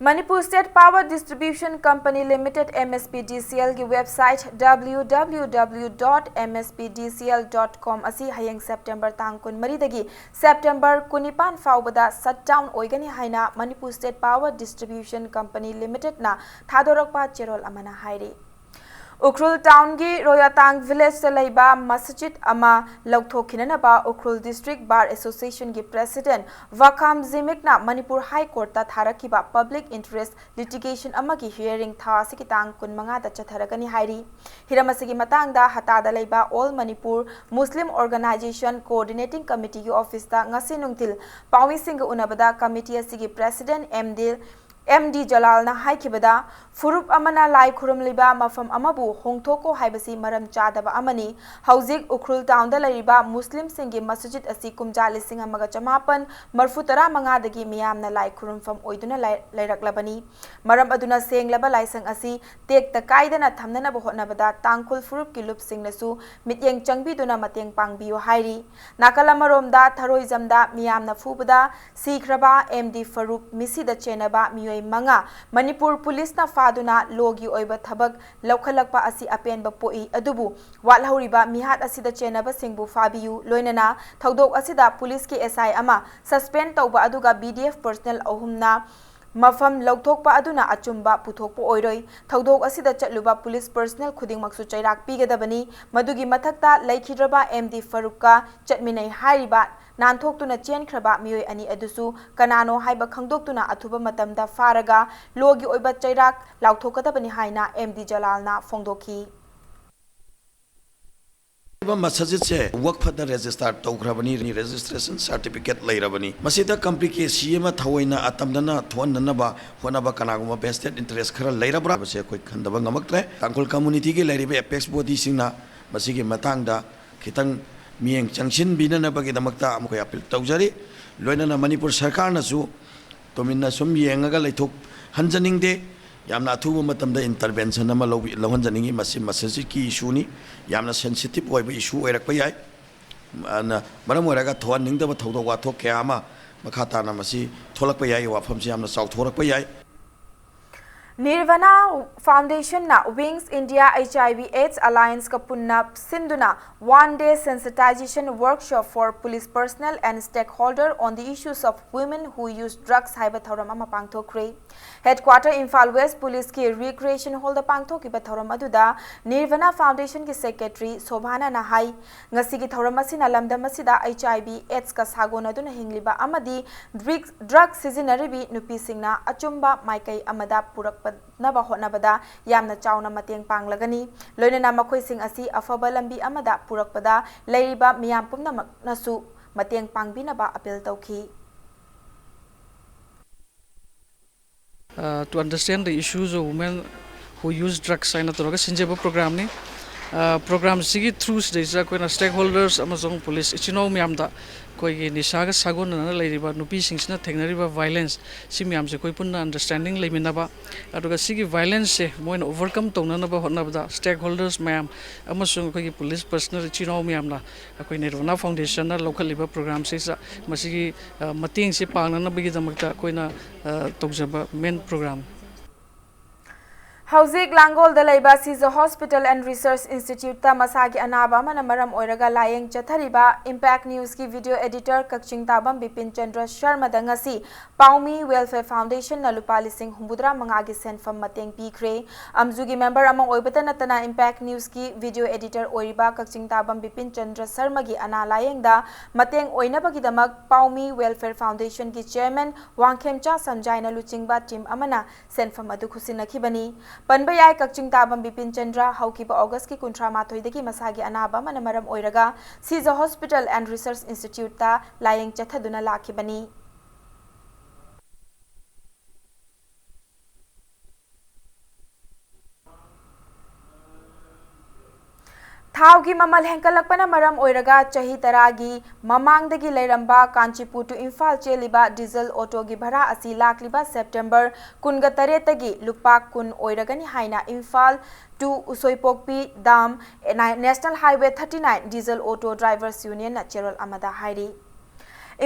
Manipur State Power Distribution Company Limited, MSPDCLꯒꯤ website W W W dot M S P D C L dot com ꯑꯁꯤ ꯍꯌꯦꯡ ꯁꯦꯞꯇꯦꯝꯕꯔ ꯇꯥꯡ ꯀꯨꯟꯃꯔꯤꯗꯒꯤ ꯁꯦꯞꯇꯦꯝꯕꯔ ꯀꯨꯟꯅꯤꯄꯥꯟ ꯐꯥꯎꯕꯗ shutdown ꯑꯣꯏꯒꯅꯤ ꯍꯥꯏꯅ Manipur State Power Distribution Company Limitedꯅ ꯊꯥꯗꯣꯔꯛꯄ ꯆꯦꯔꯣꯜ ꯑꯃꯅ ꯍꯥꯏꯔꯤ꯫ ꯎꯈ꯭ꯔꯨꯜ ꯇꯥꯎꯟꯒꯤ ꯔꯣꯌꯥꯇꯥꯡ ꯚꯤꯂꯦꯖꯇ ꯂꯩꯕ ꯃꯁꯖꯤꯗ ꯑꯃ ꯂꯧꯊꯣꯛꯈꯤꯅꯅꯕ Ukhrul District Bar Associationꯒꯤ President ꯋꯥꯈꯥꯝ ꯖꯤꯃꯤꯛꯅ Manipur High Courtꯇ ꯊꯥꯔꯛꯈꯤꯕ Public Interest Litigation ꯑꯃꯒꯤ hearing ꯊꯥ ꯑꯁꯤꯒꯤ ꯇꯥꯡ ꯀꯨꯟꯃꯉꯥꯗ ꯆꯠꯊꯔꯒꯅꯤ ꯍꯥꯏꯔꯤ꯫ ꯍꯤꯔꯝ ꯑꯁꯤꯒꯤ ꯃꯇꯥꯡꯗ ꯍꯇꯥꯗ ꯂꯩꯕ All Manipur Muslim Organisation Coordinating Committeeꯒꯤ officeꯇ ꯉꯁꯤ ꯅꯨꯡꯊꯤꯜ ꯄꯥꯎꯃꯤꯁꯤꯡꯒ ꯎꯅꯕꯗ committee ꯑꯁꯤꯒꯤ President M D M D ꯖꯂꯥꯜꯅ ꯍꯥꯏꯈꯤꯕꯗ, ꯐꯨꯔꯨꯞ ꯑꯃꯅ ꯂꯥꯏ ꯈꯨꯔꯨꯝꯂꯤꯕ ꯃꯐꯝ ꯑꯃꯕꯨ ꯍꯣꯡꯊꯣꯛꯀꯣ ꯍꯥꯏꯕꯁꯤ ꯃꯔꯝ ꯆꯥꯗꯕ ꯑꯃꯅꯤ꯫ ꯍꯧꯖꯤꯛ ꯎꯈ꯭ꯔꯨꯜ ꯇꯥꯎꯟꯗ ꯂꯩꯔꯤꯕ ꯃꯨꯁꯂꯤꯝꯁꯤꯡꯒꯤ ꯃꯁꯖꯤꯗ ꯑꯁꯤ ꯀꯨꯝꯖꯥ ꯂꯤꯁꯤꯡ ꯑꯃꯒ ꯆꯃꯥꯄꯟ ꯃꯔꯐꯨ ꯇꯔꯥ ꯃꯉꯥꯗꯒꯤ ꯃꯤꯌꯥꯝꯅ ꯂꯥꯏ ꯈꯨꯔꯨꯝꯐꯝ ꯑꯣꯏꯗꯨꯅ ꯂꯩ-, ꯂꯩꯔꯛꯂꯕꯅꯤ꯫ ꯃꯔꯝ ꯑꯗꯨꯅ ꯁꯦꯡꯂꯕ ꯂꯥꯏꯁꯪ ꯑꯁꯤ ꯇꯦꯛꯇ ꯀꯥꯏꯗꯅ ꯊꯝꯅꯅꯕ ꯍꯣꯠꯅꯕꯗ ꯇꯥꯡꯈꯨꯜ ꯐꯨꯔꯨꯞꯀꯤ ꯂꯨꯞꯁꯤꯡꯅꯁꯨ ꯃꯤꯠꯌꯦꯡ ꯆꯪꯕꯤꯗꯨꯅ ꯃꯇꯦꯡ ꯄꯥꯡꯕꯤꯌꯨ ꯍꯥꯏꯔꯤ꯫ ꯅꯥꯀꯜ ꯑꯃꯔꯣꯝꯗ ꯊꯔꯣꯏꯖꯝꯗ ꯃꯤꯌꯥꯝꯅ ꯐꯨꯕꯗ ꯁꯤꯈ꯭ꯔꯕ M D ꯐꯔꯨꯛ ꯃꯤꯁꯤꯗ ꯆꯦꯟꯅꯕ ꯃꯤꯑꯣꯏ ꯃꯉꯥ ꯃꯅꯤꯄꯨꯔ ꯄꯨꯂꯤꯁꯅ ꯐꯥꯗꯨꯅ ꯂꯣꯒꯤ ꯑꯣꯏꯕ ꯊꯕꯛ ꯂꯧꯈꯠꯂꯛꯄ ꯑꯁꯤ ꯑꯄꯦꯟꯕ ꯄꯣꯛꯏ, ꯑꯗꯨꯕꯨ ꯋꯥꯠꯍꯧꯔꯤꯕ ꯃꯤꯍꯥꯠ ꯑꯁꯤꯗ ꯆꯦꯟꯅꯕꯁꯤꯡꯕꯨ ꯐꯥꯕꯤꯌꯨ, ꯂꯣꯏꯅꯅ ꯊꯧꯗꯣꯛ ꯑꯁꯤꯗ ꯄꯨꯂꯤꯁꯀꯤ S I ꯑꯃ suspend ꯇꯧꯕ ꯑꯗꯨꯒ B D F personnel ꯑꯍꯨꯝꯅ ꯃꯐꯝ ꯂꯧꯊꯣꯛꯄ ꯑꯗꯨꯅ ꯑꯆꯨꯝꯕ ꯄꯨꯊꯣꯛꯄ ꯑꯣꯏꯔꯣꯏ꯫ ꯊꯧꯗꯣꯛ ꯑꯁꯤꯗ ꯆꯠꯂꯨꯕ ꯄꯨꯂꯤꯁ ꯄꯔꯁꯅꯦꯜ ꯈꯨꯗꯤꯡꯃꯛꯁꯨ ꯆꯩꯔꯥꯛ ꯄꯤꯒꯗꯕꯅꯤ꯫ ꯃꯗꯨꯒꯤ ꯃꯊꯛꯇ ꯂꯩꯈꯤꯗ꯭ꯔꯕ ꯑꯦꯝ ꯗꯤ ꯐꯔꯨꯛꯀ ꯆꯠꯃꯤꯟꯅꯩ ꯍꯥꯏꯔꯤꯕ ꯅꯥꯟꯊꯣꯛꯇꯨꯅ ꯆꯦꯟꯈ꯭ꯔꯕ ꯃꯤꯑꯣꯏ ꯑꯅꯤ ꯑꯗꯨꯁꯨ ꯀꯅꯥꯅꯣ ꯍꯥꯏꯕ ꯈꯪꯗꯣꯛꯇꯨꯅ ꯑꯊꯨꯕ ꯃꯇꯝꯗ ꯐꯥꯔꯒ ꯂꯣꯒꯤ ꯑꯣꯏꯕ ꯆꯩꯔꯥꯛ ꯂꯥꯎꯊꯣꯛꯀꯗꯕꯅꯤ ꯍꯥꯏꯅ ꯑꯦꯝ ꯗꯤ ꯖꯂꯥꯜꯅ ꯐꯣꯡꯗꯣꯛꯈꯤ꯫ ꯍꯥꯏꯔꯤꯕ ꯃꯁꯖꯤꯗꯁꯦ ꯋꯛꯐꯇ ꯔꯦꯖꯤꯁꯇꯥꯔ ꯇꯧꯈ꯭ꯔꯕꯅꯤ, ꯔꯦꯖꯤꯁꯇ꯭ꯔꯦꯁꯟ ꯁꯥꯔꯇꯤꯐꯤꯀꯦꯠ ꯂꯩꯔꯕꯅꯤ꯫ ꯃꯁꯤꯗ ꯀꯝꯄ꯭ꯂꯤꯀꯦꯁꯤ ꯑꯃ ꯊꯑꯣꯏꯅ ꯑꯇꯝꯅꯅ ꯊꯣꯛꯍꯟꯅꯅꯕ ꯍꯣꯠꯅꯕ ꯀꯅꯥꯒꯨꯝꯕ ꯚꯦꯁꯇꯦꯠ ꯏꯟꯇꯔꯦꯁ ꯈꯔ ꯂꯩꯔꯕ꯭ꯔꯥ ꯍꯥꯏꯕꯁꯦ ꯑꯩꯈꯣꯏ ꯈꯟꯗꯕ ꯉꯝꯃꯛꯇ꯭ꯔꯦ꯫ ꯇꯥꯡꯈꯨꯜ ꯀꯝꯃꯨꯅꯤꯇꯤꯒꯤ ꯂꯩꯔꯤꯕ ꯑꯦꯄꯦꯛꯁ ꯕꯣꯗꯤꯁꯤꯡꯅ ꯃꯁꯤꯒꯤ ꯃꯇꯥꯡꯗ ꯈꯤꯇꯪ ꯃꯤꯠꯌꯦꯡ ꯆꯪꯁꯤꯟꯕꯤꯅꯅꯕꯒꯤꯗꯃꯛꯇ ꯑꯃꯨꯛ ꯑꯩꯈꯣꯏ ꯑꯄꯤꯜ ꯇꯧꯖꯔꯤ꯫ ꯂꯣꯏꯅꯅ ꯃꯅꯤꯄꯨꯔ ꯁꯔꯀꯥꯔꯅꯁꯨ ꯇꯨꯃꯤꯟꯅ ꯁꯨꯝ ꯌꯦꯡꯉꯒ ꯂꯩꯊꯣꯛꯍꯟꯖꯅꯤꯡꯗꯦ꯫ ꯌꯥꯝꯅ ꯑꯊꯨꯕ ꯃꯇꯝꯗ ꯏꯟꯇꯔꯚꯦꯟꯁꯟ ꯑꯃ ꯂꯧꯕꯤ-, ꯂꯧꯍꯟꯖꯅꯤꯡꯉꯤ꯫ ꯃꯁꯤ ꯃꯁꯖꯤꯠꯀꯤ ꯏꯁꯨꯅꯤ, ꯌꯥꯝꯅ ꯁꯦꯟꯁꯤꯇꯤꯞ ꯑꯣꯏꯕ ꯏꯁꯨ ꯑꯣꯏꯔꯛꯄ ꯌꯥꯏ꯫ ꯑꯗꯨꯅ ꯃꯔꯝ ꯑꯣꯏꯔꯒ ꯊꯣꯛꯍꯟꯅꯤꯡꯗꯕ ꯊꯧꯗꯣꯛ ꯋꯥꯊꯣꯛ ꯀꯌꯥ ꯑꯃ ꯃꯈꯥ ꯇꯥꯅ ꯃꯁꯤ ꯊꯣꯛꯂꯛꯄ ꯌꯥꯏ꯫ ꯋꯥꯐꯝꯁꯤ ꯌꯥꯝꯅ ꯆꯥꯎꯊꯣꯔꯛꯄ ꯌꯥꯏ꯫ Nirvana Foundation ꯅ Wings India H I V AIDS Alliance ꯀ ꯄꯨꯟꯅ ꯁꯤꯟꯗꯨꯅ One Day Sensitization Workshop for Police Personnel and Stakeholder on the Issues of Women Who Use Drugs ꯍꯥꯏꯕ ꯊꯧꯔꯝ ꯑꯃ ꯄꯥꯡꯊꯣꯛꯈ꯭ꯔꯦ꯫ ꯍꯦꯗꯀ꯭ꯋꯥꯇꯔ ꯏꯝꯐꯥꯜ ꯋꯦꯁ ꯄꯨꯂꯤꯁꯀꯤ ꯔꯤꯀ꯭ꯔꯤꯌꯦꯁꯟ ꯍꯣꯜꯗ ꯄꯥꯡꯊꯣꯛꯈꯤꯕ ꯊꯧꯔꯝ ꯑꯗꯨꯗ Nirvana Foundation ꯒꯤ ꯁꯦꯀ꯭ꯔꯦꯇꯔꯤ ꯁꯣꯚꯥꯅꯥꯅ ꯍꯥꯏ, ꯉꯁꯤꯒꯤ ꯊꯧꯔꯝ ꯑꯁꯤꯅ ꯂꯝꯗꯝ ꯑꯁꯤꯗ H I V AIDS ꯀ ꯁꯥꯒꯣꯟꯅꯗꯨꯅ ꯍꯤꯡꯂꯤꯕ ꯑꯃꯗꯤ ꯗ꯭ꯔꯤꯛ-, ꯗ꯭ꯔꯒ ꯁꯤꯖꯤꯟꯅꯔꯤꯕꯤ ꯅꯨꯄꯤꯁꯤꯡꯅ ꯑꯆꯨꯝꯕ ꯃꯥꯏꯀꯩ ꯑꯃꯗ ꯄꯨꯔꯛꯄ ꯅꯕ ꯍꯣꯠꯅꯕꯗ ꯌꯥꯝꯅ ꯆꯥꯎꯅ ꯃꯇꯦꯡ ꯄꯥꯡꯂꯒꯅꯤ꯫ ꯂꯣꯏꯅꯅ ꯃꯈꯣꯏꯁꯤꯡ ꯑꯁꯤ ꯑꯐꯕ ꯂꯝꯕꯤ ꯑꯃꯗ ꯄꯨꯔꯛꯄꯗ ꯂꯩꯔꯤꯕ ꯃꯤꯌꯥꯝ ꯄꯨꯝꯅꯃꯛꯅꯁꯨ ꯃꯇꯦꯡ ꯄꯥꯡꯕꯤꯅꯕ ꯑꯄꯤꯜ ꯇꯧꯈꯤ꯫ Uh, to understand the issues of women who use drugs ꯍꯥꯏꯅ ꯇꯧꯔꯒ ꯁꯤꯟꯖꯕ ꯄ꯭ꯔꯣꯒ꯭ꯔꯥꯝꯅꯤ꯫ ꯄ꯭ꯔꯣꯒ꯭ꯔꯥꯝꯁꯤꯒꯤ ꯊ꯭ꯔꯨ ꯁꯤꯗꯩꯁꯤꯗ ꯑꯩꯈꯣꯏꯅ ꯁ꯭ꯇꯦꯛ ꯍꯣꯜꯗꯔꯁ ꯑꯃꯁꯨꯡ ꯄꯨꯂꯤꯁ ꯏꯆꯤꯟ ꯏꯅꯥꯎ ꯃꯌꯥꯝꯗ ꯑꯩꯈꯣꯏꯒꯤ ꯅꯤꯁꯥꯒ ꯁꯥꯒꯣꯟꯅꯅ ꯂꯩꯔꯤꯕ ꯅꯨꯄꯤꯁꯤꯡꯁꯤꯅ ꯊꯦꯡꯅꯔꯤꯕ ꯚꯥꯏꯂꯦꯟꯁ ꯁꯤ ꯃꯌꯥꯝꯁꯦ ꯑꯩꯈꯣꯏ ꯄꯨꯟꯅ ꯑꯟꯗꯔꯁ꯭ꯇꯦꯟꯗꯤꯡ ꯂꯩꯃꯤꯟꯅꯕ, ꯑꯗꯨꯒ ꯁꯤꯒꯤ ꯚꯥꯏꯂꯦꯟꯁꯁꯦ ꯃꯣꯏꯅ ꯑꯣꯚꯔꯀꯝ ꯇꯧꯅꯅꯕ ꯍꯣꯠꯅꯕꯗ ꯁ꯭ꯇꯦꯛ ꯍꯣꯜꯗꯔꯁ ꯃꯌꯥꯝ ꯑꯃꯁꯨꯡ ꯑꯩꯈꯣꯏꯒꯤ ꯄꯨꯂꯤꯁ ꯄꯔꯁꯅꯦꯜ ꯏꯆꯤꯟ ꯏꯅꯥꯎ ꯃꯌꯥꯝꯅ ꯑꯩꯈꯣꯏ ꯅꯤꯔꯚꯥꯅꯥ ꯐꯥꯎꯟꯗꯦꯁꯟꯅ ꯂꯧꯈꯠꯂꯤꯕ ꯄ꯭ꯔꯣꯒ꯭ꯔꯥꯝꯁꯤꯗ ꯃꯁꯤꯒꯤ, ꯑ, ꯃꯇꯦꯡꯁꯦ ꯄꯥꯡꯅꯅꯕꯒꯤꯗꯃꯛꯇ ꯑꯩꯈꯣꯏꯅ, ꯑ, ꯇꯧꯖꯕ ꯃꯦꯟ ꯄ꯭ꯔꯣꯒ꯭ꯔꯥꯝ꯫ ꯍꯧꯖꯤꯛ ꯂꯥꯡꯒꯣꯜꯗ ꯂꯩꯕ ꯁꯤꯖ ꯍꯣꯁꯄꯤꯇꯥꯜ ꯑꯦꯟ ꯔꯤꯁꯔꯆ ꯏꯟꯁꯇꯤꯇ꯭ꯌꯨꯠꯇ ꯃꯁꯥꯒꯤ ꯑꯅꯥꯕ ꯑꯃꯅ ꯃꯔꯝ ꯑꯣꯏꯔꯒ ꯂꯥꯌꯦꯡ ꯆꯠꯊꯔꯤꯕ ꯏꯝꯄꯦꯛ ꯅ꯭ꯌꯨꯁꯀꯤ ꯚꯤꯗꯤꯑꯣ ꯑꯦꯗꯤꯇꯔ ꯀꯛꯆꯤꯡ ꯇꯥꯕꯝ ꯕꯤꯄꯤꯟ ꯆꯟꯗ꯭ꯔ ꯁꯔꯃꯗ ꯉꯁꯤ ꯄꯥꯎꯃꯤ ꯋꯦꯜꯐꯦꯌꯔ ꯐꯥꯎꯟꯗꯦꯁꯟꯅ ꯂꯨꯄꯥ ꯂꯤꯁꯤꯡ ꯍꯨꯝꯐꯨꯇꯔꯥ ꯃꯉꯥꯒꯤ ꯁꯦꯟꯐꯝ ꯃꯇꯦꯡ ꯄꯤꯈ꯭ꯔꯦ꯫ ꯑꯝꯖꯨꯒꯤ ꯃꯦꯝꯕꯔ ꯑꯃ ꯑꯣꯏꯕꯇ ꯅꯠꯇꯅ ꯏꯝꯄꯦꯛ ꯅ꯭ꯌꯨꯁꯀꯤ ꯚꯤꯗꯤꯑꯣ ꯑꯦꯗꯤꯇꯔ ꯑꯣꯏꯔꯤꯕ ꯀꯛꯆꯤꯡ ꯇꯥꯕꯝ ꯕꯤꯄꯤꯟ ꯆꯟꯗ꯭ꯔ ꯁꯔꯃꯒꯤ ꯑꯅꯥ ꯂꯥꯌꯦꯡꯗ ꯃꯇꯦꯡ ꯑꯣꯏꯅꯕꯒꯤꯗꯃꯛ ꯄꯥꯎꯃꯤ ꯋꯦꯜꯐꯦꯌꯔ ꯐꯥꯎꯟꯗꯦꯁꯟꯒꯤ ꯆꯦꯌꯔꯃꯦꯟ ꯋꯥꯡꯈꯦꯝꯆꯥ ꯁꯟꯖꯥꯏꯅ ꯂꯨꯆꯤꯡꯕ ꯇꯤꯝ ꯑꯃꯅ ꯁꯦꯟꯐꯝ ꯑꯗꯨ ꯈꯨꯠꯁꯤꯟꯅꯈꯤꯕꯅꯤ꯫ ꯄꯟꯕ ꯌꯥꯏ, ꯀꯛꯆꯤꯡ ꯇꯥꯕꯝ ꯕꯤꯄꯤꯟ ꯆꯟꯗ꯭ꯔ ꯍꯧꯈꯤꯕ ꯑꯣꯒꯁꯀꯤ ꯀꯨꯟꯊ꯭ꯔꯥ ꯃꯥꯊꯣꯏꯗꯒꯤ ꯃꯁꯥꯒꯤ ꯑꯅꯥꯕ ꯑꯃꯅ ꯃꯔꯝ ꯑꯣꯏꯔꯒ ꯁꯤꯖ ꯍꯣꯁꯄꯤꯇꯥꯜ ꯑꯦꯟ ꯔꯤꯁꯔꯆ ꯏꯟꯁꯇꯤꯇ꯭ꯌꯨꯠꯇ ꯂꯥꯌꯦꯡ ꯆꯠꯊꯗꯨꯅ ꯂꯥꯛꯈꯤꯕꯅꯤ꯫ ꯊꯥꯎꯒꯤ ꯃꯃꯜ ꯍꯦꯟꯀꯠꯂꯛꯄꯅ ꯃꯔꯝ ꯑꯣꯏꯔꯒ ꯆꯍꯤ ꯇꯔꯥꯒꯤ ꯃꯃꯥꯡꯗꯒꯤ ꯂꯩꯔꯝꯕ ꯀꯥꯟꯆꯤꯄꯨꯔ to ꯏꯝꯐꯥꯜ ꯆꯦꯜꯂꯤꯕ ꯗꯤꯖꯜ ꯑꯣꯇꯣꯒꯤ ꯚꯔꯥ ꯑꯁꯤ ꯂꯥꯛꯂꯤꯕ ꯁꯦꯞꯇꯦꯝꯕꯔ ꯀꯨꯟꯒ ꯇꯔꯦꯠꯇꯒꯤ ꯂꯨꯄꯥ ꯀꯨꯟ ꯑꯣꯏꯔꯒꯅꯤ ꯍꯥꯏꯅ ꯏꯝꯐꯥꯜ to ꯎꯁꯣꯏꯄꯣꯛꯄꯤ ꯗꯥꯝ national highway thirty nine diesel auto drivers ꯌꯨꯅꯤꯌꯟꯅ ꯆꯦꯔꯣꯜ ꯑꯃꯗ ꯍꯥꯏꯔꯤ꯫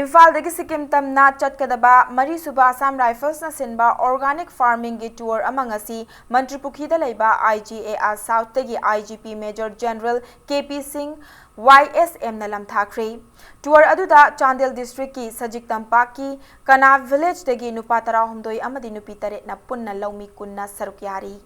ꯏꯝꯐꯥꯜꯗꯒꯤ ꯁꯤꯛꯀꯤꯝ ꯇꯝꯅ ꯆꯠꯀꯗꯕ ꯃꯔꯤꯁꯨꯕ ꯑꯁꯥꯝ ꯔꯥꯏꯐꯜꯁꯅ ꯁꯤꯟꯕ ꯑꯣꯔꯒꯥꯅꯤꯛ ꯐꯥꯔꯃꯤꯡꯒꯤ ꯇꯨꯔ ꯑꯃ ꯉꯁꯤ ꯃꯟꯇ꯭ꯔꯤꯄꯨꯈ꯭ꯔꯤꯗ ꯂꯩꯕ ꯑꯥꯏ ꯖꯤ ꯑꯦ ꯑꯥꯔ ꯁꯥꯎꯠꯇꯒꯤ I G P major general K P Singh, Y S ꯑꯦꯝꯅ ꯂꯝꯊꯥꯈ꯭ꯔꯦ꯫ Tour ꯑꯗꯨꯗ ꯆꯥꯟꯗꯦꯜ ꯗꯤꯁꯇ꯭ꯔꯤꯛꯀꯤ ꯁꯖꯤꯛ ꯇꯝꯄꯥꯛꯀꯤ ꯀꯅꯥ ꯚꯤꯂꯦꯖꯇꯒꯤ ꯅꯨꯄꯥ ꯇꯔꯥꯍꯨꯝꯗꯣꯏ ꯑꯃꯗꯤ ꯅꯨꯄꯤ ꯇꯔꯦꯠꯅ ꯄꯨꯟꯅ ꯂꯧꯃꯤ ꯀꯨꯟꯅ ꯁꯔꯨꯛ ꯌꯥꯔꯤ꯫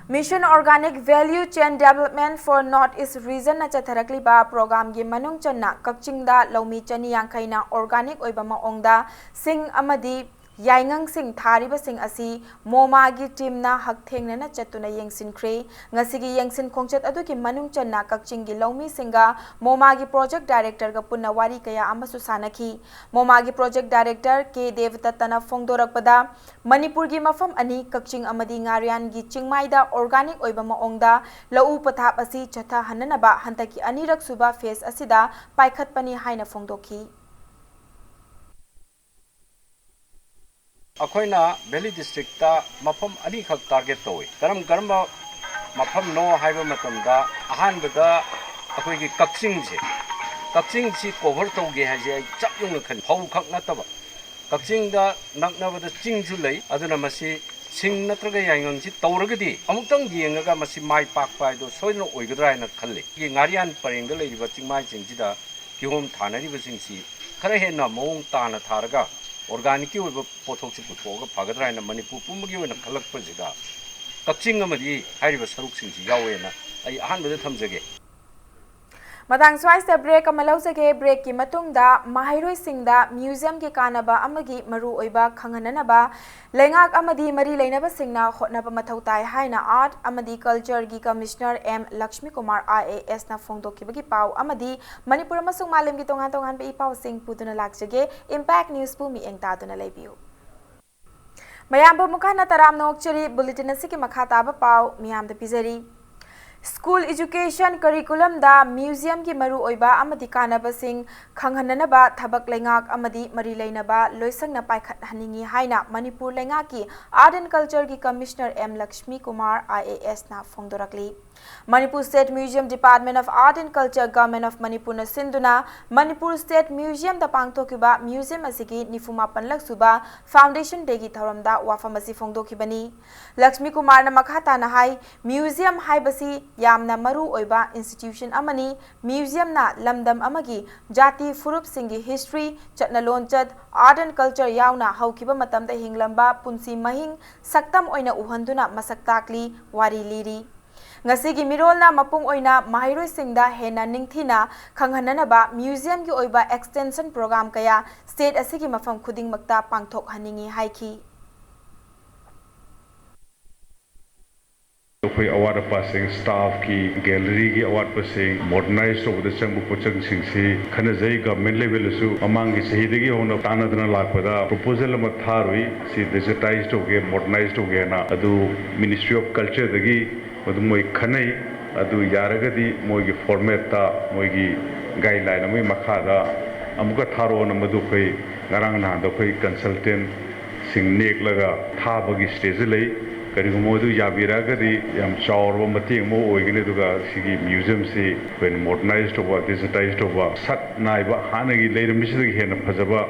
Mission Organic Value Chain Development for North East Region ꯅ ꯆꯠꯊꯔꯛꯂꯤꯕ ꯄ꯭ꯔꯣꯒ꯭ꯔꯥꯝꯒꯤ ꯃꯅꯨꯡ ꯆꯟꯅ ꯀꯛꯆꯤꯡꯗ ꯂꯧꯃꯤ ꯆꯅꯤ ꯌꯥꯡꯈꯩꯅ organic ꯑꯣꯏꯕ ꯃꯑꯣꯡꯗ ꯁꯤꯡ ꯑꯃꯗꯤ ꯌꯥꯏꯉꯪꯁꯤꯡ ꯊꯥꯔꯤꯕꯁꯤꯡ ꯑꯁꯤ ꯃꯣꯃꯥꯒꯤ ꯇꯤꯝꯅ ꯍꯛꯊꯦꯡꯅꯅ ꯆꯠꯇꯨꯅ ꯌꯦꯡꯁꯤꯟꯈ꯭ꯔꯦ꯫ ꯉꯁꯤꯒꯤ ꯌꯦꯡꯁꯤꯟ ꯈꯣꯡꯆꯠ ꯑꯗꯨꯒꯤ ꯃꯅꯨꯡ ꯆꯟꯅ ꯀꯛꯆꯤꯡꯒꯤ ꯂꯧꯃꯤꯁꯤꯡꯒ ꯃꯣꯃꯥꯒꯤ ꯄ꯭ꯔꯣꯖꯦꯛ ꯗꯥꯏꯔꯦꯛꯇꯔꯒ ꯄꯨꯟꯅ ꯋꯥꯔꯤ ꯀꯌꯥ ꯑꯃꯁꯨ ꯁꯥꯟꯅꯈꯤ꯫ ꯃꯣꯃꯥꯒꯤ ꯄ꯭ꯔꯣꯖꯦꯛ ꯗꯥꯏꯔꯦꯛꯇꯔ ꯀꯦ ꯗꯦꯕꯗꯠꯇꯅ ꯐꯣꯡꯗꯣꯔꯛꯄꯗ, ꯃꯅꯤꯄꯨꯔꯒꯤ ꯃꯐꯝ ꯑꯅꯤ, ꯀꯛꯆꯤꯡ ꯑꯃꯗꯤ ꯉꯥꯔꯤꯌꯥꯟꯒꯤ ꯆꯤꯡꯃꯥꯏꯗ organic ꯑꯣꯏꯕ ꯃꯑꯣꯡꯗ ꯂꯧꯎ ꯄꯊꯥꯞ ꯑꯁꯤ ꯆꯠꯊꯍꯟꯅꯅꯕ ꯍꯟꯗꯛꯀꯤ ꯑꯅꯤꯔꯛ ꯁꯨꯕ phase ꯑꯁꯤꯗ ꯄꯥꯏꯈꯠꯄꯅꯤ ꯍꯥꯏꯅ ꯐꯣꯡꯗꯣꯛꯈꯤ꯫ ꯑꯩꯈꯣꯏꯅ ꯚꯦꯂꯤ ꯗꯤꯁꯇ꯭ꯔꯤꯛꯇ ꯃꯐꯝ ꯑꯅꯤꯈꯛ ꯇꯥꯔꯒꯦꯠ ꯇꯧꯏ꯫ ꯀꯔꯝ ꯀꯔꯝꯕ ꯃꯐꯝꯅꯣ ꯍꯥꯏꯕ ꯃꯇꯝꯗ, ꯑꯍꯥꯟꯕꯗ ꯑꯩꯈꯣꯏꯒꯤ ꯀꯛꯆꯤꯡꯁꯦ, ꯀꯛꯆꯤꯡꯁꯤ ꯀꯣꯚꯔ ꯇꯧꯒꯦ ꯍꯥꯏꯁꯦ ꯑꯩ ꯆꯞ ꯌꯨꯡꯅ ꯈꯜꯂꯤ꯫ ꯐꯧ ꯈꯛ ꯅꯠꯇꯕ, ꯀꯛꯆꯤꯡꯗ ꯅꯛꯅꯕꯗ ꯆꯤꯡꯁꯨ ꯂꯩ꯫ ꯑꯗꯨꯅ ꯃꯁꯤ ꯁꯤꯡ ꯅꯠꯇ꯭ꯔꯒ ꯌꯥꯏꯉꯪꯁꯤ ꯇꯧꯔꯒꯗꯤ ꯑꯃꯨꯛꯇꯪ ꯌꯦꯡꯉꯒ ꯃꯁꯤ ꯃꯥꯏ ꯄꯥꯛꯄ ꯍꯥꯏꯗꯣ ꯁꯣꯏꯗꯅ ꯑꯣꯏꯒꯗ꯭ꯔꯥ ꯍꯥꯏꯅ ꯈꯜꯂꯤ꯫ ꯑꯩꯒꯤ ꯉꯥꯔꯤꯌꯥꯟ ꯄꯔꯦꯡꯗ ꯂꯩꯔꯤꯕ ꯆꯤꯡꯃꯥꯏꯁꯤꯡꯁꯤꯗ ꯀꯤꯍꯣꯝ ꯊꯥꯅꯔꯤꯕꯁꯤꯡꯁꯤ ꯈꯔ ꯍꯦꯟꯅ ꯃꯑꯣꯡ ꯇꯥꯅ ꯊꯥꯔꯒ ꯑꯣꯔꯒꯥꯅꯤꯛꯀꯤ ꯑꯣꯏꯕ ꯄꯣꯠꯊꯣꯛꯁꯤ ꯄꯨꯊꯣꯛꯑꯒ ꯐꯒꯗ꯭ꯔꯥ ꯍꯥꯏꯅ ꯃꯅꯤꯄꯨꯔ ꯄꯨꯝꯕꯒꯤ ꯑꯣꯏꯅ ꯈꯜꯂꯛꯄꯁꯤꯗ ꯀꯛꯆꯤꯡ ꯑꯃꯗꯤ ꯍꯥꯏꯔꯤꯕ ꯁꯔꯨꯛꯁꯤꯡꯁꯤ ꯌꯥꯎꯋꯦꯅ ꯑꯩ ꯑꯍꯥꯟꯕꯗ ꯊꯝꯖꯒꯦ꯫ ꯃꯇꯥꯡ ꯁ꯭ꯋꯥꯏꯁꯤꯗ ꯕ꯭ꯔꯦꯛ ꯑꯃ ꯂꯧꯖꯒꯦ꯫ ꯕ꯭ꯔꯦꯛꯀꯤ ꯃꯇꯨꯡꯗ ꯃꯍꯩꯔꯣꯏꯁꯤꯡꯗ ꯃ꯭ꯌꯨꯖꯤꯌꯝꯒꯤ ꯀꯥꯟꯅꯕ ꯑꯃꯒꯤ ꯃꯔꯨꯑꯣꯏꯕ ꯈꯪꯍꯟꯅꯅꯕ ꯂꯩꯉꯥꯛ ꯑꯃꯗꯤ ꯃꯔꯤ ꯂꯩꯅꯕꯁꯤꯡꯅ ꯍꯣꯠꯅꯕ ꯃꯊꯧ ꯇꯥꯏ ꯍꯥꯏꯅ ꯑꯥꯔꯠ ꯑꯃꯗꯤ ꯀꯜꯆꯔꯒꯤ commissioner M Lakshmi Kumar I A ꯑꯦꯁꯅ ꯐꯣꯡꯗꯣꯛꯈꯤꯕꯒꯤ ꯄꯥꯎ ꯑꯃꯗꯤ ꯃꯅꯤꯄꯨꯔ ꯑꯃꯁꯨꯡ ꯃꯥꯂꯦꯝꯒꯤ ꯇꯣꯉꯥꯟ ꯇꯣꯉꯥꯟꯕ ꯏ ꯄꯥꯎꯁꯤꯡ ꯄꯨꯗꯨꯅ ꯂꯥꯛꯆꯒꯦ꯫ ꯏꯝꯄꯦꯛ ꯅ꯭ꯌꯨꯁꯄꯨ ꯃꯤꯠꯌꯦꯡ ꯇꯥꯗꯨꯅ ꯂꯩꯕꯤꯌꯨ꯫ ꯃꯌꯥꯝꯕꯨ ꯑꯃꯨꯛ ꯍꯟꯅ ꯇꯔꯥꯝꯅ ꯑꯣꯛꯆꯔꯤ꯫ ꯕꯨꯂꯦꯇꯤꯟ ꯑꯁꯤꯒꯤ ꯃꯈꯥ ꯇꯥꯕ ꯄꯥꯎ ꯃꯤꯌꯥꯝꯗ ꯄꯤꯖꯔꯤ꯫ ꯁ꯭ꯀꯨꯜ ꯏꯖꯨꯀꯦꯁꯟ ꯀꯔꯤꯀꯨꯂꯝꯗ ꯃ꯭ꯌꯨꯖꯤꯌꯝꯒꯤ ꯃꯔꯨꯑꯣꯏꯕ ꯑꯃꯗꯤ ꯀꯥꯟꯅꯕꯁꯤꯡ ꯈꯪꯍꯟꯅꯅꯕ ꯊꯕꯛ ꯂꯩꯉꯥꯛ ꯑꯃꯗꯤ ꯃꯔꯤ ꯂꯩꯅꯕ ꯂꯣꯏꯁꯪꯅ ꯄꯥꯏꯈꯠꯍꯟꯅꯤꯡꯏ ꯍꯥꯏꯅ ꯃꯅꯤꯄꯨꯔ ꯂꯩꯉꯥꯛꯀꯤ ꯑꯥꯔꯠ ꯑꯦꯟ ꯀꯜꯆꯔꯒꯤ commissioner M Lakshmi Kumar I A ꯑꯦꯁꯅ ꯐꯣꯡꯗꯣꯔꯛꯂꯤ꯫ Manipur state museum, Department of Art and Culture, Government of ꯃꯅꯤꯄꯨꯔꯅ ꯁꯤꯟꯗꯨꯅ ꯃꯅꯤꯄꯨꯔ ꯁ꯭ꯇꯦꯠ ꯃ꯭ꯌꯨꯖꯤꯌꯝꯗ ꯄꯥꯡꯊꯣꯛꯈꯤꯕ ꯃ꯭ꯌꯨꯖꯤꯌꯝ ꯑꯁꯤꯒꯤ ꯅꯤꯐꯨ ꯃꯥꯄꯟꯂꯛ ꯁꯨꯕ ꯐꯥꯎꯟꯗꯦꯁꯟ ꯗꯦꯒꯤ ꯊꯧꯔꯝꯗ ꯋꯥꯐꯝ ꯑꯁꯤ ꯐꯣꯡꯗꯣꯛꯈꯤꯕꯅꯤ꯫ ꯂꯛꯁꯃꯤ ꯀꯨꯃꯥꯔꯅ ꯃꯈꯥ ꯇꯥꯅ ꯍꯥꯏ, ꯃ꯭ꯌꯨꯖꯤꯌꯝ ꯍꯥꯏꯕꯁꯤ ꯌꯥꯝꯅ ꯃꯔꯨ ꯑꯣꯏꯕ ꯏꯟꯁꯇꯤꯇ꯭ꯌꯨꯁꯟ ꯑꯃꯅꯤ꯫ ꯃ꯭ꯌꯨꯖꯤꯌꯝꯅ ꯂꯝꯗꯝ ꯑꯃꯒꯤ ꯖꯥꯇꯤ ꯐꯨꯔꯨꯞꯁꯤꯡꯒꯤ ꯍꯤꯁꯇ꯭ꯔꯤ, ꯆꯠꯅ ꯂꯣꯟꯆꯠ, ꯑꯥꯔꯠ ꯑꯦꯟ ꯀꯜꯆꯔ ꯌꯥꯎꯅ ꯍꯧꯈꯤꯕ ꯃꯇꯝꯗ ꯍꯤꯡꯂꯝꯕ ꯄꯨꯟꯁꯤ ꯃꯍꯤꯡ ꯁꯛꯇꯝ ꯑꯣꯏꯅ ꯎꯍꯟꯗꯨꯅ ꯃꯁꯛ ꯇꯥꯛꯂꯤ, ꯋꯥꯔꯤ ꯂꯤꯔꯤ꯫ ꯉꯁꯤꯒꯤ ꯃꯤꯔꯣꯜꯅ ꯃꯄꯨꯡ ꯑꯣꯏꯅ ꯃꯍꯩꯔꯣꯏꯁꯤꯡꯗ ꯍꯦꯟꯅ ꯅꯤꯡꯊꯤꯅ ꯈꯪꯍꯟꯅꯅꯕ ꯃ꯭ꯌꯨꯖꯤꯌꯝꯒꯤ ꯑꯣꯏꯕ ꯑꯦꯛꯁꯇꯦꯟꯁꯟ ꯄ꯭ꯔꯣꯒ꯭ꯔꯥꯝ ꯀꯌꯥ ꯁ꯭ꯇꯦꯠ ꯑꯁꯤꯒꯤ ꯃꯐꯝ ꯈꯨꯗꯤꯡꯃꯛꯇ ꯄꯥꯡꯊꯣꯛꯍꯟꯅꯤꯡꯏ ꯍꯥꯏꯈꯤ꯫ ꯑꯩꯈꯣꯏ ꯑꯋꯥꯠ ꯑꯄꯥꯁꯤꯡ, ꯁ꯭ꯇꯥꯐꯀꯤ, ꯒꯦꯂꯔꯤꯒꯤ ꯑꯋꯥꯠꯄꯁꯤꯡ, ꯃꯣꯗꯔꯅꯥꯏꯖ ꯇꯧꯕꯗ ꯆꯪꯕ ꯄꯣꯠꯆꯪꯁꯤꯡꯁꯤ ꯈꯟꯅꯖꯩ꯫ ꯒꯚꯔꯟꯃꯦꯟꯠ ꯂꯦꯚꯦꯜꯗꯁꯨ ꯃꯃꯥꯡꯒꯤ ꯆꯍꯤꯗꯒꯤ ꯍꯧꯅ ꯇꯥꯟꯅꯗꯅ ꯂꯥꯛꯄꯗ ꯄ꯭ꯔꯣꯄꯣꯖꯦꯜ ꯑꯃ ꯊꯥꯔꯨꯏ, ꯁꯤ ꯗꯤꯖꯤꯇꯥꯏꯖ ꯇꯧꯒꯦ, ꯃꯣꯗꯔꯅꯥꯏꯖ ꯇꯧꯒꯦꯅ꯫ ꯑꯗꯨ ꯃꯤꯅꯤꯁꯇ꯭ꯔꯤ ꯑꯣꯐ ꯀꯜꯆꯔꯗꯒꯤ ꯑꯗꯨꯝ ꯃꯣꯏ ꯈꯟꯅꯩ꯫ ꯑꯗꯨ ꯌꯥꯔꯒꯗꯤ ꯃꯣꯏꯒꯤ ꯐꯣꯔꯃꯦꯠꯇ, ꯃꯣꯏꯒꯤ ꯒꯥꯏꯗꯂꯥꯏꯟ ꯑꯃꯒꯤ ꯃꯈꯥꯗ ꯑꯃꯨꯛꯀ ꯊꯥꯔꯛꯑꯣꯅ ꯃꯗꯨ ꯑꯩꯈꯣꯏ ꯉꯔꯥꯡ ꯅꯍꯥꯟꯗ ꯑꯩꯈꯣꯏ ꯀꯟꯁꯜꯇꯦꯟꯠ ꯁꯤꯡ ꯅꯦꯛꯂꯒ ꯊꯥꯕꯒꯤ ꯁ꯭ꯇꯦꯖꯇ ꯂꯩ꯫ ꯀꯔꯤꯒꯨꯝꯕ ꯃꯗꯨ ꯌꯥꯕꯤꯔꯛꯑꯒꯗꯤ ꯌꯥꯝ ꯆꯥꯎꯔꯕ ꯃꯇꯦꯡ ꯑꯃ ꯑꯣꯏꯒꯅꯤ꯫ ꯑꯗꯨꯒ ꯁꯤꯒꯤ ꯃ꯭ꯌꯨꯖꯤꯌꯝꯁꯤ ꯑꯩꯈꯣꯏꯅ ꯃꯣꯗꯔꯅꯥꯏꯖ ꯇꯧꯕ, ꯗꯤꯖꯤꯇꯥꯏꯖ ꯇꯧꯕ, ꯁꯛ ꯅꯥꯏꯕ, ꯍꯥꯟꯅꯒꯤ ꯂꯩꯔꯝꯃꯤꯁꯤꯗꯒꯤ ꯍꯦꯟꯅ ꯐꯖꯕ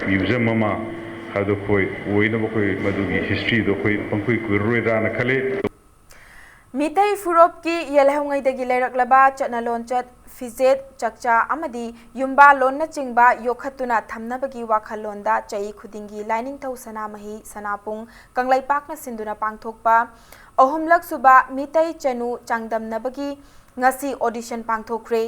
ꯃ꯭ꯌꯨꯖꯤꯌꯝ ꯑꯃ ꯑꯗꯨ ꯑꯩꯈꯣꯏ ꯑꯣꯏꯅꯕ, ꯑꯩꯈꯣꯏ ꯃꯗꯨꯒꯤ ꯍꯤꯁꯇ꯭ꯔꯤꯗꯨ ꯑꯩꯈꯣꯏ ꯄꯪꯀꯨꯏ ꯀꯨꯏꯔꯔꯣꯏꯗ꯭ꯔꯥꯅ ꯈꯜꯂꯤ꯫ ꯃꯤꯇꯩ ꯐꯨꯔꯨꯞꯀꯤ ꯌꯦꯜꯍꯧꯉꯩꯗꯒꯤ ꯂꯩꯔꯛꯂꯕ ꯆꯠꯅ ꯂꯣꯟꯆꯠ, ꯐꯤꯖꯦꯠ, ꯆꯥꯛꯆꯥ ꯑꯃꯗꯤ ꯌꯨꯝꯕꯥꯜꯂꯣꯟꯅꯆꯤꯡꯕ ꯌꯣꯛꯈꯠꯇꯨꯅ ꯊꯝꯅꯕꯒꯤ ꯋꯥꯈꯜꯂꯣꯟꯗ ꯆꯍꯤ ꯈꯨꯗꯤꯡꯒꯤ ꯂꯥꯏꯅꯤꯡꯊꯧ ꯁꯅꯥꯃꯍꯤ ꯁꯅꯥꯄꯨꯡ ꯀꯪꯂꯩꯄꯥꯛꯅ ꯁꯤꯟꯗꯨꯅ ꯄꯥꯡꯊꯣꯛꯄ ꯑꯍꯨꯝꯂꯛ ꯁꯨꯕ ꯃꯤꯇꯩ ꯆꯅꯨ ꯆꯥꯡꯗꯝꯅꯕꯒꯤ ꯉꯁꯤ ꯑꯣꯗꯤꯁꯟ ꯄꯥꯡꯊꯣꯛꯈ꯭ꯔꯦ꯫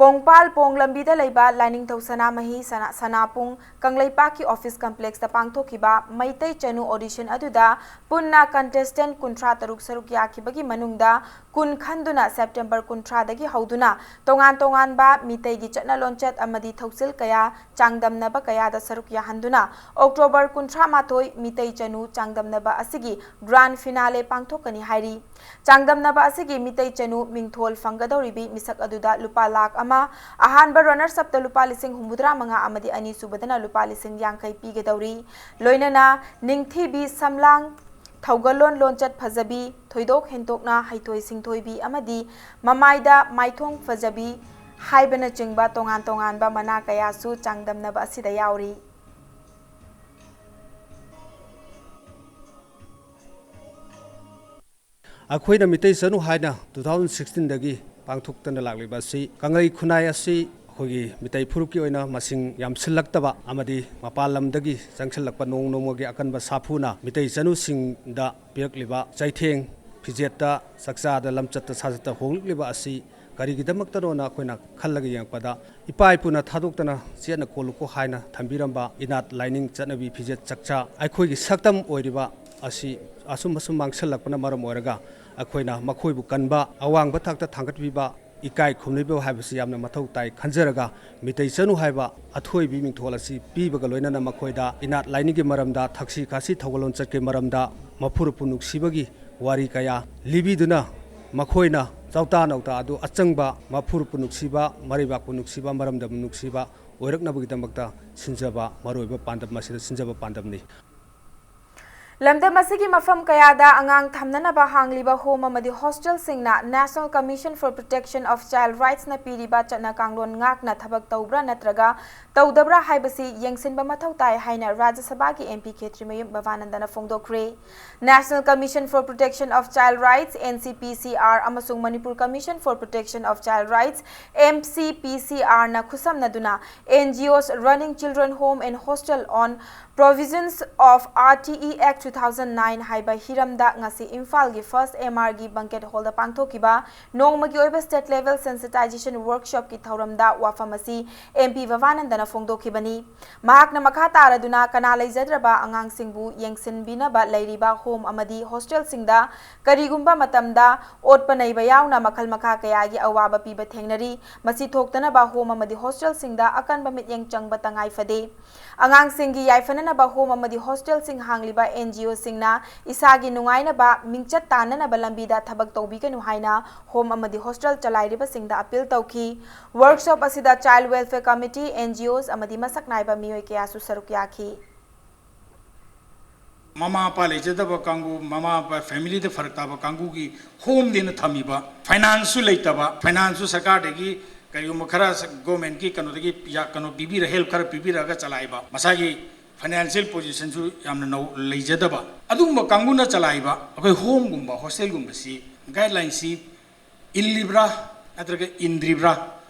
ꯀꯣꯡꯄꯥꯜ ꯄꯣꯡ ꯂꯝꯕꯤꯗ ꯂꯩꯕ ꯂꯥꯏꯅꯤꯡꯊꯧ ꯁꯅꯥꯃꯍꯤ ꯁꯅꯥ-, ꯁꯅꯥꯄꯨꯡ ꯀꯪꯂꯩꯄꯥꯛꯀꯤ ꯑꯣꯐꯤꯁ ꯀꯝꯄ꯭ꯂꯦꯛꯁꯇ ꯄꯥꯡꯊꯣꯛꯈꯤꯕ ꯃꯩꯇꯩ ꯆꯅꯨ ꯑꯣꯗꯤꯁꯟ ꯑꯗꯨꯗ ꯄꯨꯟꯅ ꯀꯟꯇꯦꯁꯇꯦꯟꯠ ꯀꯨꯟꯊ꯭ꯔꯥ ꯇꯔꯨꯛ ꯁꯔꯨꯛ ꯌꯥꯈꯤꯕꯒꯤ ꯃꯅꯨꯡꯗ ꯀꯨꯟ ꯈꯟꯗꯨꯅ ꯁꯦꯞꯇꯦꯝꯕꯔ ꯀꯨꯟꯊ꯭ꯔꯥꯗꯒꯤ ꯍꯧꯗꯨꯅ ꯇꯣꯉꯥꯟ ꯇꯣꯉꯥꯟꯕ ꯃꯤꯇꯩꯒꯤ ꯆꯠꯅ ꯂꯣꯟꯆꯠ ꯑꯃꯗꯤ ꯊꯧꯁꯤꯜ ꯀꯌꯥ ꯆꯥꯡꯗꯝꯅꯕ ꯀꯌꯥꯗ ꯁꯔꯨꯛ ꯌꯥꯍꯟꯗꯨꯅ ꯑꯣꯛꯇꯣꯕꯔ ꯀꯨꯟꯊ꯭ꯔꯥ ꯃꯥꯊꯣꯏ ꯃꯤꯇꯩ ꯆꯅꯨ ꯆꯥꯡꯗꯝꯅꯕ ꯑꯁꯤꯒꯤ ꯒ꯭ꯔꯥꯟ ꯐꯤꯅꯥꯂꯦ ꯄꯥꯡꯊꯣꯛꯀꯅꯤ ꯍꯥꯏꯔꯤ꯫ ꯆꯥꯡꯗꯝꯅꯕ ꯑꯁꯤꯒꯤ ꯃꯤꯇꯩ ꯆꯅꯨ ꯃꯤꯡꯊꯣꯜ ꯐꯪꯒꯗꯧꯔꯤꯕꯤ ꯃꯤꯁꯛ ꯑꯗꯨꯗ ꯂꯨꯄꯥ ꯂꯥꯈ ꯑꯃ, ꯑꯍꯥꯟꯕ ꯔꯅꯔꯁ ꯑꯞꯇ ꯂꯨꯄꯥ ꯂꯤꯁꯤꯡ ꯍꯨꯝꯐꯨꯇꯔꯥ ꯃꯉꯥ ꯑꯃꯗꯤ ꯑꯅꯤꯁꯨꯕꯗꯅ ꯂꯨꯄꯥ ꯂꯤꯁꯤꯡ ꯌꯥꯡꯈꯩ ꯄꯤꯒꯗꯧꯔꯤ꯫ ꯂꯣꯏꯅꯅ ꯅꯤꯡꯊꯤꯕꯤ ꯁꯝꯂꯥꯡ, ꯊꯧꯒꯜꯂꯣꯟ ꯂꯣꯟꯆꯠ ꯐꯖꯕꯤ, ꯊꯣꯏꯗꯣꯛ ꯍꯦꯟꯗꯣꯛꯅ ꯍꯩꯊꯣꯏ ꯁꯤꯡꯊꯣꯏꯕꯤ ꯑꯃꯗꯤ ꯃꯃꯥꯏꯗ ꯃꯥꯏꯊꯣꯡ ꯐꯖꯕꯤ ꯍꯥꯏꯕꯅꯆꯤꯡꯕ ꯇꯣꯉꯥꯟ ꯇꯣꯉꯥꯟꯕ ꯃꯅꯥ ꯀꯌꯥꯁꯨ ꯆꯥꯡꯗꯝꯅꯕ ꯑꯁꯤꯗ ꯌꯥꯎꯔꯤ꯫ ꯑꯩꯈꯣꯏꯅ ꯃꯤꯇꯩ ꯆꯅꯨ ꯍꯥꯏꯅ two thousand sixteen ꯗꯒꯤ ꯄꯥꯡꯊꯣꯛꯇꯅ ꯂꯥꯛꯂꯤꯕ ꯑꯁꯤ ꯀꯪꯂꯩ ꯈꯨꯟꯅꯥꯏ ꯑꯁꯤ ꯑꯩꯈꯣꯏꯒꯤ ꯃꯤꯇꯩ ꯐꯨꯔꯨꯞꯀꯤ ꯑꯣꯏꯅ ꯃꯁꯤꯡ ꯌꯥꯝꯁꯤꯜꯂꯛꯇꯕ ꯑꯃꯗꯤ ꯃꯄꯥꯟ ꯂꯝꯗꯒꯤ ꯆꯪꯁꯤꯜꯂꯛꯄ ꯅꯣꯡ ꯅꯣꯡꯃꯒꯤ ꯑꯀꯟꯕ ꯁꯥꯐꯨꯅ ꯃꯤꯇꯩ ꯆꯅꯨꯁꯤꯡꯗ ꯄꯤꯔꯛꯂꯤꯕ ꯆꯩꯊꯦꯡ, ꯐꯤꯖꯦꯠꯇ, ꯆꯥꯛꯆꯥꯗ, ꯂꯝꯆꯠꯇ ꯁꯥꯖꯠꯇ ꯍꯣꯡꯂꯛꯂꯤꯕ ꯑꯁꯤ ꯀꯔꯤꯒꯤꯗꯃꯛꯇꯅꯣꯅ ꯑꯩꯈꯣꯏꯅ ꯈꯜꯂꯒ ꯌꯦꯡꯉꯛꯄꯗ, ꯏꯄꯥ ꯏꯄꯨꯅ ꯊꯥꯗꯣꯛꯇꯅ ꯆꯦꯠꯅ ꯀꯣꯜꯂꯨꯀꯣ ꯍꯥꯏꯅ ꯊꯝꯕꯤꯔꯝꯕ ꯏꯅꯥꯠ ꯂꯥꯏꯅꯤꯡ ꯆꯠꯅꯕꯤ ꯐꯤꯖꯦꯠ ꯆꯛꯆꯥ, ꯑꯩꯈꯣꯏꯒꯤ ꯁꯛꯇꯝ ꯑꯣꯏꯔꯤꯕ ꯑꯁꯤ ꯑꯁꯨꯝ ꯑꯁꯨꯝ ꯃꯥꯡꯁꯤꯜꯂꯛꯄꯅ ꯃꯔꯝ ꯑꯣꯏꯔꯒ ꯑꯩꯈꯣꯏꯅ ꯃꯈꯣꯏꯕꯨ ꯀꯟꯕ, ꯑꯋꯥꯡꯕ ꯊꯥꯛꯇ ꯊꯥꯡꯒꯠꯄꯤꯕ, ꯏꯀꯥꯏ ꯈꯨꯝꯅꯕꯤꯕ ꯍꯥꯏꯕꯁꯤ ꯌꯥꯝꯅ ꯃꯊꯧ ꯇꯥꯏ ꯈꯟꯖꯔꯒ, ꯃꯤꯇꯩ ꯆꯅꯨ ꯍꯥꯏꯕ ꯑꯊꯣꯏꯕꯤ ꯃꯤꯡꯊꯣꯜ ꯑꯁꯤ ꯄꯤꯕꯒ ꯂꯣꯏꯅꯅ ꯃꯈꯣꯏꯗ ꯏꯅꯥꯠ ꯂꯥꯏꯅꯤꯡꯒꯤ ꯃꯔꯝꯗ, ꯊꯛꯁꯤ ꯈꯥꯁꯤ ꯊꯧꯒꯜꯂꯣꯟ ꯆꯠꯀꯤ ꯃꯔꯝꯗ, ꯃꯄꯨꯔꯨꯞꯄꯨ ꯅꯨꯡꯁꯤꯕꯒꯤ ꯋꯥꯔꯤ ꯀꯌꯥ ꯂꯤꯕꯤꯗꯨꯅ ꯃꯈꯣꯏꯅ ꯆꯥꯎꯇꯥ ꯅꯧꯇꯥ ꯑꯗꯨ ꯑꯆꯪꯕ ꯃꯄꯨꯔꯨꯞꯄꯨ ꯅꯨꯡꯁꯤꯕ, ꯃꯔꯩꯕꯥꯛꯄꯨ ꯅꯨꯡꯁꯤꯕ, ꯃꯔꯝꯗꯝꯕꯨ ꯅꯨꯡꯁꯤꯕ ꯑꯣꯏꯔꯛꯅꯕꯒꯤꯗꯃꯛꯇ ꯁꯤꯟꯖꯕ ꯃꯔꯨꯑꯣꯏꯕ ꯄꯥꯟꯗꯝ ꯑꯁꯤꯗ ꯁꯤꯟꯖꯕ ꯄꯥꯟꯗꯝꯅꯤ꯫ ꯂꯝꯗꯝ ꯑꯁꯤꯒꯤ ꯃꯐꯝ ꯀꯌꯥꯗ ꯑꯉꯥꯡ ꯊꯝꯅꯅꯕ ꯍꯥꯡꯂꯤꯕ ꯍꯣꯝ ꯑꯃꯗꯤ ꯍꯣꯁꯇꯦꯜꯁꯤꯡꯅ National Commission for Protection of Child Rightsꯅ ꯄꯤꯔꯤꯕ ꯆꯠꯅ ꯀꯥꯡꯂꯣꯟ ꯉꯥꯛꯅ ꯊꯕꯛ ꯇꯧꯕ꯭ꯔꯥ ꯅꯠꯇ꯭ꯔꯒ ꯇꯧꯗꯕ꯭ꯔꯥ ꯍꯥꯏꯕꯁꯤ ꯌꯦꯡꯁꯤꯟꯕ ꯃꯊꯧ ꯇꯥꯏ ꯍꯥꯏꯅ ꯔꯥꯖ꯭ꯌ ꯁꯚꯥꯒꯤ MP Khetrimayum ꯚꯕꯥꯅꯟꯗꯅ ꯐꯣꯡꯗꯣꯛꯈ꯭ꯔꯦ꯫ National Commission for Protection of Child Rights, NCPCR, ꯑꯃꯁꯨꯡ Manipur Commission for Protection of Child Rights, MCPCRꯅ ꯈꯨꯠꯁꯝꯅꯗꯨꯅ NGOs running children home and hostel on provisions of RTE Act two thousand nine ꯍꯥꯏꯕ ꯍꯤꯔꯝꯗ ꯉꯁꯤ ꯏꯝꯐꯥꯜꯒꯤ First MRꯒꯤ banquet hallꯗ ꯄꯥꯡꯊꯣꯛꯈꯤꯕ ꯅꯣꯡꯃꯒꯤ ꯑꯣꯏꯕ state level sensitization workshopꯀꯤ ꯊꯧꯔꯝꯗ ꯋꯥꯐꯝ ꯑꯁꯤ MP ꯚꯕꯥꯅꯟꯗꯅ ꯐꯣꯡꯗꯣꯛꯈꯤꯕꯅꯤ꯫ ꯃꯍꯥꯛꯅ ꯃꯈꯥ ꯇꯥꯔꯗꯨꯅ ꯀꯅꯥ ꯂꯩꯖꯗ꯭ꯔꯕ ꯑꯉꯥꯡꯁꯤꯡꯕꯨ ꯌꯦꯡꯁꯤꯟꯕꯤꯅꯕ ꯂꯩꯔꯤꯕ ꯍꯣꯝ ꯑꯃꯗꯤ ꯍꯣꯁꯇꯦꯜꯁꯤꯡꯗ ꯀꯔꯤꯒꯨꯝꯕ ꯃꯇꯝꯗ ꯑꯣꯠꯄ ꯅꯩꯕ ꯌꯥꯎꯅ ꯃꯈꯜ ꯃꯈꯥ ꯀꯌꯥꯒꯤ ꯑꯋꯥꯕ ꯄꯤꯕ ꯊꯦꯡꯅꯔꯤ꯫ ꯃꯁꯤ ꯊꯣꯛꯇꯅꯕ ꯍꯣꯝ ꯑꯃꯗꯤ ꯍꯣꯁꯇꯦꯜꯁꯤꯡꯗ ꯑꯀꯟꯕ ꯃꯤꯠꯌꯦꯡ ꯆꯪꯕ ꯇꯉꯥꯏ ꯐꯗꯦ꯫ ꯑꯉꯥꯡꯁꯤꯡꯒꯤ ꯌꯥꯏꯐꯅꯅꯕ ꯍꯣꯝ ꯑꯃꯗꯤ ꯍꯣꯁꯇꯦꯜꯁꯤꯡ ꯍꯥꯡꯂꯤꯕ NGOꯁꯤꯡꯅ ꯏꯁꯥꯒꯤ ꯅꯨꯡꯉꯥꯏꯅꯕ, ꯃꯤꯡꯆꯠ ꯇꯥꯟꯅꯅꯕ ꯂꯝꯕꯤꯗ ꯊꯕꯛ ꯇꯧꯕꯤꯒꯅꯨ ꯍꯥꯏꯅ ꯍꯣꯝ ꯑꯃꯗꯤ ꯍꯣꯁꯇꯦꯜ ꯆꯂꯥꯏꯔꯤꯕꯁꯤꯡꯗ appeal ꯇꯧꯈꯤ꯫ Workshop ꯑꯁꯤꯗ Child Welfare Committee, NGOs ꯑꯃꯗꯤ ꯃꯁꯛ ꯅꯥꯏꯕ ꯃꯤꯑꯣꯏ ꯀꯌꯥꯁꯨ ꯁꯔꯨꯛ ꯌꯥꯈꯤ꯫ ꯃꯃꯥ ꯃꯄꯥ ꯂꯩꯖꯗꯕ ꯀꯥꯡꯕꯨ, ꯃꯃꯥ ꯃꯄꯥ familyꯗ ꯐꯔꯛ ꯇꯥꯕ ꯀꯥꯡꯕꯨꯒꯤ ꯍꯣꯝꯗꯦꯅ ꯊꯝꯃꯤꯕ, financeꯁꯨ ꯂꯩꯇꯕ, financeꯁꯨ ꯁꯔꯀꯥꯔꯗꯒꯤ ꯀꯔꯤꯒꯨꯝꯕ ꯈꯔ ꯁ-, governmentꯀꯤ ꯀꯩꯅꯣꯗꯒꯤ ꯌꯥ-, ꯀꯩꯅꯣ ꯄꯤꯕꯤꯔ, help ꯈꯔ ꯄꯤꯕꯤꯔꯛꯑꯒ ꯆꯂꯥꯏꯕ, ꯃꯁꯥꯒꯤ financial positionꯁꯨ ꯌꯥꯝꯅ ꯅꯧ-, ꯂꯩꯖꯗꯕ ꯑꯗꯨꯒꯨꯝꯕ ꯀꯥꯡꯕꯨꯅ ꯆꯂꯥꯏꯕ ꯑꯩꯈꯣꯏ ꯍꯣꯝꯒꯨꯝꯕ ꯍꯣꯁꯇꯦꯜꯒꯨꯝꯕꯁꯤ guidelineꯁꯤ ꯏꯜꯂꯤꯕ꯭ꯔꯥ ꯅꯠꯇ꯭ꯔꯒ ꯏꯟꯗ꯭ꯔꯤꯕ꯭ꯔꯥ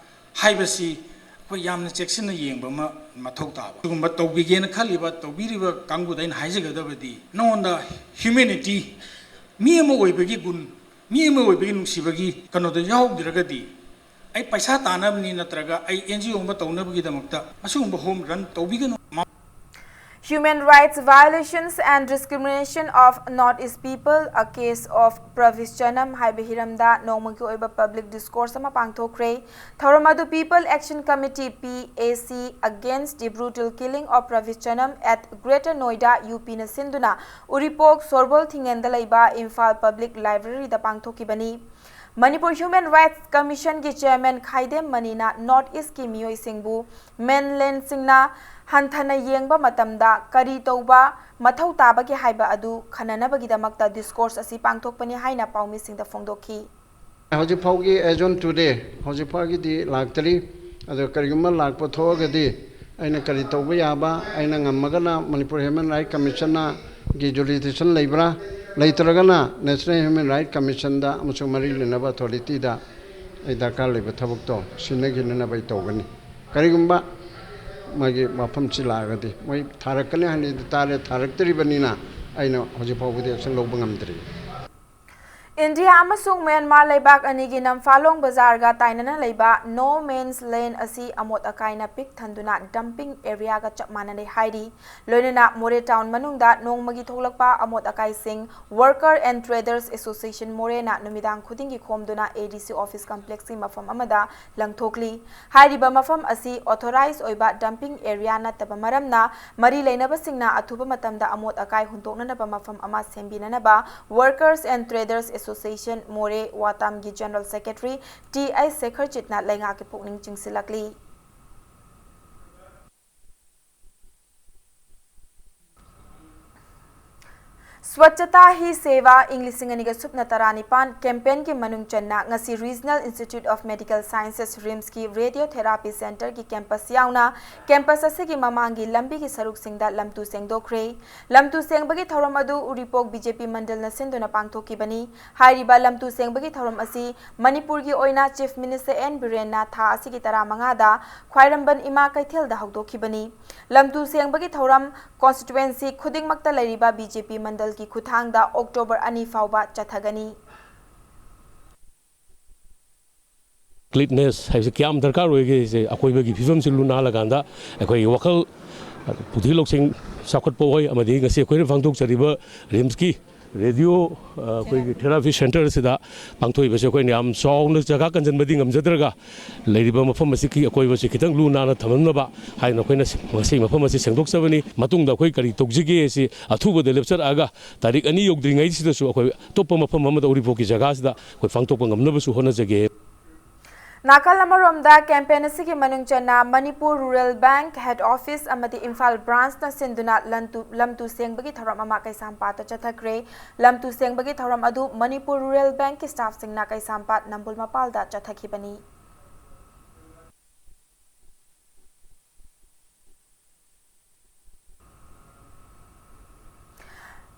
ꯍꯥꯏꯕꯁꯤ ꯑꯩꯈꯣꯏ ꯌꯥꯝꯅ ꯆꯦꯛꯁꯤꯟꯅ ꯌꯦꯡꯕ ꯑꯃ ꯃꯊꯧ ꯇꯥꯕ꯫ ꯑꯗꯨꯒꯨꯝꯕ ꯇꯧꯕꯤꯒꯦꯅ ꯈꯜꯂꯤꯕ, ꯇꯧꯕꯤꯔꯤꯕ ꯀꯥꯡꯕꯨꯗ ꯑꯩꯅ ꯍꯥꯏꯖꯒꯗꯕꯗꯤ, ꯅꯉꯣꯟꯗ humanity, ꯃꯤ ꯑꯃ ꯑꯣꯏꯕꯒꯤ ꯒꯨꯟ, ꯃꯤ ꯑꯃ ꯑꯣꯏꯕꯒꯤ ꯅꯨꯡꯁꯤꯕꯒꯤ ꯀꯩꯅꯣꯗꯣ ꯌꯥꯎꯗ꯭ꯔꯒꯗꯤ, ꯑꯩ ꯄꯩꯁꯥ ꯇꯥꯅꯕꯅꯤ ꯅꯠꯇ꯭ꯔꯒ ꯑꯩ NGO ꯑꯃ ꯇꯧꯅꯕꯒꯤꯗꯃꯛꯇ ꯑꯁꯤꯒꯨꯝꯕ ꯍꯣꯝ run ꯇꯧꯕꯤꯒꯅꯨ꯫ Human rights violations and discrimination of North East people, a case of Pravish Chanam ꯍꯥꯏꯕ ꯍꯤꯔꯝꯗ ꯅꯣꯡꯃꯒꯤ ꯑꯣꯏꯕ public discourse ꯑꯃ ꯄꯥꯡꯊꯣꯛꯈ꯭ꯔꯦ꯫ ꯊꯧꯔꯝ ꯑꯗꯨ People Action Committee, PAC, Against the Brutal Killing of Pravish Chanam at Greater Noida, UPꯅ ꯁꯤꯟꯗꯨꯅ ꯎꯔꯤꯄꯣꯛ ꯁꯣꯔꯕꯣꯜ ꯊꯤꯡꯉꯦꯟꯗ ꯂꯩꯕ ꯏꯝꯐꯥꯜ Public Libraryꯗ ꯄꯥꯡꯊꯣꯛꯈꯤꯕꯅꯤ꯫ ꯃꯅꯤꯄꯨꯔ ꯍ꯭ꯌꯨꯃꯦꯟ ꯔꯥꯏꯠꯁ ꯀꯃꯤꯁꯟꯒꯤ ꯆꯦꯌꯔꯃꯦꯟ ꯈꯥꯏꯗꯦꯝ ꯃꯅꯤꯅ ꯅꯣꯔꯠ ꯏꯁꯀꯤ ꯃꯤꯑꯣꯏꯁꯤꯡꯕꯨ ꯃꯦꯟꯂꯦꯟꯁꯤꯡꯅ ꯍꯟꯊꯅ ꯌꯦꯡꯕ ꯃꯇꯝꯗ ꯀꯔꯤ ꯇꯧꯕ ꯃꯊꯧ ꯇꯥꯕꯒꯦ ꯍꯥꯏꯕ ꯑꯗꯨ ꯈꯟꯅꯅꯕꯒꯤꯗꯃꯛꯇ ꯗꯤꯁꯀꯣꯔꯁ ꯑꯁꯤ ꯄꯥꯡꯊꯣꯛꯄꯅꯤ ꯍꯥꯏꯅ ꯄꯥꯎꯃꯤꯁꯤꯡꯗ ꯐꯣꯡꯗꯣꯛꯈꯤ꯫ ꯍꯧꯖꯤꯛ ꯐꯥꯎꯒꯤ, as on today, ꯍꯧꯖꯤꯛ ꯐꯥꯎꯒꯤꯗꯤ ꯂꯥꯛꯇꯔꯤ꯫ ꯑꯗꯣ ꯀꯔꯤꯒꯨꯝꯕ ꯂꯥꯛꯄ ꯊꯣꯛꯑꯒꯗꯤ ꯑꯩꯅ ꯀꯔꯤ ꯇꯧꯕ ꯌꯥꯕ, ꯑꯩꯅ ꯉꯝꯃꯒꯅ ꯃꯅꯤꯄꯨꯔ ꯍ꯭ꯌꯨꯃꯦꯟ ꯔꯥꯏꯠ ꯀꯃꯤꯁꯟꯅ ꯒꯤ ꯖꯨꯔꯤꯗꯤꯛꯁꯟ ꯂꯩꯕ꯭ꯔꯥ, ꯂꯩꯇ꯭ꯔꯒꯅ ꯅꯦꯁꯅꯦꯜ ꯍ꯭ꯌꯨꯃꯦꯟ ꯔꯥꯏꯠ ꯀꯃꯤꯁꯟꯗ ꯑꯃꯁꯨꯡ ꯃꯔꯤ ꯂꯩꯅꯕ ꯑꯣꯊꯣꯔꯤꯇꯤꯗ ꯑꯩ ꯗꯔꯀꯥꯔ ꯂꯩꯕ ꯊꯕꯛꯇꯣ ꯁꯤꯟꯅꯈꯤꯅꯅꯕ ꯑꯩ ꯇꯧꯒꯅꯤ꯫ ꯀꯔꯤꯒꯨꯝꯕ ꯃꯥꯒꯤ ꯋꯥꯐꯝꯁꯤ ꯂꯥꯛꯑꯒꯗꯤ ꯃꯣꯏ ꯊꯥꯔꯛꯀꯅꯤ ꯍꯥꯏꯅꯗꯤ ꯇꯥꯔꯦ, ꯊꯥꯔꯛꯇ꯭ꯔꯤꯕꯅꯤꯅ ꯑꯩꯅ ꯍꯧꯖꯤꯛ ꯐꯥꯎꯕꯗꯤ ꯑꯦꯛꯁꯟ ꯂꯧꯕ ꯉꯝꯗ꯭ꯔꯤ꯫ ꯏꯟꯗꯤꯌꯥ ꯑꯃꯁꯨꯡ ꯃ꯭ꯌꯥꯟꯃꯥꯔ ꯂꯩꯕꯥꯛ ꯑꯅꯤꯒꯤ ꯅꯝꯐꯥꯂꯣꯡ ꯕꯖꯥꯔꯒ ꯇꯥꯏꯅꯅ ꯂꯩꯕ No Man's Land ꯑꯁꯤ ꯑꯃꯣꯠ ꯑꯀꯥꯏꯅ ꯄꯤꯛ ꯊꯟꯗꯨꯅ dumping areaꯒ ꯆꯞ ꯃꯥꯟꯅꯔꯦ ꯍꯥꯏꯔꯤ꯫ ꯂꯣꯏꯅꯅ ꯃꯣꯔꯦ ꯇꯥꯎꯟ ꯃꯅꯨꯡꯗ ꯅꯣꯡꯃꯒꯤ ꯊꯣꯛꯂꯛꯄ ꯑꯃꯣꯠ ꯑꯀꯥꯏꯁꯤꯡ Worker and Traders Association ꯃꯣꯔꯦꯅ ꯅꯨꯃꯤꯗꯥꯡ ꯈꯨꯗꯤꯡꯒꯤ ꯈꯣꯝꯗꯨꯅ ADC office complexꯀꯤ ꯃꯐꯝ ꯑꯃꯗ ꯂꯪꯊꯣꯛꯂꯤ꯫ ꯍꯥꯏꯔꯤꯕ ꯃꯐꯝ ꯑꯁꯤ authorized ꯑꯣꯏꯕ dumping area ꯅꯠꯇꯕ ꯃꯔꯝꯅ ꯃꯔꯤ ꯂꯩꯅꯕꯁꯤꯡꯅ ꯑꯊꯨꯕ ꯃꯇꯝꯗ ꯑꯃꯣꯠ ꯑꯀꯥꯏ ꯍꯨꯟꯗꯣꯛꯅꯅꯕ ꯃꯐꯝ ꯑꯃ ꯁꯦꯝꯕꯤꯅꯅꯕ Workers and Traders Association ꯃꯣꯔꯦ ꯋꯥꯇꯥꯝꯒꯤ General Secretary ꯇꯤ ꯑꯩꯆ ꯁꯦꯈꯔꯖꯤꯠꯅ ꯂꯩꯉꯥꯛꯀꯤ ꯄꯨꯛꯅꯤꯡ ꯆꯤꯡꯁꯤꯜꯂꯛꯂꯤ꯫ ꯁ꯭ꯋꯆꯇꯥ ꯍꯤ ꯁꯦꯚꯥ ꯏꯪ ꯂꯤꯁꯤꯡ ꯑꯅꯤꯒ ꯁꯨꯞꯅ ꯇꯔꯥꯅꯤꯄꯥꯟ campaignꯒꯤ ꯃꯅꯨꯡ ꯆꯟꯅ ꯉꯁꯤ Regional Institute of Medical Sciences, RIMSꯀꯤ Radiotherapy Centreꯒꯤ campus ꯌꯥꯎꯅ campus ꯑꯁꯤꯒꯤ ꯃꯃꯥꯡꯒꯤ ꯂꯝꯕꯤꯒꯤ ꯁꯔꯨꯛꯁꯤꯡꯗ ꯂꯝꯇꯨ ꯁꯦꯡꯗꯣꯛꯈ꯭ꯔꯦ꯫ ꯂꯝꯇꯨ ꯁꯦꯡꯕꯒꯤ ꯊꯧꯔꯝ ꯑꯗꯨ ꯎꯔꯤꯄꯣꯛ BJP ꯃꯟꯗꯜꯅ ꯁꯤꯟꯗꯨꯅ ꯄꯥꯡꯊꯣꯛꯈꯤꯕꯅꯤ꯫ ꯍꯥꯏꯔꯤꯕ ꯂꯝꯇꯨ ꯁꯦꯡꯕꯒꯤ ꯊꯧꯔꯝ ꯑꯁꯤ ꯃꯅꯤꯄꯨꯔꯒꯤ ꯑꯣꯏꯅ Chief Minister ꯑꯦꯟ ꯕꯤꯔꯦꯟꯅ ꯊꯥ ꯑꯁꯤꯒꯤ ꯇꯔꯥꯃꯉꯥꯗ ꯈ꯭ꯋꯥꯏꯔꯝꯕꯟ ꯏꯃꯥ ꯀꯩꯊꯦꯜꯗ ꯍꯧꯗꯣꯛꯈꯤꯕꯅꯤ꯫ ꯂꯝꯇꯨ ꯁꯦꯡꯕꯒꯤ ꯊꯧꯔꯝ constituency ꯈꯨꯗꯤꯡꯃꯛꯇ ꯂꯩꯔꯤꯕ BJP ꯃꯟꯗꯜꯒꯤ ꯈꯨꯠꯊꯥꯡꯗ October ꯑꯅꯤ ꯐꯥꯎꯕ ꯆꯠꯊꯒꯅꯤ꯫ Cleanliness ꯍꯥꯏꯕꯁꯤ ꯀꯌꯥꯝ ꯗꯔꯀꯥꯔ ꯑꯣꯏꯒꯦꯁꯦ, ꯑꯀꯣꯏꯕꯒꯤ ꯐꯤꯕꯝꯁꯤ ꯂꯨ ꯅꯥꯜꯂꯀꯥꯟꯗ ꯑꯩꯈꯣꯏꯒꯤ ꯋꯥꯈꯜ ꯄꯨꯛꯅꯤꯡ ꯂꯧꯁꯤꯡ ꯆꯥꯎꯈꯠꯄ ꯑꯣꯏ꯫ ꯑꯃꯗꯤ ꯉꯁꯤ ꯑꯩꯈꯣꯏꯅ ꯄꯥꯡꯊꯣꯛꯆꯔꯤꯕ RIMSꯀꯤ ꯔꯦꯗꯤꯑꯣ ꯑ, ꯑꯩꯈꯣꯏꯒꯤ ꯊꯦꯔꯥꯄꯤ ꯁꯦꯟꯇꯔ ꯑꯁꯤꯗ ꯄꯥꯡꯊꯣꯛꯏꯕꯁꯦ ꯑꯩꯈꯣꯏꯅ ꯌꯥꯝ ꯆꯥꯎꯅ ꯖꯒꯥ ꯀꯟꯁꯤꯟꯕꯗꯤ ꯉꯝꯖꯗ꯭ꯔꯒ, ꯂꯩꯔꯤꯕ ꯃꯐꯝ ꯑꯁꯤꯒꯤ ꯑꯀꯣꯏꯕꯁꯤ ꯈꯤꯇꯪ ꯂꯨ ꯅꯥꯟꯅ ꯊꯝꯍꯟꯅꯕ ꯍꯥꯏꯅ ꯑꯩꯈꯣꯏꯅ ꯉꯁꯤ ꯃꯐꯝ ꯑꯁꯤ ꯁꯦꯡꯗꯣꯛꯆꯕꯅꯤ꯫ ꯃꯇꯨꯡꯗ ꯑꯩꯈꯣꯏ ꯀꯔꯤ ꯇꯧꯁꯤꯒꯦ ꯁꯤ ꯑꯊꯨꯕꯗ ꯂꯦꯞꯆꯔꯛꯑꯒ, ꯇꯥꯔꯤꯛ ꯑꯅꯤ ꯌꯧꯗ꯭ꯔꯤꯉꯩꯁꯤꯗꯁꯨ ꯑꯩꯈꯣꯏ ꯑꯇꯣꯞꯄ ꯃꯐꯝ ꯑꯃꯗ ꯎꯔꯤꯄꯣꯛꯀꯤ ꯖꯒꯥꯁꯤꯗ ꯑꯩꯈꯣꯏ ꯄꯥꯡꯊꯣꯛꯄ ꯉꯝꯅꯕꯁꯨ ꯍꯣꯠꯅꯖꯒꯦ꯫ ꯅꯥꯀꯜ ꯑꯃꯔꯣꯝꯗ, ꯀꯦꯝꯄꯦꯟ ꯑꯁꯤꯒꯤ ꯃꯅꯨꯡ ꯆꯟꯅ ꯃꯅꯤꯄꯨꯔ ꯔꯨꯔꯦꯜ ꯕꯦꯡꯛ ꯍꯦꯗ ꯑꯣꯐꯤꯁꯅ ꯁꯤꯟꯗꯨꯅ ꯂꯟꯇꯨ-, ꯂꯝꯇꯨ ꯁꯦꯡꯕꯒꯤ ꯊꯧꯔꯝ ꯑꯃ ꯀꯩꯁꯥꯝꯄꯥꯠꯇ ꯆꯠꯊꯈ꯭ꯔꯦ꯫ ꯂꯝꯇꯨ ꯁꯦꯡꯕꯒꯤ ꯊꯧꯔꯝ ꯑꯗꯨ ꯃꯅꯤꯄꯨꯔ ꯔꯨꯔꯦꯜ ꯕꯦꯡꯛꯀꯤ ꯁ꯭ꯇꯥꯐꯁꯤꯡꯅ ꯀꯩꯁꯥꯝꯄꯥꯠ ꯅꯝꯕꯨꯜ ꯃꯄꯥꯜꯗ ꯆꯠꯊꯈꯤꯕꯅꯤ꯫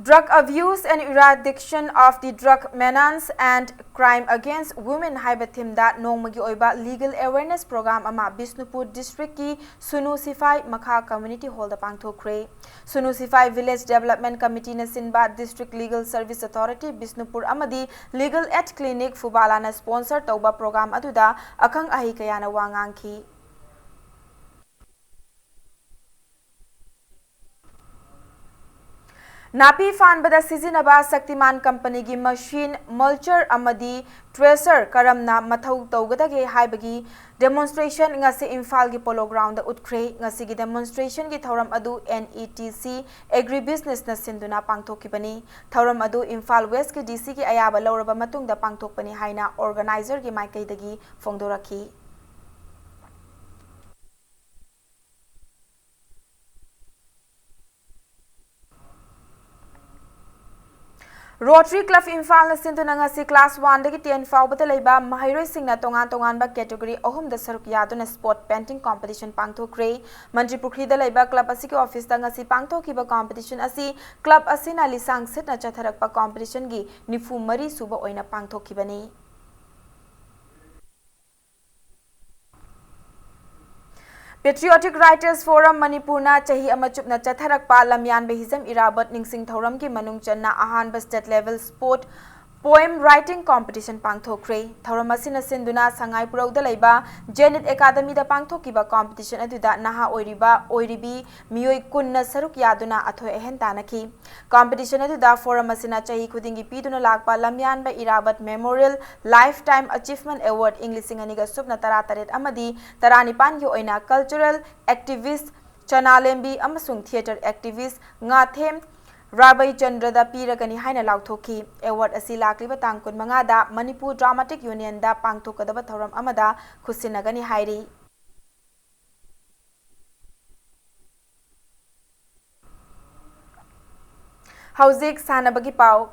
Drug Abuse and Eradication of the Drug Menace and Crime Against Women ꯍꯥꯏꯕ ꯊꯤꯝꯗ ꯅꯣꯡꯃꯒꯤ ꯑꯣꯏꯕ ꯂꯤꯒꯦꯜ ꯑꯦꯋꯦꯔꯅꯦꯁ ꯄ꯭ꯔꯣꯒ꯭ꯔꯥꯝ ꯑꯃ ꯕꯤꯁꯅꯨꯄꯨꯔ ꯗꯤꯁꯇ꯭ꯔꯤꯛꯀꯤ ꯁꯨꯅꯨ ꯁꯤꯐꯥꯏ ꯃꯈꯥ ꯀꯝꯃ꯭ꯌꯨꯅꯤꯇꯤ ꯍꯣꯜꯗ ꯄꯥꯡꯊꯣꯛꯈ꯭ꯔꯦ꯫ ꯁꯨꯅꯨ ꯁꯤꯐꯥꯏ ꯚꯤꯂꯦꯖ ꯗꯦꯕꯂꯞꯃꯦꯟ ꯀꯃꯤꯇꯤꯅ ꯁꯤꯟꯕ district legal service authority Bishnupur ꯑꯃꯗꯤ ꯂꯤꯒꯦꯜ ꯑꯦꯗ ꯀ꯭ꯂꯤꯅꯤꯛ ꯐꯨꯕꯥꯂꯥꯅ ꯁ꯭ꯄꯣꯟꯁꯔ ꯇꯧꯕ ꯄ꯭ꯔꯣꯒ꯭ꯔꯥꯝ ꯑꯗꯨꯗ ꯑꯈꯪ ꯑꯍꯩ ꯀꯌꯥꯅ ꯋꯥ ꯉꯥꯡꯈꯤ꯫ ꯅꯥꯄꯤ ꯐꯥꯟꯕꯗ ꯁꯤꯖꯤꯟꯅꯕ ꯁꯛꯇꯤꯃꯥꯟ ꯀꯝꯄꯅꯤꯒꯤ ꯃꯁꯤꯟ, ꯃꯜꯆꯔ ꯑꯃꯗꯤ ꯊ꯭ꯔꯦꯁꯔ ꯀꯔꯝꯅ ꯃꯊꯧ ꯇꯧꯒꯗꯒꯦ ꯍꯥꯏꯕꯒꯤ ꯗꯦꯃꯣꯟꯁꯇ꯭ꯔꯦꯁꯟ ꯉꯁꯤ ꯏꯝꯐꯥꯜꯒꯤ ꯄꯣꯂꯣ ꯒ꯭ꯔꯥꯎꯟꯗ ꯎꯠꯈ꯭ꯔꯦ꯫ ꯉꯁꯤꯒꯤ ꯗꯦꯃꯣꯟꯁꯇ꯭ꯔꯦꯁꯟꯒꯤ ꯊꯧꯔꯝ ꯑꯗꯨ N E T C agri ꯕꯤꯖꯤꯅꯦꯁꯅ ꯁꯤꯟꯗꯨꯅ ꯄꯥꯡꯊꯣꯛꯈꯤꯕꯅꯤ꯫ ꯊꯧꯔꯝ ꯑꯗꯨ ꯏꯝꯐꯥꯜ ꯋꯦꯁꯀꯤ ꯗꯤ ꯁꯤꯒꯤ ꯑꯌꯥꯕ ꯂꯧꯔꯕ ꯃꯇꯨꯡꯗ ꯄꯥꯡꯊꯣꯛꯄꯅꯤ ꯍꯥꯏꯅ ꯑꯣꯔꯒꯅꯥꯏꯖꯔꯒꯤ ꯃꯥꯏꯀꯩꯗꯒꯤ ꯐꯣꯡꯗꯣꯔꯛꯈꯤ꯫ ꯔꯣꯇꯔꯤ ꯀ꯭ꯂꯕ ꯏꯝꯐꯥꯜꯅ ꯁꯤꯟꯗꯨꯅ ꯉꯁꯤ ꯀ꯭ꯂꯥꯁ ꯋꯥꯟꯗꯒꯤ ꯇꯦꯟ ꯐꯥꯎꯕꯗ ꯂꯩꯕ ꯃꯍꯩꯔꯣꯏꯁꯤꯡꯅ ꯇꯣꯉꯥꯟ ꯇꯣꯉꯥꯟꯕ ꯀꯦꯇꯦꯒꯣꯔꯤ ꯑꯍꯨꯝꯗ ꯁꯔꯨꯛ ꯌꯥꯗꯨꯅ ꯁ꯭ꯄꯣꯠ ꯄꯦꯟꯇꯤꯡ ꯀꯣꯝꯄꯤꯇꯤꯁꯟ ꯄꯥꯡꯊꯣꯛꯈ꯭ꯔꯦ꯫ ꯃꯟꯇ꯭ꯔꯤ ꯄꯨꯈ꯭ꯔꯤꯗ ꯂꯩꯕ ꯀ꯭ꯂꯕ ꯑꯁꯤꯒꯤ ꯑꯣꯐꯤꯁꯇ ꯉꯁꯤ ꯄꯥꯡꯊꯣꯛꯈꯤꯕ ꯀꯣꯝꯄꯤꯇꯤꯁꯟ ꯑꯁꯤ ꯀ꯭ꯂꯕ ꯑꯁꯤꯅ ꯂꯤꯁꯥꯡ ꯁꯤꯠꯅ ꯆꯠꯊꯔꯛꯄ ꯀꯣꯝꯄꯤꯇꯤꯁꯟꯒꯤ ꯅꯤꯐꯨ ꯃꯔꯤ ꯁꯨꯕ ꯑꯣꯏꯅ ꯄꯥꯡꯊꯣꯛꯈꯤꯕꯅꯤ꯫ Patriotic Writers Forum ꯃꯅꯤꯄꯨꯔꯅ ꯆꯍꯤ ꯑꯃ ꯆꯨꯞꯅ ꯆꯠꯊꯔꯛꯄ ꯂꯝꯌꯥꯟꯕ ꯍꯤꯖꯝ ꯏꯔꯥꯕꯣꯠ ꯅꯤꯡꯁꯤꯡ ꯊꯧꯔꯝꯒꯤ ꯃꯅꯨꯡ ꯆꯟꯅ ꯑꯍꯥꯟꯕ state level sport Poem Writing Competition ꯄꯥꯡꯊꯣꯛꯈ꯭ꯔꯦ꯫ ꯊꯧꯔꯝ ꯑꯁꯤꯅ ꯁꯤꯟꯗꯨꯅ ꯁꯉꯥꯏ ꯄꯨꯔꯧꯗ ꯂꯩꯕ ꯖꯦꯅꯤꯠ ꯑꯦꯀꯥꯗꯃꯤꯗ ꯄꯥꯡꯊꯣꯛꯈꯤꯕ ꯀꯣꯝꯄꯤꯇꯤꯁꯟ ꯑꯗꯨꯗ ꯅꯍꯥ ꯑꯣꯏꯔꯤꯕ ꯑꯣꯏꯔꯤꯕꯤ ꯃꯤꯑꯣꯏ ꯀꯨꯟꯅ ꯁꯔꯨꯛ ꯌꯥꯗꯨꯅ ꯑꯊꯣꯏ ꯑꯍꯦꯟ ꯇꯥꯟꯅꯈꯤ꯫ ꯀꯣꯝꯄꯤꯇꯤꯁꯟ ꯑꯗꯨꯗ ꯐꯣꯔꯝ ꯑꯁꯤꯅ ꯆꯍꯤ ꯈꯨꯗꯤꯡꯒꯤ ꯄꯤꯗꯨꯅ ꯂꯥꯛꯄ ꯂꯝꯌꯥꯟꯕ ꯏꯔꯥꯕꯠ ꯃꯦꯃꯣꯔꯤꯌꯦꯜ ꯂꯥꯏꯐ ꯇꯥꯏꯝ ꯑꯆꯤꯚꯃꯦꯟ ꯑꯦꯋꯥꯔꯗ ꯏꯪ ꯂꯤꯁꯤꯡ ꯑꯅꯤꯒ ꯁꯨꯞꯅ ꯇꯔꯥꯇꯔꯦꯠ ꯑꯃꯗꯤ ꯇꯔꯥꯅꯤꯄꯥꯟꯒꯤ ꯑꯣꯏꯅ ꯀꯜꯆꯔꯦꯜ ꯑꯦꯛꯇꯤꯚꯤꯁ꯭ꯠ ꯆꯅꯥꯂꯦꯝꯕꯤ ꯑꯃꯁꯨꯡ ꯊꯤꯌꯦꯇꯔ ꯑꯦꯛꯇꯤꯚꯤꯁ꯭ꯠ ꯉꯥꯊꯦꯝ ꯔꯥꯕꯩꯆꯟꯗ꯭ꯔꯗ ꯄꯤꯔꯒꯅꯤ ꯍꯥꯏꯅ ꯂꯥꯎꯊꯣꯛꯈꯤ꯫ ꯑꯦꯋꯥꯔꯗ ꯑꯁꯤ ꯂꯥꯛꯂꯤꯕ ꯇꯥꯡ ꯀꯨꯟꯃꯉꯥꯗ ꯃꯅꯤꯄꯨꯔ ꯗ꯭ꯔꯥꯃꯥꯇꯤꯛ ꯌꯨꯅꯤꯌꯟꯗ ꯄꯥꯡꯊꯣꯛꯀꯗꯕ ꯊꯧꯔꯝ ꯑꯃꯗ ꯈꯨꯠꯁꯤꯟꯅꯒꯅꯤ ꯍꯥꯏꯔꯤ꯫ ꯍꯧꯖꯤꯛ ꯁꯥꯟꯅꯕꯒꯤ ꯄꯥꯎ꯫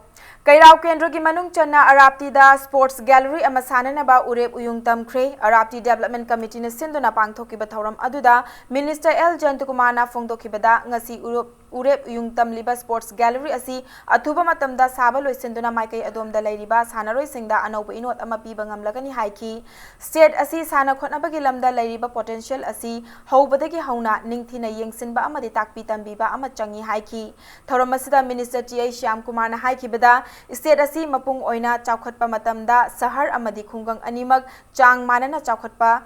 ꯀꯩꯔꯥꯎ ꯀꯦꯟꯗ꯭ꯔꯒꯤ ꯃꯅꯨꯡ ꯆꯟꯅ ꯑꯔꯥꯞꯇꯤꯗ ꯁ꯭ꯄꯣꯔꯠꯁ ꯒꯦꯂꯔꯤ ꯑꯃ ꯁꯥꯟꯅꯅꯕ ꯎꯔꯦꯞ ꯎꯌꯨꯡ ꯇꯝꯈ꯭ꯔꯦ꯫ ꯑꯔꯥꯞꯇꯤ ꯗꯦꯕꯂꯞꯃꯦꯟ ꯀꯃꯤꯇꯤꯅ ꯁꯤꯟꯗꯨꯅ ꯄꯥꯡꯊꯣꯛꯈꯤꯕ ꯊꯧꯔꯝ ꯑꯗꯨꯗ ꯃꯤꯅꯤꯁꯇꯔ ꯑꯦꯜ ꯖꯌꯟꯇꯀꯨꯃꯥꯔꯅ ꯐꯣꯡꯗꯣꯛꯈꯤꯕꯗ, ꯉꯁꯤ ꯎꯔꯦꯞ, ꯎꯔꯦꯞ ꯎꯌꯨꯡ ꯇꯝꯂꯤꯕ ꯁ꯭ꯄꯣꯔꯠꯁ ꯒꯦꯂꯔꯤ ꯑꯁꯤ ꯑꯊꯨꯕ ꯃꯇꯝꯗ ꯁꯥꯕ ꯂꯣꯏꯁꯤꯟꯗꯨꯅ ꯃꯥꯏꯀꯩ ꯑꯗꯣꯝꯗ ꯂꯩꯔꯤꯕ ꯁꯥꯟꯅꯔꯣꯏꯁꯤꯡꯗ ꯑꯅꯧꯕ ꯏꯅꯣꯠ ꯑꯃ ꯄꯤꯕ ꯉꯝꯂꯒꯅꯤ ꯍꯥꯏꯈꯤ꯫ ꯁ꯭ꯇꯦꯠ ꯑꯁꯤ ꯁꯥꯟꯅ ꯈꯣꯠꯅꯕꯒꯤ ꯂꯝꯗ ꯂꯩꯔꯤꯕ ꯄꯣꯇꯦꯟꯁꯤꯌꯦꯜ ꯑꯁꯤ ꯍꯧꯕꯗꯒꯤ ꯍꯧꯅ ꯅꯤꯡꯊꯤꯅ ꯌꯦꯡꯁꯤꯟꯕ ꯑꯃꯗꯤ ꯇꯥꯛꯄꯤ ꯇꯝꯕꯤꯕ ꯑꯃ ꯆꯪꯏ ꯍꯥꯏꯈꯤ꯫ ꯊꯧꯔꯝ ꯑꯁꯤꯗ ꯃꯤꯅꯤꯁꯇꯔ ꯇꯤ ꯑꯩꯆ ꯁ꯭ꯌꯥꯝꯀꯨꯃꯥꯔꯅ ꯍꯥꯏꯈꯤꯕꯗ, ꯁ꯭ꯇꯦꯠ ꯑꯁꯤ ꯃꯄꯨꯡ ꯑꯣꯏꯅ ꯆꯥꯎꯈꯠꯄ ꯃꯇꯝꯗ ꯁꯍꯔ ꯑꯃꯗꯤ ꯈꯨꯡꯒꯪ ꯑꯅꯤꯃꯛ ꯆꯥꯡ ꯃꯥꯟꯅꯅ ꯆꯥꯎꯈꯠꯄ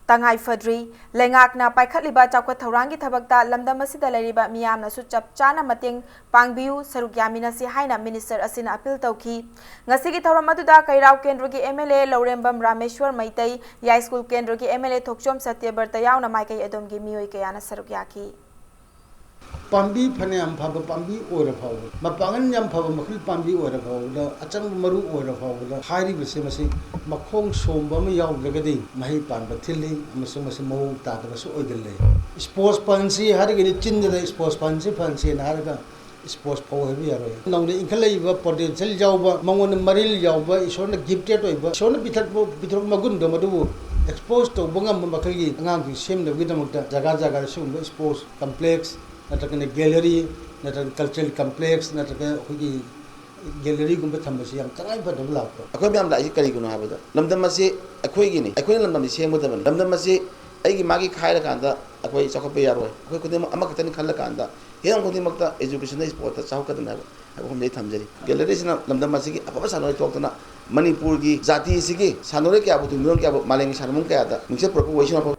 ꯇꯉꯥꯏ ꯐꯗ꯭ꯔꯤ꯫ ꯂꯩꯉꯥꯛꯅ ꯄꯥꯏꯈꯠꯂꯤꯕ ꯆꯥꯎꯈꯠ ꯊꯧꯔꯥꯡꯒꯤ ꯊꯕꯛꯇ ꯂꯝꯗꯝ ꯑꯁꯤꯗ ꯂꯩꯔꯤꯕ ꯃꯤꯌꯥꯝꯅꯁꯨ ꯆꯞ ꯆꯥꯅ ꯃꯇꯦꯡ ꯄꯥꯡꯕꯤꯌꯨ, ꯁꯔꯨꯛ ꯌꯥꯃꯤꯟꯅꯁꯤ ꯍꯥꯏꯅ ꯃꯤꯅꯤꯁꯇꯔ ꯑꯁꯤꯅ ꯑꯄꯤꯜ ꯇꯧꯈꯤ꯫ ꯉꯁꯤꯒꯤ ꯊꯧꯔꯝ ꯑꯗꯨꯗ ꯀꯩꯔꯥꯎ ꯀꯦꯟꯗ꯭ꯔꯒꯤ ꯑꯦꯝ ꯑꯦꯜ ꯑꯦ ꯂꯧꯔꯦꯝꯕꯝ ꯔꯥꯃꯦꯁ꯭ꯋꯔ ꯃꯩꯇꯩ, ꯌꯥꯏꯁ꯭ꯀꯨꯜ ꯀꯦꯟꯗ꯭ꯔꯒꯤ ꯑꯦꯝ ꯑꯦꯜ ꯑꯦ ꯊꯣꯛꯆꯣꯝ ꯁꯇ꯭ꯌꯕ꯭ꯔꯇ ꯌꯥꯎꯅ ꯃꯥꯏꯀꯩ ꯑꯗꯣꯝꯒꯤ ꯃꯤꯑꯣꯏ ꯀꯌꯥꯅ ꯁꯔꯨꯛ ꯌꯥꯈꯤ꯫ ꯄꯥꯝꯕꯤ ꯐꯅꯌꯥꯝ ꯐꯕ ꯄꯥꯝꯕꯤ ꯑꯣꯏꯔ ꯐꯥꯎꯕ, ꯃꯄꯥꯡꯒꯜ ꯌꯥꯝ ꯐꯕ ꯃꯈꯜ ꯄꯥꯝꯕꯤ ꯑꯣꯏꯔ ꯐꯥꯎꯕꯗ, ꯑꯆꯪꯕ ꯃꯔꯨ ꯑꯣꯏꯔ ꯐꯥꯎꯕꯗ, ꯍꯥꯏꯔꯤꯕꯁꯦ ꯃꯁꯤ ꯃꯈꯣꯡ ꯁꯣꯝꯕ ꯑꯃ ꯌꯥꯎꯗ꯭ꯔꯒꯗꯤ ꯃꯍꯩ ꯄꯥꯟꯕ ꯊꯤꯜꯂꯤ ꯑꯃꯁꯨꯡ ꯃꯁꯤ ꯃꯑꯣꯡ ꯇꯥꯗꯕꯁꯨ ꯑꯣꯏꯒꯜꯂꯦ꯫ ꯁ꯭ꯄꯣꯔꯠꯁ ꯐꯍꯟꯁꯤ ꯍꯥꯏꯔꯒꯗꯤ ꯆꯤꯟꯗꯗ ꯁ꯭ꯄꯣꯔꯠꯁ ꯐꯍꯟꯁꯤ, ꯐꯍꯟꯁꯤꯅ ꯍꯥꯏꯔꯒ ꯁ꯭ꯄꯣꯔꯠꯁ ꯐꯧ ꯍꯥꯏꯕ ꯌꯥꯔꯣꯏ꯫ ꯅꯧꯅ ꯏꯟꯈꯠꯂꯛꯏꯕ ꯄꯣꯇꯦꯟꯁꯤꯌꯦꯜ ꯌꯥꯎꯕ, ꯃꯉꯣꯟꯗ ꯃꯔꯤꯜ ꯌꯥꯎꯕ, ꯏꯁꯣꯔꯅ ꯒꯤꯐꯇꯦꯠ ꯑꯣꯏꯕ, ꯏꯁꯣꯔꯅ ꯄꯤꯊꯛꯄ, ꯄꯤꯊꯣꯔꯛꯄ ꯃꯒꯨꯟꯗꯣ ꯃꯗꯨꯕꯨ ꯑꯦꯛꯁꯄꯣꯖ ꯇꯧꯕ ꯉꯝꯕ ꯃꯈꯜꯒꯤ ꯑꯉꯥꯡꯁꯤꯡ ꯁꯦꯝꯅꯕꯒꯤꯗꯃꯛꯇ ꯖꯒꯥ ꯖꯒꯥꯗ ꯁꯤꯒꯨꯝꯕ ꯁ꯭ꯄꯣꯔꯠꯁ ꯀꯝꯄ꯭ꯂꯦꯛꯁ ꯅꯠꯇ꯭ꯔꯒꯅ ꯒꯦꯂꯔꯤ ꯅꯠꯇ꯭ꯔꯒ ꯀꯜꯆꯔꯦꯜ ꯀꯝꯄ꯭ꯂꯦꯛꯁ ꯅꯠꯇ꯭ꯔꯒ ꯑꯩꯈꯣꯏꯒꯤ ꯒꯦꯂꯔꯤꯒꯨꯝꯕ ꯊꯝꯕꯁꯤ ꯌꯥꯝ ꯇꯉꯥꯏ ꯐꯗꯕ ꯂꯥꯛꯄ꯫ ꯑꯩꯈꯣꯏ ꯃꯌꯥꯝ ꯂꯥꯛꯏꯁꯤ ꯀꯔꯤꯒꯤꯅꯣ ꯍꯥꯏꯕꯗ, ꯂꯝꯗꯝ ꯑꯁꯤ ꯑꯩꯈꯣꯏꯒꯤꯅꯤ, ꯑꯩꯈꯣꯏꯅ ꯂꯝꯗꯝꯁꯤ ꯁꯦꯝꯒꯗꯕꯅꯤ꯫ ꯂꯝꯗꯝ ꯑꯁꯤ ꯑꯩꯒꯤ ꯃꯥꯒꯤ ꯈꯥꯏꯔꯀꯥꯟꯗ ꯑꯩꯈꯣꯏ ꯆꯥꯎꯈꯠꯄ ꯌꯥꯔꯣꯏ꯫ ꯑꯩꯈꯣꯏ ꯈꯨꯗꯤꯡꯃꯛ ꯑꯃꯈꯛꯇꯅꯤ ꯈꯜꯂꯀꯥꯟꯗ ꯍꯤꯔꯝ ꯈꯨꯗꯤꯡꯃꯛꯇ educationꯗ sportꯇ ꯆꯥꯎꯈꯠꯀꯗꯕꯅꯤ ꯍꯥꯏꯕ ꯍꯥꯏꯕ ꯋꯥꯐꯝꯗ ꯑꯩ ꯊꯝꯖꯔꯤ꯫ ꯒꯦꯂꯔꯤꯁꯤꯅ ꯂꯝꯗꯝ ꯑꯁꯤꯒꯤ ꯑꯐꯕ ꯁꯥꯟꯅꯔꯣꯏ ꯊꯣꯛꯇꯨꯅ ꯃꯅꯤꯄꯨꯔꯒꯤ ꯖꯥꯇꯤ ꯑꯁꯤꯒꯤ ꯁꯥꯟꯅꯔꯣꯏ ꯀꯌꯥꯕꯨ, ꯇꯨꯡ ꯃꯤꯔꯣꯜ ꯀꯌꯥꯕꯨ ꯃꯥꯂꯦꯝꯒꯤ ꯁꯥꯟꯅꯕꯨꯡ ꯀꯌꯥꯗ ꯃꯤꯡꯆꯠ ꯄꯨꯔꯛꯄ ꯑꯣꯏꯁꯅꯨ ꯍꯥꯏꯕ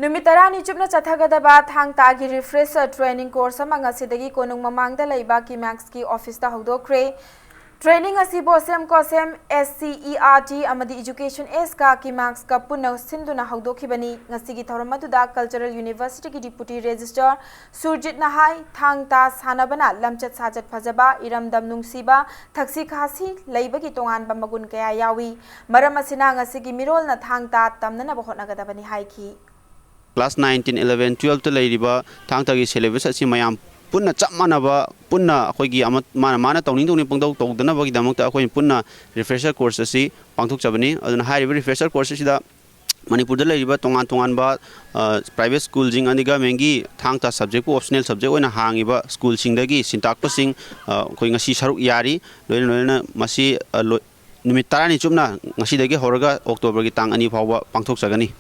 ꯅꯨꯃꯤꯠ ꯇꯔꯥꯅꯤ ꯆꯨꯞꯅ ꯆꯠꯊꯒꯗꯕ ꯊꯥꯡ ꯇꯥꯒꯤ refresher training course ꯑꯃ ꯉꯁꯤꯗꯒꯤ ꯀꯣꯅꯨꯡ ꯃꯃꯥꯡꯗ ꯂꯩꯕ ꯀꯤꯃꯦꯛꯁꯀꯤ ꯑꯣꯐꯤꯁꯇ ꯍꯧꯗꯣꯛꯈ꯭ꯔꯦ꯫ Training ꯑꯁꯤ ꯕꯣꯁꯦꯝ ꯀꯣꯁꯦꯝ, S C E R T ꯑꯃꯗꯤ Education Sꯀ ꯀꯤꯃꯦꯛꯁꯀ ꯄꯨꯟꯅ ꯁꯤꯟꯗꯨꯅ ꯍꯧꯗꯣꯛꯈꯤꯕꯅꯤ꯫ ꯉꯁꯤꯒꯤ ꯊꯧꯔꯝ ꯑꯗꯨꯗ Cultural Universityꯒꯤ Deputy Registrar ꯁꯨꯔꯖꯤꯠꯅ ꯍꯥꯏ, ꯊꯥꯡ ꯇꯥ ꯁꯥꯟꯅꯕꯅ ꯂꯝꯆꯠ ꯁꯥꯖꯠ ꯐꯖꯕ, ꯏꯔꯝꯗꯝ ꯅꯨꯡꯁꯤꯕ, ꯊꯛꯁꯤ ꯈꯥꯁꯤ ꯂꯩꯕꯒꯤ ꯇꯣꯉꯥꯟꯕ ꯃꯒꯨꯟ ꯀꯌꯥ ꯌꯥꯎꯏ꯫ ꯃꯔꯝ ꯑꯁꯤꯅ ꯉꯁꯤꯒꯤ ꯃꯤꯔꯣꯜꯅ ꯊꯥꯡ ꯇꯥ ꯇꯝꯅꯅꯕ ꯍꯣꯠꯅꯒꯗꯕꯅꯤ ꯍꯥꯏꯈꯤ꯫ Class nine, ten, eleven, twelveꯇ ꯂꯩꯔꯤꯕ ꯊꯥꯡ ꯇꯥꯒꯤ syllabus ꯑꯁꯤ ꯃꯌꯥꯝ ꯄꯨꯟꯅ ꯆꯞ ꯃꯥꯟꯅꯕ, ꯄꯨꯟꯅ ꯑꯩꯈꯣꯏꯒꯤ ꯑꯃ, ꯃꯥꯅ, ꯃꯥꯅ ꯇꯧꯅꯤꯡ ꯇꯧꯅꯤꯡ ꯄꯪꯇꯧ ꯇꯧꯗꯅꯕꯒꯤꯗꯃꯛꯇ ꯑꯩꯈꯣꯏꯅ ꯄꯨꯟꯅ refresher course ꯑꯁꯤ ꯄꯥꯡꯊꯣꯛꯆꯕꯅꯤ꯫ ꯑꯗꯨꯅ ꯍꯥꯏꯔꯤꯕ refresher course ꯑꯁꯤꯗ ꯃꯅꯤꯄꯨꯔꯗ ꯂꯩꯔꯤꯕ ꯇꯣꯉꯥꯟ ꯇꯣꯉꯥꯟꯕ, ꯑ, private schoolꯁꯤꯡ ꯑꯃꯗꯤ governmentꯀꯤ ꯊꯥꯡ ꯇꯥ subjectꯄꯨ optional subject ꯑꯣꯏꯅ ꯍꯥꯡꯉꯤꯕ schoolꯁꯤꯡꯗꯒꯤ ꯁꯤꯟꯇꯥꯛꯄꯁꯤꯡ, ꯑ, ꯑꯩꯈꯣꯏ ꯉꯁꯤ ꯁꯔꯨꯛ ꯌꯥꯔꯤ꯫ ꯂꯣꯏꯅ ꯂꯣꯏꯅꯅ ꯃꯁꯤ, ꯑ, ꯂꯣꯏ-, ꯅꯨꯃꯤꯠ ꯇꯔꯥꯅꯤ ꯆꯨꯞꯅ ꯉꯁꯤꯗꯒꯤ ꯍꯧꯔꯒ Octoberꯒꯤ ꯇꯥꯡ ꯑꯅꯤ ꯐꯥꯎꯕ ꯄꯥꯡꯊꯣꯛꯆꯒꯅꯤ꯫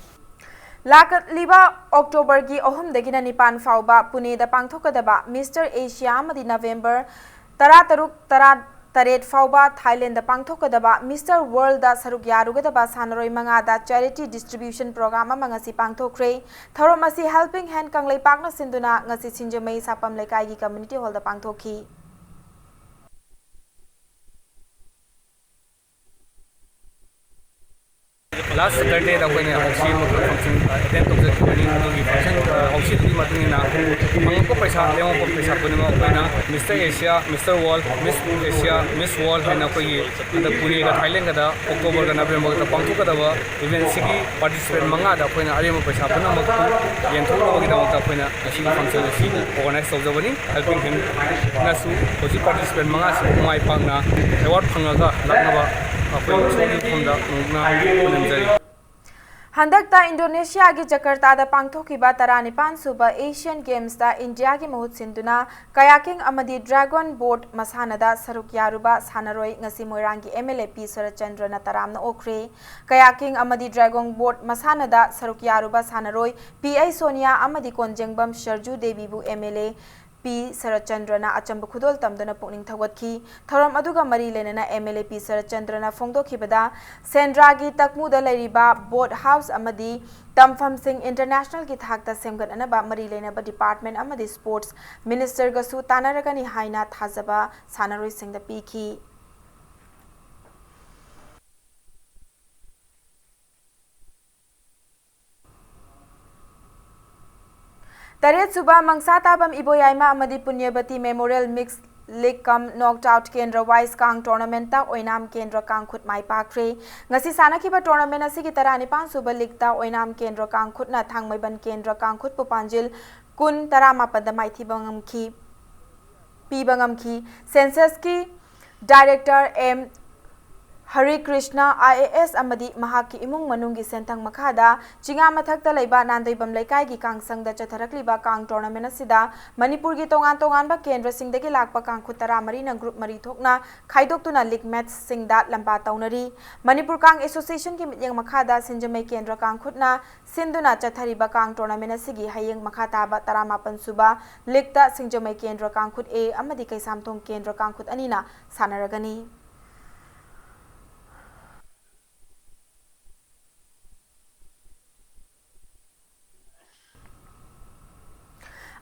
ꯂꯥꯛꯂꯤꯕ Octoberꯒꯤ ꯑꯍꯨꯝꯗꯒꯤꯅ ꯅꯤꯄꯥꯟ ꯐꯥꯎꯕ ꯄꯨꯅꯦꯗ ꯄꯥꯡꯊꯣꯛꯀꯗꯕ Mister Asia ꯑꯃꯗꯤ November ꯇꯔꯥꯇꯔꯨꯛ, ꯇꯔꯥꯇꯔꯦꯠ ꯐꯥꯎꯕ Thailandꯗ ꯄꯥꯡꯊꯣꯛꯀꯗꯕ Mister Worldꯗ ꯁꯔꯨꯛ ꯌꯥꯔꯨꯒꯗꯕ ꯁꯥꯟꯅꯔꯣꯏ ꯃꯉꯥꯗ charity distribution program ꯑꯃ ꯉꯁꯤ ꯄꯥꯡꯊꯣꯛꯈ꯭ꯔꯦ꯫ ꯊꯧꯔꯝ ꯑꯁꯤ Helping Hand ꯀꯪꯂꯩꯄꯥꯛꯅ ꯁꯤꯟꯗꯨꯅ ꯉꯁꯤ ꯁꯤꯡꯖꯃꯩ ꯁꯥꯄꯝ ꯂꯩꯀꯥꯏꯒꯤ community hallꯗ ꯄꯥꯡꯊꯣꯛꯈꯤ꯫ Last Saturdayꯗ ꯑꯩꯈꯣꯏꯅ ꯍꯥꯎꯁꯤ ꯑꯃꯈꯛ function attend ꯇꯧꯖꯈꯤꯕꯅꯤ꯫ ꯑꯗꯨꯒꯤ function, ꯍꯥꯎꯁꯤꯗꯨꯒꯤ ꯃꯇꯨꯡ ꯏꯟꯅ ꯐꯪꯉꯛꯄ ꯄꯩꯁꯥ, ꯂꯦꯝꯃꯛꯄ ꯄꯩꯁꯥ ꯈꯨꯗꯤꯡꯃꯛ ꯑꯩꯈꯣꯏꯅ Mister Asia, Mister World, Miss Asia, Miss World ꯍꯥꯏꯅ ꯑꯩꯈꯣꯏꯒꯤ ꯍꯟꯗꯛ ꯄꯨꯅꯦꯒ ꯊꯥꯏꯂꯦꯟꯒꯗ Octoberꯒ Novemberꯒꯗ ꯄꯥꯡꯊꯣꯛꯀꯗꯕ eventꯁꯤꯒꯤ participant ꯃꯉꯥꯗ ꯑꯩꯈꯣꯏꯅ ꯑꯔꯦꯝꯕ ꯄꯩꯁꯥ ꯄꯨꯝꯅꯃꯛꯇꯨ ꯌꯦꯟꯊꯣꯛꯅꯕꯒꯤꯗꯃꯛꯇ ꯑꯩꯈꯣꯏꯅ ꯉꯁꯤꯒꯤ function ꯑꯁꯤ organize ꯇꯧꯖꯕꯅꯤ꯫ Helping Handꯅꯁꯨ ꯍꯧꯖꯤꯛ participant ꯃꯉꯥꯁꯤ ꯃꯥꯏ ꯄꯥꯛꯅ award ꯐꯪꯉꯒ ꯂꯥꯛꯅꯕ ꯑꯩꯈꯣꯏ ꯏꯁꯣꯔꯒꯤ ꯃꯐꯝꯗ ꯅꯣꯡꯅ ꯈꯨꯔꯨꯝꯖꯔꯤ꯫ ꯍꯟꯗꯛꯇ ꯏꯟꯗꯣꯅꯦꯁꯤꯌꯥꯒꯤ ꯖꯀꯔꯇꯥꯗ ꯄꯥꯡꯊꯣꯛꯈꯤꯕ ꯇꯔꯥꯅꯤꯄꯥꯟ ꯁꯨꯕ ꯑꯦꯁꯤꯌꯥꯟ ꯒꯦꯝꯁꯇ ꯏꯟꯗꯤꯌꯥꯒꯤ ꯃꯍꯨꯠ ꯁꯤꯟꯗꯨꯅ ꯀꯌꯥꯀꯤꯡ ꯑꯃꯗꯤ ꯗ꯭ꯔꯥꯒꯣꯟ ꯕꯣꯠ ꯃꯁꯥꯟꯅꯗ ꯁꯔꯨꯛ ꯌꯥꯔꯨꯕ ꯁꯥꯟꯅꯔꯣꯏ ꯉꯁꯤ ꯃꯣꯏꯔꯥꯡꯒꯤ ꯑꯦꯝ ꯑꯦꯜ ꯑꯦ ꯄꯤ ꯁꯔꯠꯆꯟꯗ꯭ꯔꯅ ꯇꯔꯥꯝꯅ ꯑꯣꯛꯈ꯭ꯔꯦ꯫ ꯀꯌꯥꯀꯤꯡ ꯑꯃꯗꯤ ꯗ꯭ꯔꯥꯒꯣꯟ ꯕꯣꯠ ꯃꯁꯥꯟꯅꯗ ꯁꯔꯨꯛ ꯌꯥꯔꯨꯕ ꯁꯥꯟꯅꯔꯣꯏ ꯄꯤ ꯑꯩ ꯁꯣꯅꯤꯌꯥ ꯑꯃꯗꯤ ꯀꯣꯟꯖꯦꯡꯕꯝ ꯁꯔꯖꯨ ꯗꯦꯕꯤꯕꯨ ꯑꯦꯝ ꯑꯦꯜ ꯑꯦ ꯄꯤ ꯁꯔꯠꯆꯟꯗ꯭ꯔꯅ ꯑꯆꯝꯕ ꯈꯨꯗꯣꯜ ꯇꯝꯗꯨꯅ ꯄꯨꯛꯅꯤꯡ ꯊꯧꯒꯠꯈꯤ꯫ ꯊꯧꯔꯝ ꯑꯗꯨꯒ ꯃꯔꯤ ꯂꯩꯅꯅ ꯑꯦꯝ ꯑꯦꯜ ꯑꯦ ꯄꯤ ꯁꯔꯠꯆꯟꯗ꯭ꯔꯅ ꯐꯣꯡꯗꯣꯛꯈꯤꯕꯗ, ꯁꯦꯟꯗ꯭ꯔꯥꯒꯤ ꯇꯛꯃꯨꯗ ꯂꯩꯔꯤꯕ ꯕꯣꯠ ꯍꯥꯎꯁ ꯑꯃꯗꯤ ꯇꯝꯐꯝꯁꯤꯡ ꯏꯟꯇꯔꯅꯦꯁꯅꯦꯜꯒꯤ ꯊꯥꯛꯇ ꯁꯦꯝꯒꯠꯅꯅꯕ ꯃꯔꯤ ꯂꯩꯅꯕ ꯗꯤꯄꯥꯔꯠꯃꯦꯟ ꯑꯃꯗꯤ ꯁ꯭ꯄꯣꯔꯠꯁ ꯃꯤꯅꯤꯁꯇꯔꯒꯁꯨ ꯇꯥꯟꯅꯔꯒꯅꯤ ꯍꯥꯏꯅ ꯊꯥꯖꯕ ꯁꯥꯟꯅꯔꯣꯏꯁꯤꯡꯗ ꯄꯤꯈꯤ꯫ ꯇꯔꯦꯠꯁꯨꯕ ꯃꯪꯁꯥ ꯇꯥꯕꯝ ꯏꯕꯣꯌꯥꯏꯃ ꯑꯃꯗꯤ ꯄꯨꯅ꯭ꯌꯕꯇꯤ ꯃꯦꯃꯣꯔꯤꯌꯦꯜ ꯃꯤꯛꯁ ꯂꯤꯒ ꯀꯝ ꯅꯣꯛ ꯑꯥꯎꯠ ꯀꯦꯟꯗ꯭ꯔ ꯋꯥꯏꯁ ꯀꯥꯡ ꯇꯣꯔꯅꯥꯃꯦꯟꯠꯇ ꯑꯣꯏꯅꯥꯝ ꯀꯦꯟꯗ꯭ꯔ ꯀꯥꯡꯈꯨꯠ ꯃꯥꯏ ꯄꯥꯛꯈ꯭ꯔꯦ꯫ ꯉꯁꯤ ꯁꯥꯟꯅꯈꯤꯕ ꯇꯣꯔꯅꯥꯃꯦꯟꯠ ꯑꯁꯤꯒꯤ ꯇꯔꯥꯅꯤꯄꯥꯟ ꯁꯨꯕ ꯂꯤꯒꯇ ꯑꯣꯏꯅꯥꯝ ꯀꯦꯟꯗ꯭ꯔ ꯀꯥꯡꯈꯨꯠꯅ ꯊꯥꯡꯃꯩꯕꯟ ꯀꯦꯟꯗ꯭ꯔ ꯀꯥꯡꯈꯨꯠꯄꯨ ꯄꯥꯟꯖꯤꯜ ꯀꯨꯟ ꯇꯔꯥꯃꯥꯄꯟꯗ ꯃꯥꯏꯊꯤꯕ ꯉꯝꯈꯤ, ꯄꯤꯕ ꯉꯝꯈꯤ꯫ ꯁꯦꯟꯁꯁꯀꯤ director M Harry Krishna I A S ꯑꯃꯗꯤ ꯃꯍꯥꯛꯀꯤ ꯏꯃꯨꯡ ꯃꯅꯨꯡꯒꯤ ꯁꯦꯟꯊꯪ ꯃꯈꯥꯗ ꯆꯤꯉꯥ ꯃꯊꯛꯇ ꯂꯩꯕ ꯅꯥꯟꯗꯣꯏꯕꯝ ꯂꯩꯀꯥꯏꯒꯤ ꯀꯥꯡꯁꯪꯗ ꯆꯠꯊꯔꯛꯂꯤꯕ ꯀꯥꯡ ꯇꯣꯔꯅꯥꯃꯦꯟꯠ ꯑꯁꯤꯗ ꯃꯅꯤꯄꯨꯔꯒꯤ ꯇꯣꯉꯥꯟ ꯇꯣꯉꯥꯟꯕ ꯀꯦꯟꯗ꯭ꯔꯁꯤꯡꯗꯒꯤ ꯂꯥꯛꯄ ꯀꯥꯡꯈꯨꯠ ꯇꯔꯥꯃꯔꯤꯅ ꯒ꯭ꯔꯨꯞ ꯃꯔꯤ ꯊꯣꯛꯅ ꯈꯥꯏꯗꯣꯛꯇꯨꯅ ꯂꯤꯒ ꯃꯦꯆꯁꯤꯡꯗ ꯂꯝꯕꯥ ꯇꯧꯅꯔꯤ꯫ ꯃꯅꯤꯄꯨꯔ ꯀꯥꯡ ꯑꯦꯁꯣꯁꯤꯌꯦꯁꯟꯒꯤ ꯃꯤꯠꯌꯦꯡ ꯃꯈꯥꯗ ꯁꯤꯡꯖꯃꯩ ꯀꯦꯟꯗ꯭ꯔ ꯀꯥꯡꯈꯨꯠꯅ ꯁꯤꯟꯗꯨꯅ ꯆꯠꯊꯔꯤꯕ ꯀꯥꯡ ꯇꯣꯔꯅꯥꯃꯦꯟꯠ ꯑꯁꯤꯒꯤ ꯍꯌꯦꯡ ꯃꯈꯥ ꯇꯥꯕ ꯇꯔꯥꯃꯥꯄꯟ ꯁꯨꯕ ꯂꯤꯒꯇ ꯁꯤꯡꯖꯃꯩ ꯀꯦꯟꯗ꯭ꯔ ꯀꯥꯡꯈꯨꯠ ꯑꯦ ꯑꯃꯗꯤ ꯀꯩꯁꯥꯝꯊꯣꯡ ꯀꯦꯟꯗ꯭ꯔ ꯀꯥꯡꯈꯨꯠ ꯑꯅꯤꯅ ꯁꯥꯟꯅꯔꯒꯅꯤ꯫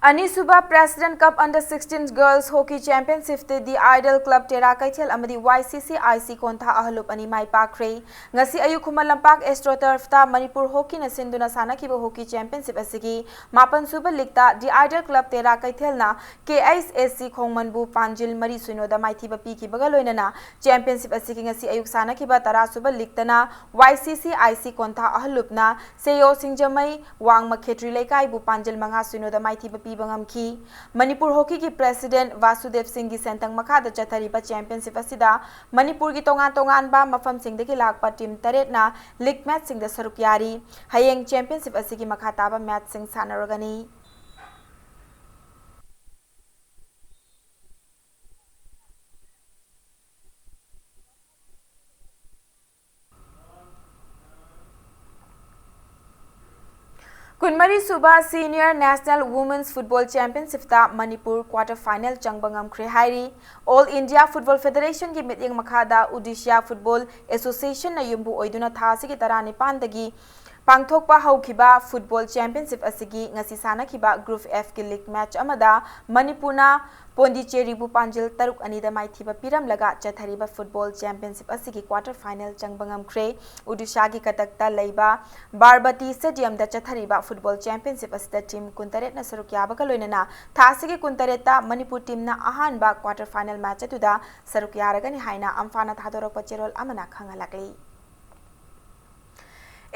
ꯑꯅꯤꯁꯨꯕ ꯄ꯭ꯔꯦꯁꯤꯗꯦꯟꯠ ꯀꯞ ꯑꯟꯗꯔ ꯁꯤꯛꯁꯇꯤꯟ ꯒꯔꯜꯁ ꯍꯣꯀꯤ ꯆꯦꯝꯄꯤꯌꯟꯁꯤꯞꯇ ꯗꯤ ꯑꯥꯏꯗꯜ ꯀ꯭ꯂꯕ ꯇꯦꯔꯥ ꯀꯩꯊꯦꯜ ꯑꯃꯗꯤ ꯋꯥꯏ ꯁꯤ ꯁꯤ ꯑꯥꯏ ꯁꯤ ꯀꯣꯟꯊꯥ ꯑꯍꯜꯂꯨꯞ ꯑꯅꯤ ꯃꯥꯏ ꯄꯥꯛꯈ꯭ꯔꯦ꯫ ꯉꯁꯤ ꯑꯌꯨꯛ ꯈꯨꯃꯟ ꯂꯝꯄꯥꯛ ꯑꯦꯁꯇ꯭ꯔꯣ ꯇꯔꯐꯇ ꯃꯅꯤꯄꯨꯔ ꯍꯣꯀꯤꯅ ꯁꯤꯟꯗꯨꯅ ꯁꯥꯟꯅꯈꯤꯕ ꯍꯣꯀꯤ ꯆꯦꯝꯄꯤꯌꯟꯁꯤꯞ ꯑꯁꯤꯒꯤ ꯃꯥꯄꯟ ꯁꯨꯕ ꯂꯤꯒꯇ ꯗꯤ ꯑꯥꯏꯗꯜ ꯀ꯭ꯂꯕ ꯇꯦꯔꯥ ꯀꯩꯊꯦꯜꯅ ꯀꯦ ꯑꯩꯆ ꯑꯦꯁ ꯁꯤ ꯈꯣꯡꯃꯟꯕꯨ ꯄꯥꯟꯖꯤꯜ ꯃꯔꯤ ꯁꯤꯅꯣꯗ ꯃꯥꯏꯊꯤꯕ ꯄꯤꯈꯤꯕꯒ ꯂꯣꯏꯅꯅ ꯆꯦꯝꯄꯤꯌꯟꯁꯤꯞ ꯑꯁꯤꯒꯤ ꯉꯁꯤ ꯑꯌꯨꯛ ꯁꯥꯟꯅꯈꯤꯕ ꯇꯔꯥ ꯁꯨꯕ ꯂꯤꯒꯇꯅ ꯋꯥꯏ ꯁꯤ ꯁꯤ ꯑꯥꯏ ꯁꯤ ꯀꯣꯟꯊꯥ ꯑꯍꯜꯂꯨꯞꯅ ꯁꯦꯌꯣ ꯁꯤꯡꯖꯃꯩ ꯋꯥꯡꯃ ꯈꯦꯇ꯭ꯔꯤ ꯂꯩꯀꯥꯏꯕꯨ ꯄꯥꯟꯖꯤꯜ ꯃꯉꯥ ꯁꯤꯅꯣꯗ ꯃꯥꯏꯊꯤꯕ ꯄꯤꯕ ꯉꯝꯈꯤ꯫ ꯃꯅꯤꯄꯨꯔ ꯍꯣꯀꯤꯒꯤ ꯄ꯭ꯔꯦꯁꯤꯗꯦꯟꯠ ꯋꯥꯁꯨꯗꯦꯕ ꯁꯤꯡꯒꯤ ꯁꯦꯟꯊꯪ ꯃꯈꯥꯗ ꯆꯠꯊꯔꯤꯕ ꯆꯦꯝꯄꯤꯌꯟꯁꯤꯞ ꯑꯁꯤꯗ ꯃꯅꯤꯄꯨꯔꯒꯤ ꯇꯣꯉꯥꯟ ꯇꯣꯉꯥꯟꯕ ꯃꯐꯝꯁꯤꯡꯗꯒꯤ ꯂꯥꯛꯄ ꯇꯤꯝ ꯇꯔꯦꯠꯅ ꯂꯤꯒ ꯃꯦꯆꯁꯤꯡꯗ ꯁꯔꯨꯛ ꯌꯥꯔꯤ꯫ ꯍꯌꯦꯡ ꯆꯦꯝꯄꯤꯌꯟꯁꯤꯞ ꯑꯁꯤꯒꯤ ꯃꯈꯥ ꯇꯥꯕ ꯃꯦꯆꯁꯤꯡ ꯁꯥꯟꯅꯔꯒꯅꯤ꯫ ꯀꯨꯟꯃꯔꯤ ꯁꯨꯕ Senior National Women's Football Championshipꯇ Manipur quarter final ꯆꯪꯕ ꯉꯝꯈ꯭ꯔꯦ ꯍꯥꯏꯔꯤ꯫ All India Football Federationꯒꯤ ꯃꯤꯠꯌꯦꯡ ꯃꯈꯥꯗ Odisha Football Associationꯅ ꯌꯨꯝꯕꯨ ꯑꯣꯏꯗꯨꯅ ꯊꯥ ꯑꯁꯤꯒꯤ ꯇꯔꯥꯅꯤꯄꯥꯟꯗꯒꯤ ꯄꯥꯡꯊꯣꯛꯄ ꯍꯧꯈꯤꯕ football championship ꯑꯁꯤꯒꯤ ꯉꯁꯤ ꯁꯥꯟꯅꯈꯤꯕ Group Fꯀꯤ league match ꯑꯃꯗ ꯃꯅꯤꯄꯨꯔꯅ ꯄꯣꯟꯗꯤꯆꯦꯔꯤꯕꯨ ꯄꯥꯟꯖꯤꯜ ꯇꯔꯨꯛ ꯑꯅꯤꯗ ꯃꯥꯏꯊꯤꯕ ꯄꯤꯔꯝꯂꯒ ꯆꯠꯊꯔꯤꯕ football championship ꯑꯁꯤꯒꯤ quarter final ꯆꯪꯕ ꯉꯝꯈ꯭ꯔꯦ꯫ ꯎꯗꯤꯁꯥꯒꯤ ꯀꯇꯛꯇ ꯂꯩꯕ ꯕꯥꯔꯕꯇꯤ stadiumꯗ ꯆꯠꯊꯔꯤꯕ football championship ꯑꯁꯤꯗ team ꯀꯨꯟꯇꯔꯦꯠꯅ ꯁꯔꯨꯛ ꯌꯥꯕꯒ ꯂꯣꯏꯅꯅ ꯊꯥ ꯑꯁꯤꯒꯤ ꯀꯨꯟꯇꯔꯦꯠꯇ ꯃꯅꯤꯄꯨꯔ teamꯅ ꯑꯍꯥꯟꯕ quarter final match ꯑꯗꯨꯗ ꯁꯔꯨꯛ ꯌꯥꯔꯒꯅꯤ ꯍꯥꯏꯅ ꯑꯝꯐꯥꯅ ꯊꯥꯗꯣꯔꯛꯄ ꯆꯦꯔꯣꯜ ꯑꯃꯅ ꯈꯪꯍꯜꯂꯛꯂꯤ꯫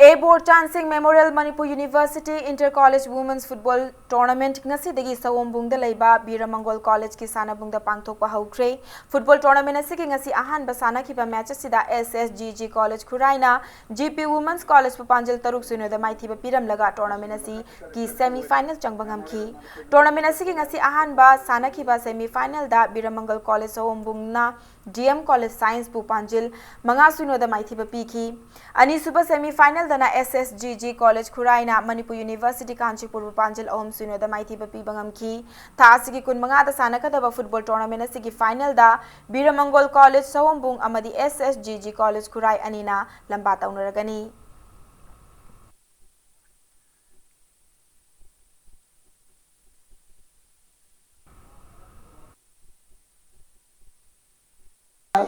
ꯑꯦ ꯕꯣꯔꯆꯥꯟ ꯁꯤꯡ Memorial Manipur University Inter College Women's Football Tournament ꯉꯁꯤꯗꯒꯤ ꯁꯑꯣꯝꯕꯨꯡꯗ ꯂꯩꯕ ꯕꯤꯔ ꯃꯪꯒꯣꯜ ꯀꯣꯂꯦꯖꯀꯤ ꯁꯥꯟꯅꯕꯨꯡꯗ ꯄꯥꯡꯊꯣꯛꯄ ꯍꯧꯈ꯭ꯔꯦ꯫ Football tournament ꯑꯁꯤꯒꯤ ꯉꯁꯤ ꯑꯍꯥꯟꯕ ꯁꯥꯟꯅꯈꯤꯕ match ꯑꯁꯤꯗ S S G G College ꯈꯨꯔꯥꯏꯅ G P Women's Collegeꯕꯨ ꯄꯥꯟꯖꯤꯜ ꯇꯔꯨꯛ ꯁꯤꯅꯣꯗ ꯃꯥꯏꯊꯤꯕ ꯄꯤꯔꯝꯂꯒ tournament ꯑꯁꯤꯒꯤ semi final ꯆꯪꯕ ꯉꯝꯈꯤ꯫ Tournament ꯑꯁꯤꯒꯤ ꯉꯁꯤ ꯑꯍꯥꯟꯕ ꯁꯥꯟꯅꯈꯤꯕ semi finalꯗ ꯕꯤꯔ ꯃꯪꯒꯣꯜ ꯀꯣꯂꯦꯖ ꯁꯑꯣꯝꯕꯨꯡꯅ D M College Scienceꯄꯨ ꯄꯥꯟꯖꯤꯜ ꯃꯉꯥ ꯁꯤꯅꯣꯗ ꯃꯥꯏꯊꯤꯕ ꯄꯤꯈꯤ꯫ ꯑꯅꯤꯁꯨꯕ semi finalꯗꯅ S S G G College ꯈꯨꯔꯥꯏꯅ Manipur University ꯀꯥꯟꯆꯤꯄꯨꯔꯕꯨ ꯄꯥꯟꯖꯤꯜ ꯑꯍꯨꯝ ꯁꯤꯅꯣꯗ ꯃꯥꯏꯊꯤꯕ ꯄꯤꯕ ꯉꯝꯈꯤ꯫ ꯊꯥ ꯑꯁꯤꯒꯤ ꯀꯨꯟꯃꯉꯥꯗ ꯁꯥꯟꯅꯒꯗꯕ football tournament ꯑꯁꯤꯒꯤ finalꯗ ꯕꯤꯔ ꯃꯪꯒꯣꯜ ꯀꯣꯂꯦꯖ ꯁꯑꯣꯝꯕꯨꯡ ꯑꯃꯗꯤ S S G G College ꯈꯨꯔꯥꯏ ꯑꯅꯤꯅ ꯂꯝꯕꯥ ꯇꯧꯅꯔꯒꯅꯤ꯫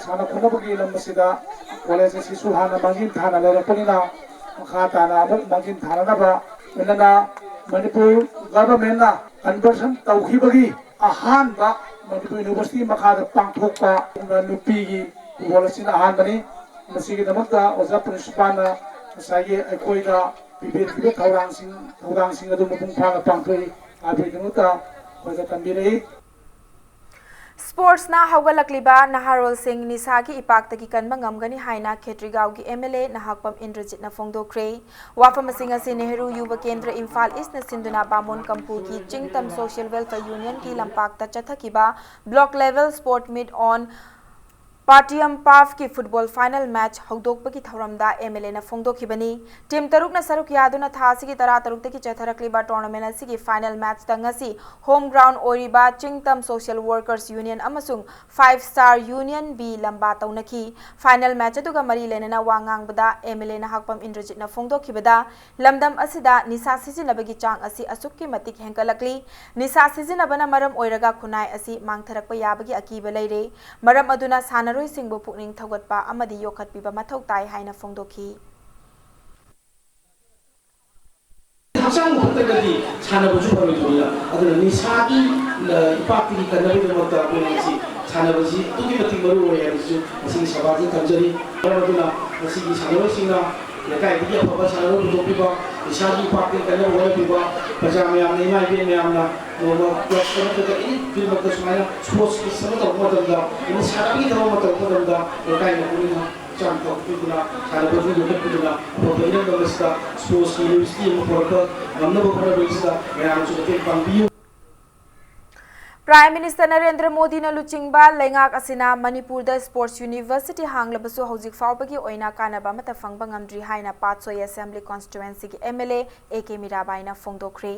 ꯁꯥꯟꯅ ꯈꯣꯠꯅꯕꯒꯤ ꯂꯝ ꯑꯁꯤꯗ ꯀꯣꯂꯦꯖ ꯑꯁꯤꯁꯨ ꯍꯥꯟꯅ ꯃꯥꯡꯖꯤꯜ ꯊꯥꯅ ꯂꯩꯔꯛꯄꯅꯤꯅ, ꯃꯈꯥ ꯇꯥꯅ ꯑꯃꯨꯛ ꯃꯥꯡꯖꯤꯜ ꯊꯥꯅꯅꯕ ꯂꯣꯏꯅꯅ ꯃꯅꯤꯄꯨꯔ governmentꯅ conversion ꯇꯧꯈꯤꯕꯒꯤ ꯑꯍꯥꯟꯕ ꯃꯅꯤꯄꯨꯔ University ꯃꯈꯥꯗ ꯄꯥꯡꯊꯣꯛꯄ ꯅꯨꯄꯤꯒꯤ football ꯑꯁꯤꯅ ꯑꯍꯥꯟꯕꯅꯤ꯫ ꯃꯁꯤꯒꯤꯗꯃꯛꯇ ꯑꯣꯖꯥ principalꯅ ꯉꯁꯥꯏꯒꯤ ꯑꯩꯈꯣꯏꯗ ꯄꯤꯕꯤꯔꯛꯈꯤꯕ ꯊꯧꯔꯥꯡꯁꯤꯡ, ꯊꯧꯗꯥꯡꯁꯤꯡ ꯑꯗꯨ ꯃꯄꯨꯡ ꯐꯥꯅ ꯄꯥꯡꯊꯣꯛꯏ꯫ ꯑꯩꯈꯣꯏꯒꯤꯗꯃꯛꯇ ꯑꯩꯈꯣꯏꯗ ꯇꯝꯕꯤꯔꯛꯏ꯫ ꯁ꯭ꯄꯣꯔꯠꯁꯅ ꯍꯧꯒꯠꯂꯛꯂꯤꯕ ꯅꯍꯥꯔꯣꯜꯁꯤꯡ ꯅꯤꯁꯥꯒꯤ ꯏꯄꯥꯛꯇꯒꯤ ꯀꯟꯕ ꯉꯝꯒꯅꯤ ꯍꯥꯏꯅ ꯈꯦꯇ꯭ꯔꯤꯒꯥꯎꯒꯤ ꯑꯦꯝ ꯑꯦꯜ ꯑꯦ ꯅꯍꯥꯛꯄꯝ ꯏꯟꯗ꯭ꯔꯖꯤꯠꯅ ꯐꯣꯡꯗꯣꯛꯈ꯭ꯔꯦ꯫ ꯋꯥꯐꯝꯁꯤꯡ ꯑꯁꯤ ꯅꯦꯍꯔꯨ ꯌꯨꯕ ꯀꯦꯟꯗ꯭ꯔ ꯏꯝꯐꯥꯜ ꯏꯁꯅ ꯁꯤꯟꯗꯨꯅ ꯕꯥꯃꯣꯟ ꯀꯝꯄꯨꯒꯤ ꯆꯤꯡꯇꯝ ꯁꯣꯁꯤꯌꯦꯜ ꯋꯦꯜꯐꯤꯌꯔ ꯌꯨꯅꯤꯌꯟꯒꯤ ꯂꯝꯄꯥꯛꯇ ꯆꯠꯊꯈꯤꯕ ꯕ꯭ꯂꯣꯛ ꯂꯦꯚꯦꯜ ꯁ꯭ꯄꯣꯔꯠ ꯃꯤꯠ ꯑꯣꯟ ꯄꯥꯇꯤꯌꯝ ꯄꯥꯐꯀꯤ ꯐꯨꯠꯕꯣꯜ ꯐꯥꯏꯅꯦꯜ ꯃꯦꯆ ꯍꯧꯗꯣꯛꯄꯒꯤ ꯊꯧꯔꯝꯗ ꯑꯦꯝ ꯑꯦꯜ ꯑꯦꯅ ꯐꯣꯡꯗꯣꯛꯈꯤꯕꯅꯤ꯫ ꯇꯤꯝ ꯇꯔꯨꯛꯅ ꯁꯔꯨꯛ ꯌꯥꯗꯨꯅ ꯊꯥ ꯑꯁꯤꯒꯤ ꯇꯔꯥꯇꯔꯨꯛꯇꯒꯤ ꯆꯠꯊꯔꯛꯂꯤꯕ ꯇꯣꯔꯅꯥꯃꯦꯟ ꯑꯁꯤꯒꯤ ꯐꯥꯏꯅꯦꯜ ꯃꯦꯆꯇ ꯉꯁꯤ ꯍꯣꯝ ꯒ꯭ꯔꯥꯎꯟ ꯑꯣꯏꯔꯤꯕ ꯆꯤꯡꯇꯝ ꯁꯣꯁꯤꯌꯦꯜ ꯋꯥꯔꯀꯔꯁ ꯌꯨꯅꯤꯌꯟ ꯑꯃꯁꯨꯡ ꯐꯥꯏꯚ ꯁ꯭ꯇꯥꯔ ꯌꯨꯅꯤꯌꯟ ꯕꯤ ꯂꯝꯕꯥ ꯇꯧꯅꯈꯤ꯫ ꯐꯥꯏꯅꯦꯜ ꯃꯦꯆ ꯑꯗꯨꯒ ꯃꯔꯤ ꯂꯩꯅꯅ ꯋꯥ ꯉꯥꯡꯕꯗ ꯑꯦꯝ ꯑꯦꯜ ꯑꯦ ꯅꯍꯥꯛꯄꯝ ꯏꯟꯗ꯭ꯔꯖꯤꯠꯅ ꯐꯣꯡꯗꯣꯛꯈꯤꯕꯗ, ꯂꯝꯗꯝ ꯑꯁꯤꯗ ꯅꯤꯁꯥ ꯁꯤꯖꯤꯟꯅꯕꯒꯤ ꯆꯥꯡ ꯑꯁꯤ ꯑꯁꯨꯛꯀꯤ ꯃꯇꯤꯛ ꯍꯦꯟꯒꯠꯂꯛꯂꯤ꯫ ꯅꯤꯁꯥ ꯁꯤꯖꯤꯟꯅꯕꯅ ꯃꯔꯝ ꯑꯣꯏꯔꯒ ꯈꯨꯟꯅꯥꯏ ꯑꯁꯤ ꯃꯥꯡꯊꯔꯛꯄ ꯌꯥꯕꯒꯤ ꯑꯀꯤꯕ ꯂꯩꯔꯦ꯫ ꯃꯔꯝ ꯑꯗꯨꯅ ꯁꯥꯟꯅꯔꯣꯏꯁꯤꯡꯕꯨ ꯄꯨꯛꯅꯤꯡ ꯊꯧꯒꯠꯄ ꯑꯃꯗꯤ ꯌꯣꯛꯈꯠꯄꯤꯕ ꯃꯊꯧ ꯇꯥꯏ ꯍꯥꯏꯅ ꯐꯣꯡꯗꯣꯛꯈꯤ꯫ ꯍꯛꯆꯥꯡ ꯐꯠꯇ꯭ꯔꯒꯗꯤ ꯁꯥꯟꯅꯕꯁꯨ ꯐꯔꯣꯏꯗꯕꯅꯤꯅ, ꯑꯗꯨꯅ ꯅꯤꯁꯥꯒꯤ ꯏꯄꯥꯛꯇꯒꯤ ꯀꯟꯅꯕꯒꯤꯗꯃꯛꯇ ꯑꯩꯈꯣꯏꯅ ꯉꯁꯤ ꯁꯥꯟꯅꯕꯁꯤ ꯑꯗꯨꯛꯀꯤ ꯃꯇꯤꯛ ꯃꯔꯨ ꯑꯣꯏ ꯍꯥꯏꯕꯁꯤꯁꯨ ꯉꯁꯤꯒꯤ ꯁꯚꯥꯁꯤꯗ ꯊꯝꯖꯔꯤ꯫ ꯃꯔꯝ ꯑꯗꯨꯅ ꯉꯁꯤꯒꯤ ꯁꯥꯟꯅꯔꯣꯏꯁꯤꯡꯅ ꯂꯩꯀꯥꯏꯗꯒꯤ ꯑꯐꯕ ꯁꯥꯟꯅꯔꯣꯏ ꯄꯨꯊꯣꯛꯄꯤꯕ, ꯅꯤꯁꯥꯒꯤ ꯏꯄꯥꯛꯇꯒꯤ ꯀꯟꯅꯕ ꯍꯣꯠꯅꯕꯤꯕ, ꯄ꯭ꯔꯖꯥ ꯃꯌꯥꯝꯅ, ꯏꯃꯥ ꯏꯕꯦꯟ ꯃꯌꯥꯝꯅ ꯅꯣꯡꯃ ꯀ꯭ꯂꯕꯇ ꯅꯠꯇ꯭ꯔꯒ ꯑꯦꯅꯤ ꯐꯤꯜꯃꯛꯇ ꯁꯨꯃꯥꯏꯅ ꯁ꯭ꯄꯣꯔꯠꯁ ꯃꯤꯠ ꯑꯃ ꯇꯧꯕ ꯃꯇꯝꯗ, ꯑꯦꯅꯤ ꯁꯥꯟꯅꯕꯒꯤ ꯊꯕꯛ ꯑꯃ ꯇꯧꯕ ꯃꯇꯝꯗ ꯂꯩꯀꯥꯏ ꯃꯄꯨꯅꯤꯅ ꯍꯛꯆꯥꯡ ꯐꯕ ꯄꯤꯗꯨꯅ, ꯁꯥꯟꯅꯕꯕꯨ ꯌꯣꯛꯈꯠꯄꯤꯗꯨꯅ, ꯑꯐꯕ ꯏꯔꯝꯗꯝ ꯑꯁꯤꯗ ꯁ꯭ꯄꯣꯔꯠꯁꯀꯤ ꯌꯨꯅꯤꯚꯔꯁꯤꯇꯤ ꯑꯃ ꯄꯨꯔꯛꯄ ꯉꯝꯅꯕ ꯍꯣꯠꯅꯕ ꯑꯁꯤꯗ ꯃꯌꯥꯝꯁꯨ ꯃꯇꯦꯡ ꯄꯥꯡꯕꯤꯌꯨ꯫ ꯄ꯭ꯔꯥꯏꯝ ꯃꯤꯅꯤꯁꯇꯔ ꯅꯔꯦꯟꯗ꯭ꯔ ꯃꯣꯗꯤꯅ ꯂꯨꯆꯤꯡꯕ ꯂꯩꯉꯥꯛ ꯑꯁꯤꯅ ꯃꯅꯤꯄꯨꯔꯗ ꯁ꯭ꯄꯣꯔꯠꯁ ꯌꯨꯅꯤꯚꯔꯁꯤꯇꯤ ꯍꯥꯡꯂꯕꯁꯨ ꯍꯧꯖꯤꯛ ꯐꯥꯎꯕꯒꯤ ꯑꯣꯏꯅ ꯀꯥꯟꯅꯕ ꯑꯃꯠꯇ ꯐꯪꯕ ꯉꯝꯗ꯭ꯔꯤ ꯍꯥꯏꯅ ꯄꯥꯠꯁꯣꯏ ꯑꯦꯁꯦꯝꯕ꯭ꯂꯤ ꯀꯣꯟꯁꯇꯤꯇ꯭ꯋꯦꯟꯁꯤꯒꯤ M L A A K ꯃꯤꯔꯥꯕꯥꯏꯅ ꯐꯣꯡꯗꯣꯛꯈ꯭ꯔꯦ꯫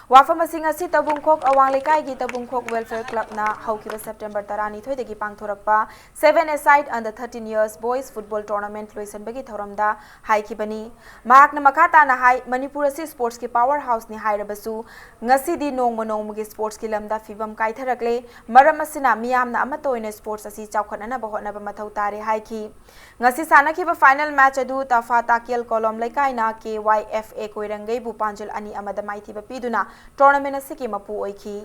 ꯋꯥꯐꯝ ꯑꯁꯤ ꯉꯁꯤ ꯇꯕꯨꯡꯈꯣꯛ ꯑꯋꯥꯡ ꯂꯩꯀꯥꯏꯒꯤ ꯇꯕꯨꯡꯈꯣꯛ ꯋꯦꯜꯐꯤꯌꯔ ꯀ꯭ꯂꯕꯅ ꯍꯧꯈꯤꯕ ꯁꯦꯞꯇꯦꯝꯕꯔ ꯇꯔꯥꯅꯤꯊꯣꯏꯗꯒꯤ ꯄꯥꯡꯊꯣꯔꯛꯄ Seven Aside Under Thirteen Years Boys Football Tournament ꯂꯣꯏꯁꯤꯟꯕꯒꯤ ꯊꯧꯔꯝꯗ ꯍꯥꯏꯈꯤꯕꯅꯤ꯫ ꯃꯍꯥꯛꯅ ꯃꯈꯥ ꯇꯥꯅ ꯍꯥꯏ, ꯃꯅꯤꯄꯨꯔ ꯑꯁꯤ ꯁ꯭ꯄꯣꯔꯠꯁꯀꯤ ꯄꯥꯋꯔ ꯍꯥꯎꯁꯅꯤ ꯍꯥꯏꯔꯕꯁꯨ, ꯉꯁꯤꯗꯤ ꯅꯣꯡꯃ ꯅꯣꯡꯃꯒꯤ ꯁ꯭ꯄꯣꯔꯠꯁꯀꯤ ꯂꯝꯗ ꯐꯤꯚꯝ ꯀꯥꯏꯊꯔꯛꯂꯦ꯫ ꯃꯔꯝ ꯑꯁꯤꯅ ꯃꯤꯌꯥꯝꯅ ꯑꯃꯠꯇ ꯑꯣꯏꯅ ꯁ꯭ꯄꯣꯔꯠꯁ ꯑꯁꯤ ꯆꯥꯎꯈꯠꯅꯅꯕ ꯍꯣꯠꯅꯕ ꯃꯊꯧ ꯇꯥꯔꯦ ꯍꯥꯏꯈꯤ꯫ ꯉꯁꯤ ꯁꯥꯟꯅꯈꯤꯕ ꯐꯥꯏꯅꯦꯜ ꯃꯦꯆ ꯑꯗꯨ ꯇꯐꯥ ꯇꯥꯀꯦꯜ ꯀꯣꯂꯣꯝ ꯂꯩꯀꯥꯏꯅ ꯀꯦ ꯋꯥꯏ ꯑꯦꯐ ꯑꯦ ꯀꯣꯏꯔꯪꯒꯩꯕꯨ ꯄꯥꯟꯖꯜ ꯑꯅꯤ ꯑꯃꯗ ꯃꯥꯏꯊꯤꯕ ꯄꯤꯗꯨꯅ ꯇꯣꯔꯅꯥꯃꯦꯟ ꯑꯁꯤꯒꯤ ꯃꯄꯨ ꯑꯣꯏꯈꯤ꯫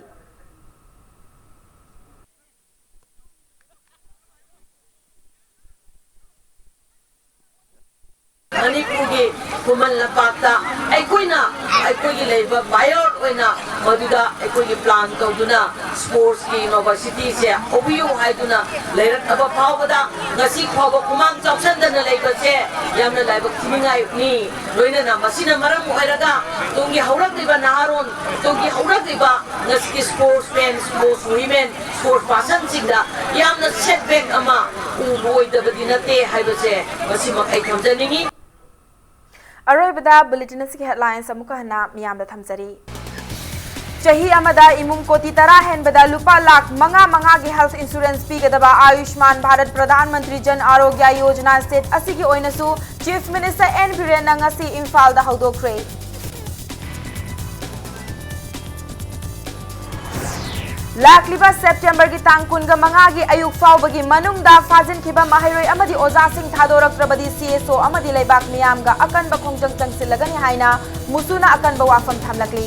ꯃꯅꯤꯄꯨꯔꯒꯤ ꯈꯨꯃꯟ ꯂꯝꯄꯥꯛꯇ ꯑꯩꯈꯣꯏꯅ, ꯑꯩꯈꯣꯏꯒꯤ ꯂꯩꯔꯤꯕ buyer ꯑꯣꯏꯅ ꯃꯗꯨꯗ ꯑꯩꯈꯣꯏꯒꯤ plan ꯇꯧꯗꯨꯅ sportsꯀꯤ universityꯁꯦ ꯍꯧꯕꯤꯌꯨ ꯍꯥꯏꯗꯨꯅ ꯂꯩꯔꯛꯂꯕ ꯐꯥꯎꯕꯗ ꯉꯁꯤ ꯐꯥꯎꯕ ꯈꯨꯃꯥꯡ ꯆꯥꯎꯁꯟꯗꯅ ꯂꯩꯕꯁꯦ ꯌꯥꯝꯅ ꯂꯥꯏꯕꯛ ꯊꯤꯅꯤꯡꯉꯥꯏꯅꯤ꯫ ꯂꯣꯏꯅꯅ ꯃꯁꯤꯅ ꯃꯔꯝ ꯑꯣꯏꯔꯒ ꯇꯨꯡꯒꯤ ꯍꯧꯔꯛꯂꯤꯕ ꯅꯍꯥꯔꯣꯟ, ꯇꯨꯡꯒꯤ ꯍꯧꯔꯛꯂꯤꯕ ꯉꯁꯤꯒꯤ sportsman, sportswomen, sports personꯁꯤꯡꯗ ꯌꯥꯝꯅ setback ꯑꯃ ꯎꯕ ꯑꯣꯏꯗꯕꯗꯤ ꯅꯠꯇꯦ ꯍꯥꯏꯕꯁꯦ ꯃꯁꯤꯃꯛ ꯑꯩ ꯊꯝꯖꯅꯤꯡꯉꯤ꯫ ꯑꯔꯣꯏꯕꯗ bulletin ꯑꯁꯤꯒꯤ headlines ꯑꯃꯨꯛꯀ ꯍꯟꯅ ꯃꯤꯌꯥꯝꯗ ꯊꯝꯖꯔꯤ꯫ ꯆꯍꯤ ꯑꯃꯗ ꯏꯃꯨꯡ ꯀꯣꯇꯤ ꯇꯔꯥ ꯍꯦꯟꯕꯗ ꯂꯨꯄꯥ ꯂꯥꯈ ꯃꯉꯥ ꯃꯉꯥꯒꯤ health insurance ꯄꯤꯒꯗꯕ ꯑꯥꯌꯨꯁꯃꯥꯟ ꯚꯥꯔꯠ ꯄ꯭ꯔꯙꯥꯟ ꯃꯟꯇ꯭ꯔꯤ ꯖꯟ ꯑꯥꯔꯣꯒ꯭ꯌ ꯌꯣꯖꯅꯥ state ꯑꯁꯤꯒꯤ ꯑꯣꯏꯅꯁꯨ Chief Minister ꯑꯦꯟ ꯕꯤꯔꯦꯟꯅ ꯉꯁꯤ ꯏꯝꯐꯥꯜꯗ ꯍꯧꯗꯣꯛꯈ꯭ꯔꯦ꯫ ꯂꯥꯛꯂꯤꯕ ꯁꯦꯞꯇꯦꯝꯕꯔꯒꯤ ꯇꯥꯡ ꯀꯨꯟꯒ ꯃꯉꯥꯒꯤ ꯑꯌꯨꯛ ꯐꯥꯎꯕꯒꯤ ꯃꯅꯨꯡꯗ ꯐꯥꯖꯤꯟꯈꯤꯕ ꯃꯍꯩꯔꯣꯏ ꯑꯃꯗꯤ ꯑꯣꯖꯥꯁꯤꯡ ꯊꯥꯗꯣꯔꯛꯇ꯭ꯔꯕꯗꯤ ꯁꯤ ꯑꯦꯁ ꯑꯣ ꯑꯃꯗꯤ ꯂꯩꯕꯥꯛ ꯃꯤꯌꯥꯝꯒ ꯑꯀꯟꯕ ꯈꯣꯡꯖꯪ ꯆꯪꯁꯤꯜꯂꯒꯅꯤ ꯍꯥꯏꯅ ꯃꯨꯁꯨꯅ ꯑꯀꯟꯕ ꯋꯥꯐꯝ ꯊꯝꯂꯛꯂꯤ꯫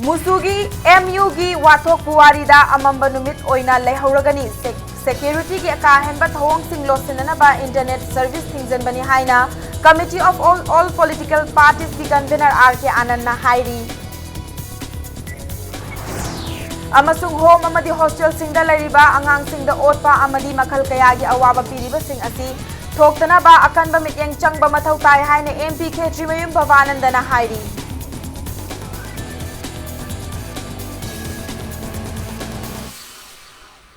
ꯃꯨꯁꯨꯒꯤ ꯑꯦꯝ ꯌꯨꯒꯤ ꯋꯥꯊꯣꯛ ꯄꯨꯋꯥꯔꯤꯗ ꯑꯃꯝꯕ ꯅꯨꯃꯤꯠ ꯑꯣꯏꯅ ꯂꯩꯍꯧꯔꯒꯅꯤ꯫ ꯁꯦꯛ-, securityꯒꯤ ꯀꯥ ꯍꯦꯟꯕ ꯊꯧꯑꯣꯡꯁꯤꯡ ꯂꯣꯠꯁꯤꯟꯅꯅꯕ internet service ꯊꯤꯡꯖꯤꯟꯕꯅꯤ ꯍꯥꯏꯅ Committee of All, All Political Partiesꯀꯤ convener ꯑꯥꯔ ꯀꯦ ꯑꯥꯅꯟꯗꯅ ꯍꯥꯏꯔꯤ꯫ ꯑꯃꯁꯨꯡ home ꯑꯃꯗꯤ hostelꯁꯤꯡꯗ ꯂꯩꯔꯤꯕ ꯑꯉꯥꯡꯁꯤꯡꯗ ꯑꯣꯠꯄ ꯑꯃꯗꯤ ꯃꯈꯜ ꯀꯌꯥꯒꯤ ꯑꯋꯥꯕ ꯄꯤꯔꯤꯕꯁꯤꯡ ꯑꯁꯤ ꯊꯣꯛꯇꯅꯕ ꯑꯀꯟꯕ ꯃꯤꯠꯌꯦꯡ ꯆꯪꯕ ꯃꯊꯧ ꯇꯥꯏ ꯍꯥꯏꯅ ꯑꯦꯝ ꯄꯤ ꯈꯦꯇ꯭ꯔꯤꯃꯌꯨꯝ ꯚꯕꯥꯅꯟꯗꯅ ꯍꯥꯏꯔꯤ꯫